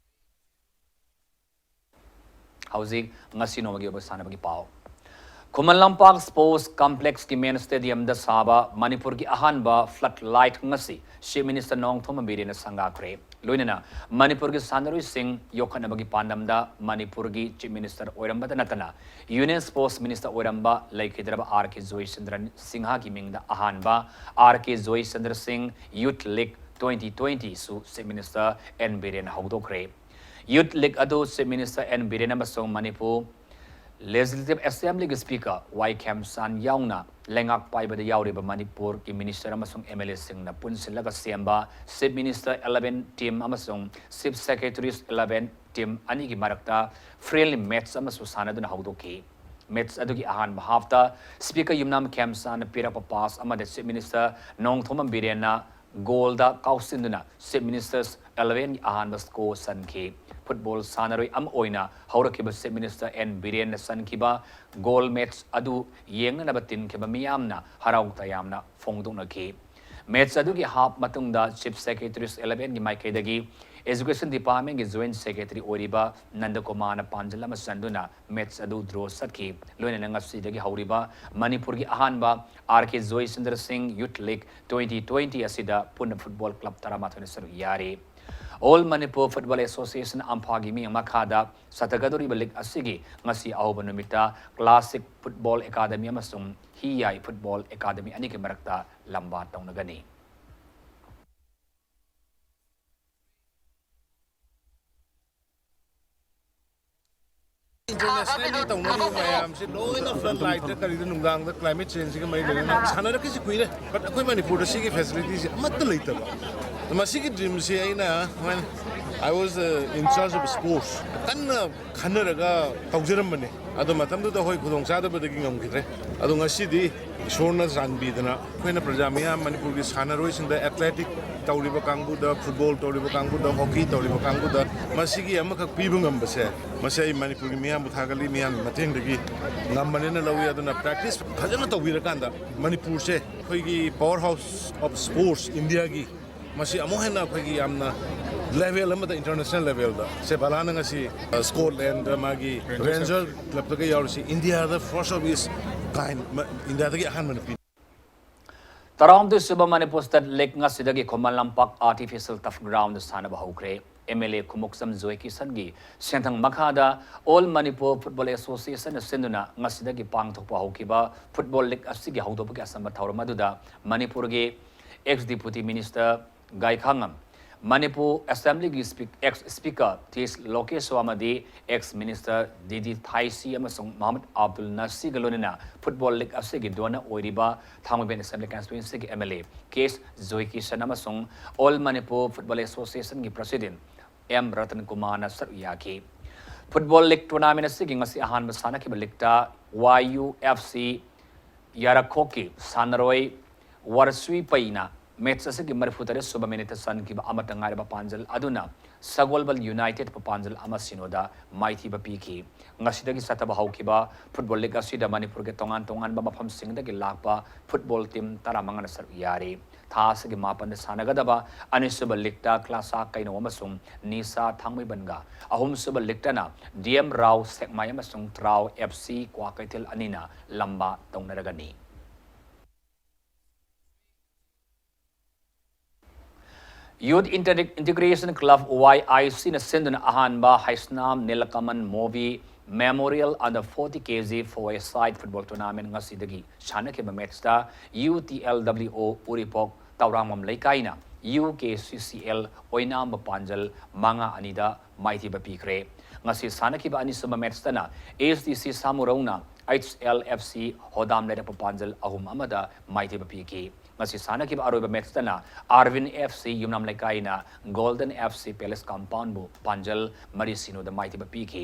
ꯍꯧꯖꯤꯛ ꯉꯁꯤ ꯅꯣꯡꯃꯒꯤ ꯑꯣꯏꯕ ꯁꯥꯟꯅꯕꯒꯤ ꯄꯥꯎ꯫ ꯈꯨꯃꯟ ꯂꯝꯄꯥꯛ Sports Complex ꯀꯤ main stadium ꯗ ꯁꯥꯕ ꯃꯅꯤꯄꯨꯔꯒꯤ ꯑꯍꯥꯟꯕ flood light ꯉꯁꯤ Chief Minister ꯅꯣꯡꯊꯣꯝꯕꯝ ꯕꯤꯔꯦꯟꯅ ꯁꯪꯒꯥꯈ꯭ꯔꯦ꯫ ꯂꯣꯏꯅꯅ ꯃꯅꯤꯄꯨꯔꯒꯤ ꯁꯥꯟꯅꯔꯣꯏꯁꯤꯡ ꯌꯣꯛꯈꯠꯅꯕꯒꯤ ꯄꯥꯟꯗꯝꯗ ꯃꯅꯤꯄꯨꯔꯒꯤ Chief Minister ꯑꯣꯏꯔꯝꯕꯇ ꯅꯠꯇꯅ Union Sports Minister ꯑꯣꯏꯔꯝꯕ ꯂꯩꯈꯤꯗ꯭ꯔꯕ R K ꯖꯣꯏꯆꯟꯗ꯭ꯔ ꯁꯤꯡꯍꯒꯤ ꯃꯤꯡꯗ ꯑꯍꯥꯟꯕ R K Joychandra Singh Youth League twenty twenty ꯁꯨ Chief Minister N ꯕꯤꯔꯦꯟꯅ ꯍꯧꯗꯣꯛꯈ꯭ꯔꯦ꯫ Youth League ꯑꯗꯨ Chief Minister N ꯕꯤꯔꯦꯟ ꯑꯃꯁꯨꯡ ꯃꯅꯤꯄꯨꯔ Legislative Assemblyꯒꯤ Speaker ꯋꯥꯏ ꯈꯦꯝꯆꯥꯟ ꯌꯥꯎꯅ ꯂꯩꯉꯥꯛ ꯄꯥꯏꯕꯗ ꯌꯥꯎꯔꯤꯕ ꯃꯅꯤꯄꯨꯔꯒꯤ Minister ꯑꯃꯁꯨꯡ MLAꯁꯤꯡꯅ ꯄꯨꯟꯁꯤꯜꯂꯒ ꯁꯦꯝꯕ Chief Minister eleven team ꯑꯃꯁꯨꯡ Chief Secretaries eleven team ꯑꯅꯤꯒꯤ ꯃꯔꯛꯇ friendly match ꯑꯃꯁꯨ ꯁꯥꯟꯅꯗꯨꯅ ꯍꯧꯗꯣꯛꯈꯤ꯫ Match ꯑꯗꯨꯒꯤ ꯑꯍꯥꯟꯕ halfꯇ Speaker ꯌꯨꯝꯅꯥꯝ ꯈꯦꯝꯆꯥꯟꯅ ꯄꯤꯔꯛꯄ pass ꯑꯃꯗ Chief Minister ꯅꯣꯡꯊꯣꯝꯕꯝ ꯕꯤꯔꯦꯟꯅ goalꯗ ꯀꯥꯎꯁꯤꯟꯗꯨꯅ Chief Ministerꯁ elevenꯒꯤ ꯑꯍꯥꯟꯕ score ꯆꯟꯈꯤ꯫ Football ꯁꯥꯟꯅꯔꯣꯏ ꯑꯃ ꯑꯣꯏꯅ ꯍꯧꯔꯛꯈꯤꯕ Chief Minister N ꯕꯤꯔꯦꯟꯅ ꯆꯟꯈꯤꯕ goal match ꯑꯗꯨ ꯌꯦꯡꯅꯅꯕ ꯇꯤꯟꯈꯤꯕ ꯃꯤꯌꯥꯝꯅ ꯍꯔꯥꯎ ꯇꯌꯥꯝꯅ ꯐꯣꯡꯗꯣꯛꯅꯈꯤ꯫ Match ꯑꯗꯨꯒꯤ half ꯃꯇꯨꯡꯗ Chief Secretaries elevenꯒꯤ ꯃꯥꯏꯀꯩꯗꯒꯤ Education Departmentꯀꯤ Joint Secretary ꯑꯣꯏꯔꯤꯕ ꯅꯟꯗꯀꯨꯃꯥꯔꯅ ꯄꯥꯟꯖꯜ ꯑꯃ ꯆꯟꯗꯨꯅ match ꯑꯗꯨ draw ꯆꯠꯈꯤ꯫ ꯂꯣꯏꯅꯅ ꯉꯁꯤꯗꯒꯤ ꯍꯧꯔꯤꯕ ꯃꯅꯤꯄꯨꯔꯒꯤ ꯑꯍꯥꯟꯕ R K ꯖꯣꯏꯆꯟꯗ꯭ꯔ ꯁꯤꯡ Youth League twenty twenty ꯑꯁꯤꯗ ꯄꯨꯟꯅ football club ꯇꯔꯥꯃꯥꯊꯣꯏꯅ ꯁꯔꯨꯛ ꯌꯥꯔꯤ꯫ All Manipur Football Association ꯑꯝꯐꯥꯒꯤ ꯃꯤꯠꯌꯦꯡ ꯃꯈꯥꯗ ꯁꯥꯊꯒꯗꯧꯔꯤꯕ league ꯑꯁꯤꯒꯤ ꯉꯁꯤ ꯑꯍꯧꯕ ꯅꯨꯃꯤꯠꯇ Classic Football Academy ꯑꯃꯁꯨꯡ ꯍꯤꯌꯥꯏ Football Academy ꯑꯅꯤꯒꯤ ꯃꯔꯛꯇ ꯂꯝꯕꯥ ꯇꯧꯅꯒꯅꯤ꯫ Internationally ꯇꯧꯅꯔꯤꯕ ꯃꯌꯥꯝꯁꯦ ꯂꯣꯏꯅ front lineꯗ ꯀꯔꯤꯗ ꯅꯨꯡꯗꯥꯡꯗ climate changeꯁꯤꯒ ꯃꯔꯤ ꯂꯩꯅꯅ ꯁꯥꯟꯅꯔꯛꯈꯤꯁꯤ ꯀꯨꯏꯔꯦ, but ꯑꯩꯈꯣꯏ ꯃꯅꯤꯄꯨꯔꯗ ꯁꯤꯒꯤ facilityꯁꯦ ꯑꯃꯠꯇ ꯂꯩꯇꯕ꯫ ꯃꯁꯤꯒꯤ dreamꯁꯦ ꯑꯩꯅ when I was uh, in charge of sports ꯀꯟꯅ ꯈꯟꯅꯔꯒ ꯇꯧꯖꯔꯝꯕꯅꯦ꯫ ꯑꯗꯣ ꯃꯇꯝꯗꯨꯗ ꯍꯣꯏ ꯈꯨꯗꯣꯡ ꯆꯥꯗꯕꯗꯒꯤ ꯉꯝꯈꯤꯗ꯭ꯔꯦ꯫ ꯑꯗꯣ ꯉꯁꯤꯗꯤ ꯏꯁꯣꯔꯅ ꯆꯥꯟꯕꯤꯗꯅ ꯑꯩꯈꯣꯏꯅ ꯄ꯭ꯔꯖꯥ ꯃꯤꯌꯥꯝ ꯃꯅꯤꯄꯨꯔꯒꯤ ꯁꯥꯟꯅꯔꯣꯏꯁꯤꯡꯗ athletic ꯇꯧꯔꯤꯕ ꯀꯥꯡꯕꯨꯗ, football ꯇꯧꯔꯤꯕ ꯀꯥꯡꯕꯨꯗ, hockey ꯇꯧꯔꯤꯕ ꯀꯥꯡꯕꯨꯗ ꯃꯁꯤꯒꯤ ꯑꯃꯈꯛ ꯄꯤꯕ ꯉꯝꯕꯁꯦ, ꯃꯁꯤ ꯑꯩ ꯃꯅꯤꯄꯨꯔꯒꯤ ꯃꯤꯌꯥꯝꯕꯨ ꯊꯥꯒꯠꯂꯤ, ꯃꯤꯌꯥꯝꯒꯤ ꯃꯇꯦꯡꯗꯒꯤ ꯉꯝꯕꯅꯦꯅ ꯂꯧꯏ꯫ ꯑꯗꯨꯅ practice ꯐꯖꯅ ꯇꯧꯕꯤꯔꯀꯥꯟꯗ ꯃꯅꯤꯄꯨꯔꯁꯦ ꯑꯩꯈꯣꯏꯒꯤ power house of sports Indiaꯒꯤ ꯃꯁꯤ ꯑꯃꯨꯛ ꯍꯦꯟꯅ ꯑꯩꯈꯣꯏꯒꯤ ꯌꯥꯝꯅ level ꯑꯃꯗ, international levelꯗ ꯁꯦ ꯕꯂꯥꯅ ꯉꯁꯤ Scotlandꯗ ꯃꯥꯒꯤ Rangers clubꯇꯒ ꯌꯥꯎꯔꯤꯁꯤ Indiaꯗ first of its kind, ꯏꯟꯗꯤꯌꯥꯗꯒꯤ ꯑꯍꯥꯟꯕ ꯅꯨꯄꯤ꯫ ꯇꯔꯥꯍꯨꯝꯗꯣꯏ ꯁꯨꯕ ꯃꯅꯤꯄꯨꯔ State League ꯉꯁꯤꯗꯒꯤ ꯈꯨꯃꯟ ꯂꯝꯄꯥꯛ artificial turf groundꯗ ꯁꯥꯟꯅꯕ ꯍꯧꯈ꯭ꯔꯦ꯫ MLA ꯈꯨꯃꯨꯛꯆꯝ ꯖꯣꯏꯀꯤꯁꯟꯒꯤ ꯁꯦꯟꯊꯪ ꯃꯈꯥꯗ All Manipur Football Associationꯅ ꯁꯤꯟꯗꯨꯅ ꯉꯁꯤꯗꯒꯤ ꯄꯥꯡꯊꯣꯛꯄ ꯍꯧꯈꯤꯕ football league ꯑꯁꯤꯒꯤ ꯍꯧꯗꯣꯛꯄꯒꯤ ꯑꯆꯝꯕ ꯊꯧꯔꯝ ꯑꯗꯨꯗ ꯃꯅꯤꯄꯨꯔꯒꯤ ex Deputy Minister Gaikhangam Manipur ꯑꯦꯁꯦꯝꯕ꯭ꯂꯤꯒꯤ ꯁ꯭ꯄꯤꯛ-, ꯑꯦꯛꯁ ꯁ꯭ꯄꯤꯀꯔ ꯇꯤ ꯑꯦꯁ ꯂꯣꯀꯦꯁ꯭ꯋꯥꯃꯗꯤ ex minister D D Thaisii ꯑꯃꯁꯨꯡ ꯃꯣꯍꯝꯃꯗ ꯑꯕꯗꯨꯜ ꯅꯥꯁꯤꯔꯒ ꯂꯣꯏꯅꯅ ꯐꯨꯠꯕꯣꯜ ꯂꯤꯒ ꯑꯁꯤꯒꯤ ꯗꯣꯅꯔ ꯑꯣꯏꯔꯤꯕ ꯊꯥꯡꯃꯩꯕꯟ ꯑꯦꯁꯦꯝꯕ꯭ꯂꯤ ꯀꯟꯁꯇꯤꯇ꯭ꯋꯦꯟꯁꯤꯒꯤ M L A K S Joykishan ꯑꯃꯁꯨꯡ ꯑꯣꯜ ꯃꯅꯤꯄꯨꯔ ꯐꯨꯠꯕꯣꯜ ꯑꯦꯁꯣꯁꯤꯌꯦꯁꯟꯒꯤ ꯄ꯭ꯔꯁꯤꯗꯦꯟꯠ ꯑꯦꯝ ꯔꯇꯟ ꯀꯨꯃꯥꯔꯅ ꯁꯔꯨꯛ ꯌꯥꯈꯤ꯫ ꯐꯨꯠꯕꯣꯜ ꯂꯤꯒ ꯇꯣꯔꯅꯥꯃꯦꯟꯠ ꯑꯁꯤꯒꯤ ꯉꯁꯤ ꯑꯍꯥꯟꯕ ꯁꯥꯟꯅꯈꯤꯕ ꯂꯤꯒꯇ ꯋꯥꯏ ꯌꯨ ꯑꯦꯐ ꯁꯤ ꯌꯥꯔꯈꯣꯛꯀꯤ ꯁꯥꯟꯅꯔꯣꯏ ꯋꯥꯔꯁꯨꯏ ꯄꯩꯅ ꯃꯦꯆ ꯑꯁꯤꯒꯤ ꯃꯔꯤꯐꯨ ꯇꯔꯦꯠ ꯁꯨꯕ ꯃꯤꯅꯤꯠꯇ ꯆꯟꯈꯤꯕ ꯑꯃꯠꯇ ꯉꯥꯏꯔꯕ ꯄꯥꯟꯖꯜ ꯑꯗꯨꯅ ꯁꯒꯣꯜꯕꯜ ꯌꯨꯅꯥꯏꯇꯦꯗꯄꯨ ꯄꯥꯟꯖꯜ ꯑꯃ ꯁꯤꯅꯣꯗ ꯃꯥꯏꯊꯤꯕ ꯄꯤꯈꯤ꯫ ꯉꯁꯤꯗꯒꯤ ꯆꯠꯊꯕ ꯍꯧꯈꯤꯕ ꯐꯨꯠꯕꯣꯜ ꯂꯤꯒ ꯑꯁꯤꯗ ꯃꯅꯤꯄꯨꯔꯒꯤ ꯇꯣꯉꯥꯟ ꯇꯣꯉꯥꯟꯕ ꯃꯐꯝꯁꯤꯡꯗꯒꯤ ꯂꯥꯛꯄ ꯐꯨꯠꯕꯣꯜ ꯇꯤꯝ ꯇꯔꯥꯃꯉꯥꯅ ꯁꯔꯨꯛ ꯌꯥꯔꯤ꯫ ꯊꯥ ꯑꯁꯤꯒꯤ ꯃꯥꯄꯟꯗ ꯁꯥꯟꯅꯒꯗꯕ ꯑꯅꯤꯁꯨꯕ ꯂꯤꯒꯇ ꯀ꯭ꯂꯥꯁꯥ ꯀꯩꯅꯧ ꯑꯃꯁꯨꯡ ꯅꯤꯁꯥ ꯊꯥꯡꯃꯩꯕꯟꯒ, ꯑꯍꯨꯝꯁꯨꯕ ꯂꯤꯒꯇꯅ ꯗꯤ ꯑꯦꯝ ꯔꯥꯎ ꯁꯦꯛꯃꯥꯏ ꯑꯃꯁꯨꯡ ꯇ꯭ꯔꯥꯎ ꯑꯦꯐ ꯁꯤ ꯀ꯭ꯋꯥꯀꯩꯊꯦꯜ ꯑꯅꯤꯅ ꯂꯝꯕꯥ ꯇꯧꯅꯔꯒꯅꯤ꯫ ꯌꯨꯊ ꯏꯟꯇꯔ-, ꯏꯟꯇꯤꯒ꯭ꯔꯦꯁꯟ ꯀ꯭ꯂꯕ ꯋꯥꯏ ꯑꯥꯏ ꯁꯤꯅ ꯁꯤꯟꯗꯨꯅ ꯑꯍꯥꯟꯕ Heisnam ꯅꯤꯂꯀꯃꯟ movie memorial under forty ꯀꯦ ꯖꯤ ꯐꯣꯔ ꯑꯦ ꯁꯥꯏꯗ ꯐꯨꯠꯕꯣꯜ ꯇꯣꯔꯅꯥꯃꯦꯟꯠ ꯉꯁꯤꯗꯒꯤ ꯁꯥꯟꯅꯈꯤꯕ ꯃꯦꯆꯇ ꯌꯨ ꯇꯤ ꯑꯦꯜ ꯗꯕ꯭ꯂꯤꯎ ꯑꯣ ꯎꯔꯤꯄꯣꯛ Tourangbam ꯂꯩꯀꯥꯏꯅ U K C C L ꯑꯣꯏꯅꯥꯝꯕ ꯄꯥꯟꯖꯜ ꯃꯉꯥ ꯑꯅꯤꯗ ꯃꯥꯏꯊꯤꯕ ꯄꯤꯈ꯭ꯔꯦ꯫ ꯉꯁꯤ ꯁꯥꯟꯅꯈꯤꯕ ꯑꯅꯤꯁꯨꯕ ꯃꯦꯆꯇꯅ ꯑꯦꯁ ꯗꯤ ꯁꯤ ꯁꯥꯃꯨꯔꯧꯅ ꯑꯩꯆ ꯑꯦꯜ ꯑꯦꯐ ꯁꯤ ꯍꯣꯗꯥꯝ ꯂꯩꯔꯛꯄ ꯄꯥꯟꯖꯜ ꯑꯍꯨꯝ ꯑꯃꯗ ꯃꯥꯏꯊꯤꯕ ꯄꯤꯈꯤ꯫ ꯉꯁꯤ ꯁꯥꯟꯅꯈꯤꯕ ꯑꯔꯣꯏꯕ ꯃꯦꯆꯇꯅ ꯑꯥꯔꯕꯤꯟ ꯑꯦꯐ ꯁꯤ ꯌꯨꯝꯅꯥꯝ ꯂꯩꯀꯥꯏꯅ ꯒꯣꯜꯗꯟ ꯑꯦꯐ ꯁꯤ ꯄꯦꯂꯦꯁ ꯀꯝꯄꯥꯎꯟꯕꯨ ꯄꯥꯟꯖꯜ ꯃꯔꯤ ꯁꯤꯅꯣꯗ ꯃꯥꯏꯊꯤꯕ ꯄꯤꯈꯤ꯫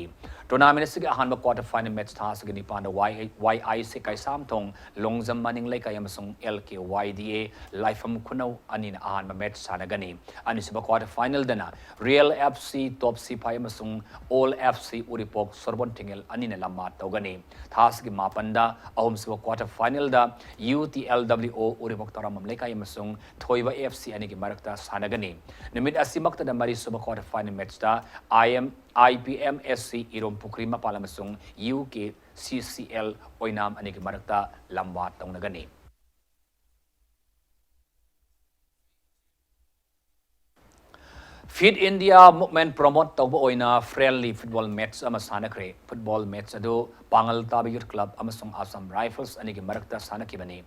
ꯇꯣꯔꯅꯥꯃꯦꯟꯠ ꯑꯁꯤꯒꯤ ꯑꯍꯥꯟꯕ ꯀ꯭ꯋꯥꯇꯔ ꯐꯥꯏꯅꯦꯜ ꯃꯦꯆ ꯊꯥ ꯑꯁꯤꯒꯤ ꯅꯤꯄꯥꯟꯗ ꯋꯥꯏ ꯑꯥꯏ ꯁꯤ ꯀꯩꯁꯥꯝꯊꯣꯡ ꯂꯣꯡꯖꯝ ꯃꯅꯤꯡ ꯂꯩꯀꯥꯏ ꯑꯃꯁꯨꯡ ꯑꯦꯜ ꯀꯦ ꯋꯥꯏ ꯗꯤ ꯑꯦ ꯂꯥꯏꯐꯝ ꯈꯨꯅꯧ ꯑꯅꯤꯅ ꯑꯍꯥꯟꯕ ꯃꯦꯆ ꯁꯥꯟꯅꯒꯅꯤ꯫ ꯑꯅꯤꯁꯨꯕ ꯀ꯭ꯋꯥꯇꯔ ꯐꯥꯏꯅꯦꯜꯗꯅ ꯔꯤꯌꯦꯜ ꯑꯦꯐ ꯁꯤ ꯇꯣꯞ ꯁꯤꯐꯥꯏ ꯑꯃꯁꯨꯡ ꯑꯣꯜ ꯑꯦꯐ ꯁꯤ ꯎꯔꯤꯄꯣꯛ ꯁꯣꯔꯕꯣꯟ ꯊꯤꯡꯉꯦꯜ ꯑꯅꯤꯅ ꯂꯝꯕꯥ ꯇꯧꯒꯅꯤ꯫ ꯊꯥ ꯑꯁꯤꯒꯤ ꯃꯥꯄꯟꯗ ꯑꯍꯨꯝꯁꯨꯕ ꯀ꯭ꯋꯥꯇꯔ ꯐꯥꯏꯅꯦꯜꯗ ꯌꯨ ꯇꯤ ꯑꯦꯜ ꯗꯕ꯭ꯂꯤꯎ ꯑꯣ ꯎꯔꯤꯄꯣꯛ ꯇꯧꯔꯥꯡꯕꯝ ꯂꯩꯀꯥꯏ ꯑꯃꯁꯨꯡ ꯊꯣꯏꯕ ꯑꯦꯐ ꯁꯤ ꯑꯅꯤꯒꯤ ꯃꯔꯛꯇ ꯁꯥꯟꯅꯒꯅꯤ꯫ ꯅꯨꯃꯤꯠ ꯑꯁꯤꯃꯛꯇꯗ ꯃꯔꯤꯁꯨꯕ ꯀ꯭ꯋꯥꯇꯔ ꯐꯥꯏꯅꯦꯜ ꯃꯦꯆꯇ I M, I P M S C ꯏꯔꯣꯝ ꯄꯨꯈ꯭ꯔꯤ ꯃꯄꯥꯜ ꯑꯃꯁꯨꯡ U K C C L ꯑꯣꯏꯅꯥꯝ ꯑꯅꯤꯒꯤ ꯃꯔꯛꯇ ꯂꯝꯕꯥ ꯇꯧꯅꯒꯅꯤ꯫ ꯐꯤꯠ ꯏꯟꯗꯤꯌꯥ ꯃꯨꯚꯃꯦꯟꯠ ꯄ꯭ꯔꯣꯃꯣꯠ ꯇꯧꯕ ꯑꯣꯏꯅ ꯐ꯭ꯔꯦꯟꯂꯤ ꯐꯨꯠꯕꯣꯜ ꯃꯦꯆ ꯑꯃ ꯁꯥꯟꯅꯈ꯭ꯔꯦ꯫ ꯐꯨꯠꯕꯣꯜ ꯃꯦꯆ ꯑꯗꯨ ꯄꯥꯡꯒꯜ ꯇꯥꯕ ꯌꯨꯊ ꯀ꯭ꯂꯕ ꯑꯃꯁꯨꯡ ꯑꯁꯥꯝ ꯔꯥꯏꯐꯜꯁ ꯑꯅꯤꯒꯤ ꯃꯔꯛꯇ ꯁꯥꯟꯅꯈꯤꯕꯅꯤ꯫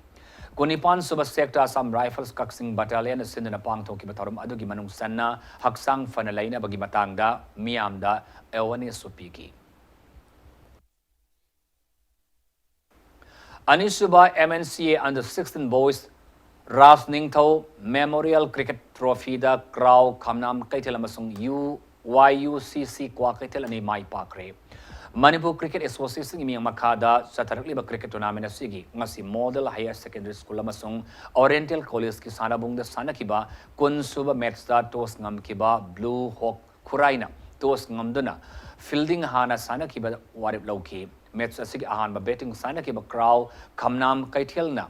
ꯀꯨꯟꯅꯤꯄꯥꯟ ꯁꯨꯕ Sector Assam Rifles Kaksing Battalion ꯁꯤꯟꯗꯨꯅ ꯄꯥꯡꯊꯣꯛꯈꯤꯕ ꯊꯧꯔꯝ ꯑꯗꯨꯒꯤ ꯃꯅꯨꯡ ꯆꯟꯅ ꯍꯛꯆꯥꯡ ꯐꯅ ꯂꯩꯅꯕꯒꯤ ꯃꯇꯥꯡꯗ ꯃꯤꯌꯥꯝꯗ awareness ꯁꯨ ꯄꯤꯈꯤ꯫ ꯑꯅꯤꯁꯨꯕ M N C A Under sixteen Boys ꯔꯥꯖ ꯅꯤꯡꯊꯧ Memorial Cricket Trophy ꯗ ꯀ꯭ꯔꯥꯎ ꯈꯝꯅꯥꯝ ꯀꯩꯊꯦꯜ ꯑꯃꯁꯨꯡ U Y U C C Kwakeithel ꯑꯅꯤ ꯃꯥꯏ ꯄꯥꯛꯈ꯭ꯔꯦ꯫ ꯃꯅꯤꯄꯨꯔ Cricket Association ꯒꯤ ꯃꯤꯠꯌꯦꯡ ꯃꯈꯥꯗ ꯆꯠꯊꯔꯛꯂꯤꯕ cricket tournament ꯑꯁꯤꯒꯤ ꯉꯁꯤ Model Higher Secondary School ꯑꯃꯁꯨꯡ Oriental College ꯀꯤ ꯁꯥꯟꯅꯕꯨꯡꯗ ꯁꯥꯟꯅꯈꯤꯕ ꯀꯨꯟ ꯁꯨꯕ match ꯇ toss ꯉꯝꯈꯤꯕ Blue Hawk ꯈꯨꯔꯥꯏꯅ toss ꯉꯝꯗꯨꯅ fielding ꯍꯥꯟꯅ ꯁꯥꯟꯅꯈꯤꯕꯗ ꯋꯥꯔꯦꯞ ꯂꯧꯈꯤ꯫ Match ꯑꯁꯤꯒꯤ ꯑꯍꯥꯟꯕ batting ꯁꯥꯟꯅꯈꯤꯕ ꯀ꯭ꯔꯥꯎ ꯈꯝꯅꯥꯝ ꯀꯩꯊꯦꯜꯅ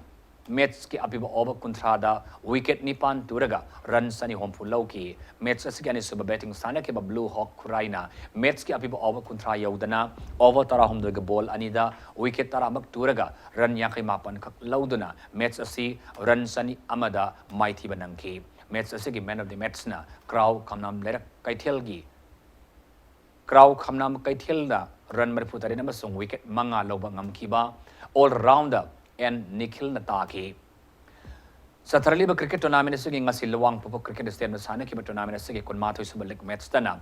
match ꯀꯤ ꯑꯄꯤꯕ over ꯀꯨꯟꯊ꯭ꯔꯥꯗ wicket ꯅꯤꯄꯥꯟ ꯇꯨꯔꯒ run ꯆꯅꯤ ꯍꯨꯝꯐꯨ ꯂꯧꯈꯤ꯫ Match ꯑꯁꯤꯒꯤ ꯑꯅꯤꯁꯨꯕ batting ꯁꯥꯟꯅꯈꯤꯕ Blue Hawk ꯈꯨꯔꯥꯏꯅ match ꯀꯤ ꯑꯄꯤꯕ over ꯀꯨꯟꯊ꯭ꯔꯥ ꯌꯧꯗꯅ over ꯇꯔꯥꯍꯨꯝꯗꯣꯏꯒ ball ꯑꯅꯤꯗ wicket ꯇꯔꯥꯃꯛ ꯇꯨꯔꯒ run ꯌꯥꯡꯈꯩ ꯃꯥꯄꯟ ꯈꯛ ꯂꯧꯗꯨꯅ match ꯑꯁꯤ run ꯆꯅꯤ ꯑꯃꯗ ꯃꯥꯏꯊꯤꯕ ꯅꯪꯈꯤ꯫ Match ꯑꯁꯤꯒꯤ man of the match ꯅ ꯀ꯭ꯔꯥꯎ ꯈꯝꯅꯥꯝ ꯂꯩꯔꯛ ꯀꯩꯊꯦꯜꯒꯤ ꯀ꯭ꯔꯥꯎ ꯈꯝꯅꯥꯝ ꯀꯩꯊꯦꯜꯗ run ꯃꯔꯤꯐꯨ ꯇꯔꯦꯠ ꯑꯃꯁꯨꯡ wicket ꯃꯉꯥ ꯂꯧꯕ ꯉꯝꯈꯤꯕ all rounder N ꯅꯤꯈꯤꯜꯅ ꯇꯥꯈꯤ꯫ ꯆꯠꯊꯔꯛꯂꯤꯕ cricket tournament ꯑꯁꯤꯒꯤ ꯉꯁꯤ ꯂꯨꯋꯥꯡꯄꯣꯛꯄ Cricket Stadium ꯗ ꯁꯥꯟꯅꯈꯤꯕ tournament ꯑꯁꯤꯒꯤ ꯀꯨꯟꯃꯥꯊꯣꯏ ꯁꯨꯕ league match ꯇꯅ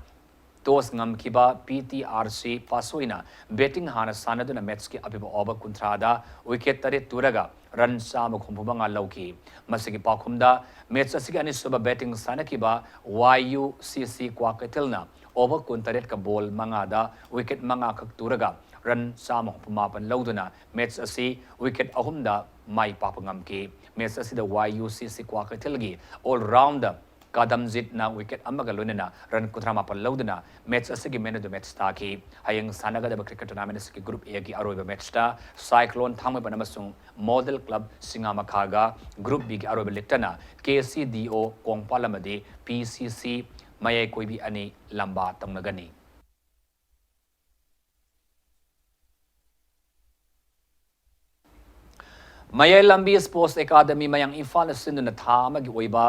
toss ꯉꯝꯈꯤꯕ P T R C ꯄꯥꯁꯣꯏꯅ batting ꯍꯥꯟꯅ ꯁꯥꯟꯅꯗꯨꯅ match ꯀꯤ ꯑꯄꯤꯕ over ꯀꯨꯟꯊ꯭ꯔꯥꯗ wicket ꯇꯔꯦꯠ ꯇꯨꯔꯒ run ꯆꯥꯝꯃ ꯍꯨꯝꯐꯨ ꯃꯉꯥ ꯂꯧꯈꯤ꯫ ꯃꯁꯤꯒꯤ ꯄꯥꯎꯈꯨꯝꯗ match ꯑꯁꯤꯒꯤ ꯑꯅꯤꯁꯨꯕ batting ꯁꯥꯟꯅꯈꯤꯕ Y U C C ꯀ꯭ꯋꯥꯀꯩꯊꯦꯜꯅ over ꯀꯨꯟꯇꯔꯦꯠꯀ ball ꯃꯉꯥꯗ wicket ꯃꯉꯥ ꯈꯛ ꯇꯨꯔꯒ run ꯆꯥꯝꯃ ꯍꯨꯝꯐꯨ ꯃꯥꯄꯟ ꯂꯧꯗꯨꯅ match ꯑꯁꯤ wicket ꯑꯍꯨꯝꯗ ꯃꯥꯏ ꯄꯥꯛꯄ ꯉꯝꯈꯤ꯫ Match ꯑꯁꯤꯗ Y U C C ꯀ꯭ꯋꯥꯀꯩꯊꯦꯜꯒꯤ all rounder ꯀꯥꯗꯝꯖꯤꯠꯅ wicket ꯑꯃꯒ ꯂꯣꯏꯅꯅ run ꯀꯨꯟꯊ꯭ꯔꯥ ꯃꯥꯄꯟ ꯂꯧꯗꯨꯅ match ꯑꯁꯤꯒꯤ man of the match ꯇꯥꯈꯤ꯫ ꯍꯌꯦꯡ ꯁꯥꯟꯅꯒꯗꯕ cricket tournament ꯑꯁꯤꯒꯤ group A ꯒꯤ ꯑꯔꯣꯏꯕ match ꯇ Cyclone ꯊꯥꯡꯃꯩꯕꯟ ꯑꯃꯁꯨꯡ Model Club ꯁꯤꯡꯉꯥꯃꯈꯥꯒ group B ꯒꯤ ꯑꯔꯣꯏꯕ league ꯇꯅ K C D O Kongpal ꯑꯃꯗꯤ P C C ꯃꯌꯥꯏ ꯀꯣꯏꯕꯤ ꯑꯅꯤ ꯂꯝꯕꯥ ꯇꯧꯅꯒꯅꯤ꯫ ꯃꯌꯥꯏ ꯂꯝꯕꯤ Sports Academy ꯃꯌꯥꯡ ꯏꯝꯐꯥꯜꯅ ꯁꯤꯟꯗꯨꯅ ꯊꯥ ꯑꯃꯒꯤ ꯑꯣꯏꯕ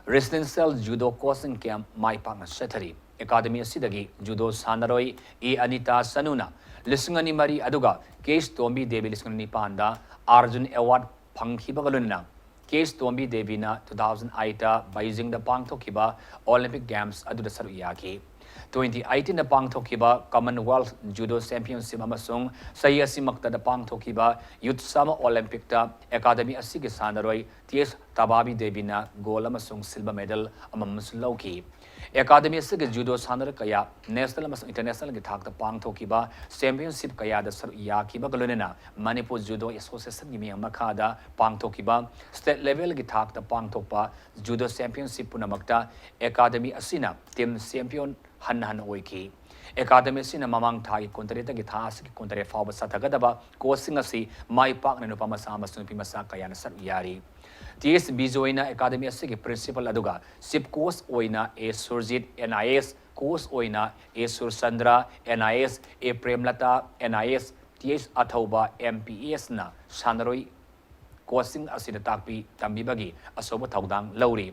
residential judo coaching camp ꯃꯥꯏ ꯄꯥꯛꯅ ꯆꯠꯊꯔꯤ꯫ Academy ꯑꯁꯤꯗꯒꯤ judo ꯁꯥꯟꯅꯔꯣꯏ A ꯑꯅꯤꯇꯥ ꯁꯅꯨꯅ ꯂꯤꯁꯤꯡ ꯑꯅꯤ ꯃꯔꯤ ꯑꯗꯨꯒ K ꯇꯣꯝꯕꯤ ꯗꯦꯕꯤ ꯂꯤꯁꯤꯡ ꯑꯅꯤ ꯅꯤꯄꯥꯟꯗ Arjun Award ꯐꯪꯈꯤꯕꯒ ꯂꯣꯏꯅꯅ ꯀꯦ ꯇꯣꯝꯕꯤ ꯗꯦꯕꯤꯅ ꯇꯨ ꯊꯥꯎꯖꯟ ꯑꯩꯠꯇ ꯕꯩꯖꯤꯡꯗ ꯄꯥꯡꯊꯣꯛꯈꯤꯕ ꯑꯣꯂꯤꯝꯄꯤꯛ ꯒꯦꯝꯁ ꯑꯗꯨꯗ ꯁꯔꯨꯛ ꯌꯥꯈꯤ꯫ ꯇ꯭ꯋꯦꯟꯇꯤ ꯑꯩꯠꯇꯤꯟꯗ ꯄꯥꯡꯊꯣꯛꯈꯤꯕ ꯀꯃꯟꯋꯦꯜꯊ ꯖꯨꯗꯣ ꯆꯦꯝꯄꯤꯌꯟꯁꯤꯞ ꯑꯃꯁꯨꯡ ꯆꯍꯤ ꯑꯁꯤꯃꯛꯇꯗ ꯄꯥꯡꯊꯣꯛꯈꯤꯕ ꯌꯨꯠ ꯁꯝꯃꯔ ꯑꯣꯂꯤꯝꯄꯤꯛꯇ ꯑꯦꯀꯥꯗꯃꯤ ꯑꯁꯤꯒꯤ ꯁꯥꯟꯅꯔꯣꯏ ꯇꯤ ꯑꯦꯁ ꯇꯕꯥꯕꯤ ꯗꯦꯕꯤꯅ ꯒꯣꯜ ꯑꯃꯁꯨꯡ ꯁꯤꯜꯚꯔ ꯃꯦꯗꯜ ꯑꯃꯃꯝꯁꯨ ꯂꯧꯈꯤ꯫ ꯑꯦꯀꯥꯗꯃꯤ ꯑꯁꯤꯒꯤ ꯖꯨꯗꯣ ꯁꯥꯟꯅꯔꯣꯏ ꯀꯌꯥ ꯅꯦꯁꯅꯦꯜ ꯑꯃꯁꯨꯡ ꯏꯟꯇꯔꯅꯦꯁꯅꯦꯜꯒꯤ ꯊꯥꯛꯇ ꯄꯥꯡꯊꯣꯛꯈꯤꯕ ꯆꯦꯝꯄꯤꯌꯟꯁꯤꯞ ꯀꯌꯥꯗ ꯁꯔꯨꯛ ꯌꯥꯈꯤꯕꯒ ꯂꯣꯏꯅꯅ ꯃꯅꯤꯄꯨꯔ ꯖꯨꯗꯣ ꯑꯦꯁꯣꯁꯤꯌꯦꯁꯟꯒꯤ ꯃꯤꯠꯌꯦꯡ ꯃꯈꯥꯗ ꯄꯥꯡꯊꯣꯛꯈꯤꯕ ꯁ꯭ꯇꯦꯠ ꯂꯦꯚꯦꯜꯒꯤ ꯊꯥꯛꯇ ꯄꯥꯡꯊꯣꯛꯄ ꯖꯨꯗꯣ ꯆꯦꯝꯄꯤꯌꯟꯁꯤꯞ ꯄꯨꯝꯅꯃꯛꯇ ꯑꯦꯀꯥꯗꯃꯤ ꯑꯁꯤꯅ ꯇꯤꯝ ꯆꯦꯝꯄꯤꯌꯟ ꯍꯟꯅ ꯍꯟꯅ ꯑꯣꯏꯈꯤ꯫ ꯑꯦꯀꯥꯗꯃꯤ ꯑꯁꯤꯅ ꯃꯃꯥꯡ ꯊꯥꯒꯤ ꯀꯨꯟꯇꯔꯦꯠꯇꯒꯤ ꯊꯥ ꯑꯁꯤꯒꯤ ꯀꯨꯟꯇꯔꯦꯠ ꯐꯥꯎꯕ ꯆꯠꯊꯒꯗꯕ ꯀꯣꯔꯁꯁꯤꯡ ꯑꯁꯤ ꯃꯥꯏ ꯄꯥꯛꯅ ꯅꯨꯄꯥ ꯃꯆꯥ ꯑꯃꯁꯨꯡ ꯅꯨꯄꯤ ꯃꯆꯥ ꯀꯌꯥꯅ ꯁꯔꯨꯛ ꯌꯥꯔꯤ꯫ ꯇꯤ ꯑꯦꯁ ꯕꯤꯖꯣꯏꯅ ꯑꯦꯀꯥꯗꯃꯤ ꯑꯁꯤꯒꯤ ꯄ꯭ꯔꯤꯟꯁꯤꯄꯜ ꯑꯗꯨꯒ ꯆꯤꯐ ꯀꯣꯆ ꯑꯣꯏꯅ A Surjit, N I S, coach ꯑꯣꯏꯅ A Surchandra, N I S, A Premlata, N I S, T S Athouba, M P ꯑꯦꯁꯅ ꯁꯥꯟꯅꯔꯣꯏ ꯀꯣꯆꯁꯤꯡ ꯑꯁꯤꯗ ꯇꯥꯛꯄꯤ ꯇꯝꯕꯤꯕꯒꯤ ꯑꯆꯧꯕ ꯊꯧꯗꯥꯡ ꯂꯧꯔꯤ꯫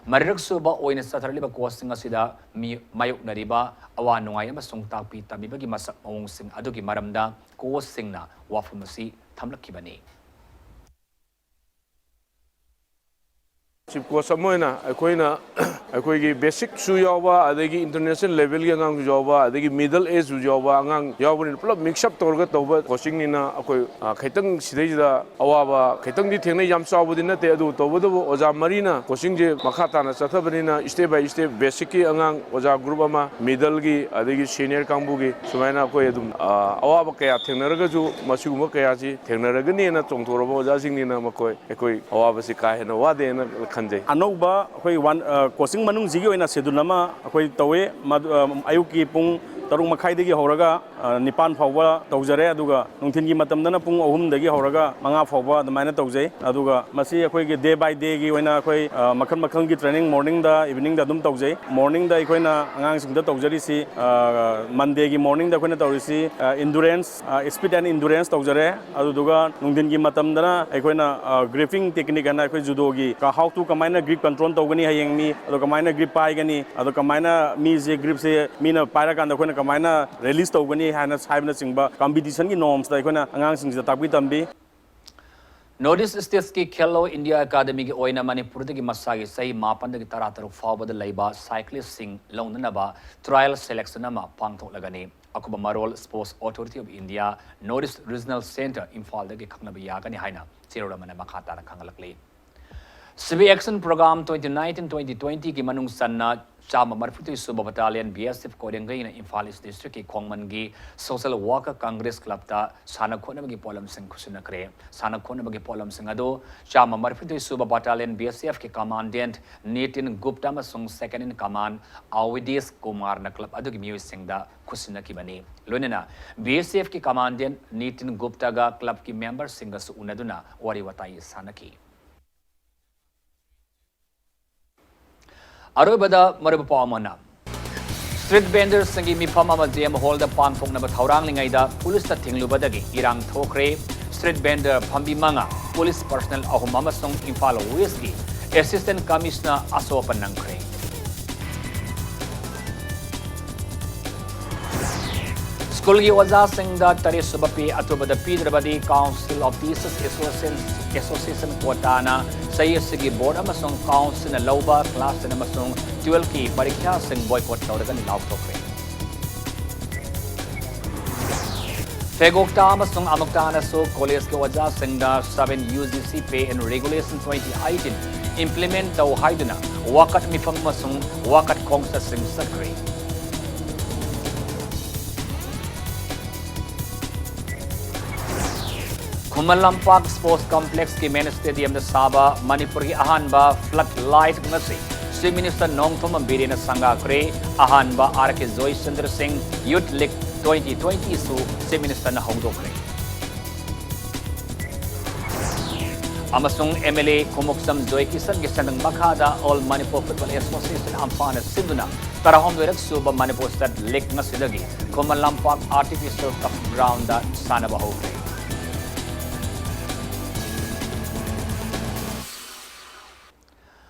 ꯃꯔꯤꯔꯛ ꯁꯨꯕ ꯑꯣꯏꯅ ꯆꯠꯊꯔꯛꯂꯤꯕ ꯀꯣꯔꯁꯁꯤꯡ ꯑꯁꯤꯗ ꯃꯤ-, ꯃꯥꯌꯣꯛꯅꯔꯤꯕ ꯑꯋꯥ ꯅꯨꯡꯉꯥꯏ ꯑꯃꯁꯨꯡ ꯇꯥꯛꯄꯤ ꯇꯝꯕꯤꯕꯒꯤ ꯃꯁꯛ ꯃꯑꯣꯡꯁꯤꯡ ꯑꯗꯨꯒꯤ ꯃꯔꯝꯗ ꯀꯣꯆꯁꯤꯡꯅ ꯋꯥꯐꯝ ꯑꯁꯤ ꯊꯝꯂꯛꯈꯤꯕꯅꯤ꯫ ꯆꯤꯐ ꯀꯣꯆ ꯑꯃ ꯑꯣꯏꯅ ꯑꯩꯈꯣꯏꯅ ꯑꯩꯈꯣꯏꯒꯤ ꯕꯦꯁꯤꯛꯁꯨ ꯌꯥꯎꯕ, ꯑꯗꯒꯤ ꯏꯟꯇꯔꯅꯦꯁꯅꯦꯜ ꯂꯦꯚꯦꯜꯒꯤ ꯑꯉꯥꯡꯁꯨ ꯌꯥꯎꯕ, ꯑꯗꯒꯤ ꯃꯤꯗꯜ ꯑꯦꯖꯁꯨ ꯌꯥꯎꯕ ꯑꯉꯥꯡ ꯌꯥꯎꯕꯅꯤꯅ, ꯄꯨꯂꯞ ꯃꯤꯛꯁ ꯑꯞ ꯇꯧꯔꯒ ꯇꯧꯕ ꯀꯣꯆꯤꯡꯅꯤꯅ ꯑꯩꯈꯣꯏ, ꯑ, ꯈꯤꯇꯪ ꯁꯤꯗꯩꯁꯤꯗ ꯑꯋꯥꯕ ꯈꯤꯇꯪꯗꯤ ꯊꯦꯡꯅꯩ, ꯌꯥꯝ ꯆꯥꯎꯕꯗꯤ ꯅꯠꯇꯦ꯫ ꯑꯗꯨ ꯇꯧꯕꯇꯕꯨ ꯑꯣꯖꯥ ꯃꯔꯤꯅ ꯀꯣꯆꯤꯡꯁꯦ ꯃꯈꯥ ꯇꯥꯅ ꯆꯠꯊꯕꯅꯤꯅ, ꯁ꯭ꯇꯦꯞ ꯕꯥꯏ ꯁ꯭ꯇꯦꯞ, ꯕꯦꯁꯤꯛꯀꯤ ꯑꯉꯥꯡ ꯑꯣꯖꯥ ꯒ꯭ꯔꯨꯞ ꯑꯃ, ꯃꯤꯗꯜꯒꯤ, ꯑꯗꯒꯤ ꯁꯤꯅꯤꯌꯔ ꯀꯥꯡꯕꯨꯒꯤ, ꯁꯨꯃꯥꯏꯅ ꯑꯩꯈꯣꯏ ꯑꯗꯨꯝ, ꯑ, ꯑꯋꯥꯕ ꯀꯌꯥ ꯊꯦꯡꯅꯔꯒꯁꯨ ꯃꯁꯤꯒꯨꯝꯕ ꯀꯌꯥꯁꯤ ꯊꯦꯡꯅꯔꯒꯅꯤꯅ ꯆꯣꯡꯊꯣꯔꯕ ꯑꯣꯖꯥꯁꯤꯡꯅꯤꯅ ꯃꯈꯣꯏ ꯑꯩꯈꯣꯏ ꯑꯋꯥꯕꯁꯤ ꯀꯥ ꯍꯦꯟꯅ ꯋꯥꯗꯦꯅ ꯈꯟꯖꯩ꯫ ꯑꯅꯧꯕ ꯑꯩꯈꯣꯏ ꯋꯥꯟ, ꯑ, ꯀꯣꯆꯤꯡ ꯃꯅꯨꯡꯁꯤꯒꯤ ꯑꯣꯏꯅ ꯁꯦꯗꯨꯜ ꯑꯃ ꯑꯩꯈꯣꯏ ꯇꯧꯏ꯫ ꯃꯗꯨ, ꯑ, ꯑꯌꯨꯛꯀꯤ ꯄꯨꯡ ꯇꯔꯨꯛ ꯃꯈꯥꯏꯗꯒꯤ ꯍꯧꯔꯒ, ꯑ, ꯅꯤꯄꯥꯟ ꯐꯥꯎꯕ ꯇꯧꯖꯔꯦ꯫ ꯑꯗꯨꯒ ꯅꯨꯡꯊꯤꯜꯒꯤ ꯃꯇꯝꯗꯅ ꯄꯨꯡ ꯑꯍꯨꯝꯗꯒꯤ ꯍꯧꯔꯒ ꯃꯉꯥ ꯐꯥꯎꯕ ꯑꯗꯨꯃꯥꯏꯅ ꯇꯧꯖꯩ꯫ ꯑꯗꯨꯒ ꯃꯁꯤ ꯑꯩꯈꯣꯏꯒꯤ day by dayꯒꯤ ꯑꯣꯏꯅ ꯑꯩꯈꯣꯏ, ꯑ, ꯃꯈꯜ ꯃꯈꯜꯒꯤ training morningꯗ, eveningꯗ ꯑꯗꯨꯝ ꯇꯧꯖꯩ꯫ Morningꯗ ꯑꯩꯈꯣꯏꯅ ꯑꯉꯥꯡꯁꯤꯡꯗ ꯇꯧꯖꯔꯤꯁꯤ, ꯑ, Mondayꯒꯤ morningꯗ ꯑꯩꯈꯣꯏꯅ ꯇꯧꯔꯤꯁꯤ, ꯑ, endurance, ꯑ, speed and endurance ꯇꯧꯖꯔꯦ꯫ ꯑꯗꯨꯗꯨꯒ ꯅꯨꯡꯊꯤꯟꯒꯤ ꯃꯇꯝꯗꯅ ꯑꯩꯈꯣꯏꯅ, ꯑ, gripping technique ꯍꯥꯏꯅ ꯑꯩꯈꯣꯏ ꯖꯨꯗꯣꯒꯤ ꯀ-, how to ꯀꯃꯥꯏꯅ grip control ꯇꯧꯒꯅꯤ ꯍꯌꯦꯡ ꯃꯤ, ꯑꯗꯣ ꯀꯃꯥꯏꯅ grip ꯄꯥꯏꯒꯅꯤ, ꯑꯗꯣ ꯀꯃꯥꯏꯅ ꯃꯤꯁꯦ gripꯁꯦ ꯃꯤꯅ ꯄꯥꯏꯔꯀꯥꯟꯗ ꯑꯩꯈꯣꯏꯅ ꯀꯃꯥꯏꯅ release ꯇꯧꯒꯅꯤ ꯍꯥꯏꯅ ꯍꯥꯏꯕꯅꯆꯤꯡꯕ competitionꯒꯤ normsꯇ ꯑꯩꯈꯣꯏꯅ ꯑꯉꯥꯡꯁꯤꯡꯁꯤꯗ ꯇꯥꯛꯄꯤ ꯇꯝꯕꯤ꯫ North East States ꯀꯤ ꯈꯦꯂꯣ ꯏꯟꯗꯤꯌꯥ ꯑꯦꯀꯥꯗꯃꯤꯒꯤ ꯑꯣꯏꯅ ꯃꯅꯤꯄꯨꯔꯗꯒꯤ ꯃꯁꯥꯒꯤ ꯆꯍꯤ ꯃꯥꯄꯟꯗꯒꯤ ꯇꯔꯥꯇꯔꯨꯛ ꯐꯥꯎꯕꯗ ꯂꯩꯕ cyclist ꯁꯤꯡ ꯂꯧꯅꯅꯕ trial selection ꯑꯃ ꯄꯥꯡꯊꯣꯛꯂꯒꯅꯤ꯫ ꯑꯀꯨꯞꯄ ꯃꯔꯣꯜ Sports Authority of India North East Regional Centre ꯏꯝꯐꯥꯜꯗꯒꯤ ꯈꯪꯅꯕ ꯌꯥꯒꯅꯤ ꯍꯥꯏꯅ ꯆꯦꯔꯣꯜ ꯑꯃꯅ ꯃꯈꯥ ꯇꯥꯅ ꯈꯪꯍꯜꯂꯛꯂꯤ꯫ Civic Action Programme twenty nineteen twenty twenty ꯒꯤ ꯃꯅꯨꯡ ꯆꯟꯅ ꯆꯥꯝꯃ ꯃꯔꯤꯐꯨꯇꯔꯦꯠ ꯁꯨꯕ Battalion B S F ꯀꯣꯏꯔꯦꯡꯒꯩꯅ Imphal East District ꯀꯤ ꯈꯣꯡꯃꯟꯒꯤ Social Worker Congress Club ꯇ ꯁꯥꯟꯅ ꯈꯣꯠꯅꯕꯒꯤ ꯄꯣꯠꯂꯝꯁꯤꯡ ꯈꯨꯠꯁꯤꯟꯅꯈ꯭ꯔꯦ꯫ ꯁꯥꯟꯅ ꯈꯣꯠꯅꯕꯒꯤ ꯄꯣꯠꯂꯝꯁꯤꯡ ꯑꯗꯨ ꯆꯥꯝꯃ ꯃꯔꯤꯐꯨꯇꯔꯦꯠ ꯁꯨꯕ Battalion B S F ꯀꯤ Commandant Nitin Gupta ꯑꯃꯁꯨꯡ Second in Command Avidesh Kumar ꯅ club ꯑꯗꯨꯒꯤ ꯃꯤꯑꯣꯏꯁꯤꯡꯗ ꯈꯨꯠꯁꯤꯟꯅꯈꯤꯕꯅꯤ꯫ ꯂꯣꯏꯅꯅ B S F ꯀꯤ Commandant Nitin Gupta ꯒ club ꯀꯤ member ꯁꯤꯡꯒꯁꯨ ꯎꯅꯗꯨꯅ ꯋꯥꯔꯤ ꯋꯥꯇꯥꯏ ꯁꯥꯟꯅꯈꯤ꯫ ꯑꯔꯣꯏꯕꯗ ꯃꯔꯨꯞ ꯄꯥꯎ ꯑꯃꯅ, street vendor ꯁꯤꯡꯒꯤ ꯃꯤꯐꯝ ꯑꯃ J M Hall ꯗ ꯄꯥꯡꯊꯣꯛꯅꯕ ꯊꯧꯔꯥꯡꯂꯤꯉꯩꯗ ꯄꯨꯂꯤꯁꯅ ꯊꯤꯡꯂꯨꯕꯗꯒꯤ ꯏꯔꯥꯡ ꯊꯣꯛꯈ꯭ꯔꯦ꯫ Street vendor ꯐꯝꯕꯤ ꯃꯉꯥ, police personnel ꯑꯍꯨꯝ ꯑꯃꯁꯨꯡ ꯏꯝꯐꯥꯜ West ꯀꯤ Assistant Commissioner ꯑꯁꯣꯛ ꯑꯄꯟ ꯅꯪꯈ꯭ꯔꯦ꯫ ꯁ꯭ꯀꯨꯜꯒꯤ ꯑꯣꯖꯥꯁꯤꯡꯗ ꯇꯔꯦꯠ ꯁꯨꯕ pay ꯑꯊꯨꯕꯗ ꯄꯤꯗ꯭ꯔꯕꯗꯤ Council of Teachers Association, Association quota ꯅ ꯆꯍꯤ ꯑꯁꯤꯒꯤ board ꯑꯃꯁꯨꯡ council ꯅ ꯂꯧꯕ class ten ꯑꯃꯁꯨꯡ twelve ꯀꯤ ꯄꯔꯤꯈ꯭ꯌꯥꯁꯤꯡ boycott ꯇꯧꯔꯒꯅꯤ ꯂꯥꯎꯊꯣꯛꯈ꯭ꯔꯦ꯫ ꯐꯦꯒꯣꯛꯇ ꯑꯃꯁꯨꯡ ꯑꯃꯨꯛꯇꯥꯅꯁꯨ college ꯀꯤ ꯑꯣꯖꯥꯁꯤꯡꯗ seven U G C Pay and Regulation twenty eighteen implement ꯇꯧ ꯍꯥꯏꯗꯨꯅ ꯋꯥꯀꯠ ꯃꯤꯐꯝ ꯑꯃꯁꯨꯡ ꯋꯥꯀꯠ ꯈꯣꯡꯆꯠꯁꯤꯡ ꯆꯠꯈ꯭ꯔꯦ꯫ ꯈꯨꯃꯟ ꯂꯝꯄꯥꯛ Sports Complex ꯀꯤ main stadium ꯗ ꯁꯥꯕ ꯃꯅꯤꯄꯨꯔꯒꯤ ꯑꯍꯥꯟꯕ flood light ꯉꯁꯤ Chief Minister ꯅꯣꯡꯊꯣꯝꯕꯝ ꯕꯤꯔꯦꯟꯅ ꯁꯪꯒꯥꯈ꯭ꯔꯦ꯫ ꯑꯍꯥꯟꯕ R K ꯖꯣꯏꯆꯟꯗ꯭ꯔ ꯁꯤꯡ Youth League twenty twenty ꯁꯨ Chief Minister ꯅ ꯍꯧꯗꯣꯛꯈ꯭ꯔꯦ꯫ ꯑꯃꯁꯨꯡ M L A ꯈꯨꯃꯨꯛꯁꯝ ꯖꯣꯏꯀꯤꯁꯟꯒꯤ ꯁꯦꯟꯗꯪ ꯃꯈꯥꯗ All Manipur Football Association ꯑꯝꯐꯥꯅ ꯁꯤꯟꯗꯨꯅ ꯇꯔꯥꯍꯨꯝꯗꯣꯏꯔꯛ ꯁꯨꯕ Manipur State League ꯉꯁꯤꯗꯒꯤ Khuman Lampak Artificial Turf Ground ꯗ ꯁꯥꯟꯅꯕ ꯍꯧꯈ꯭ꯔꯦ꯫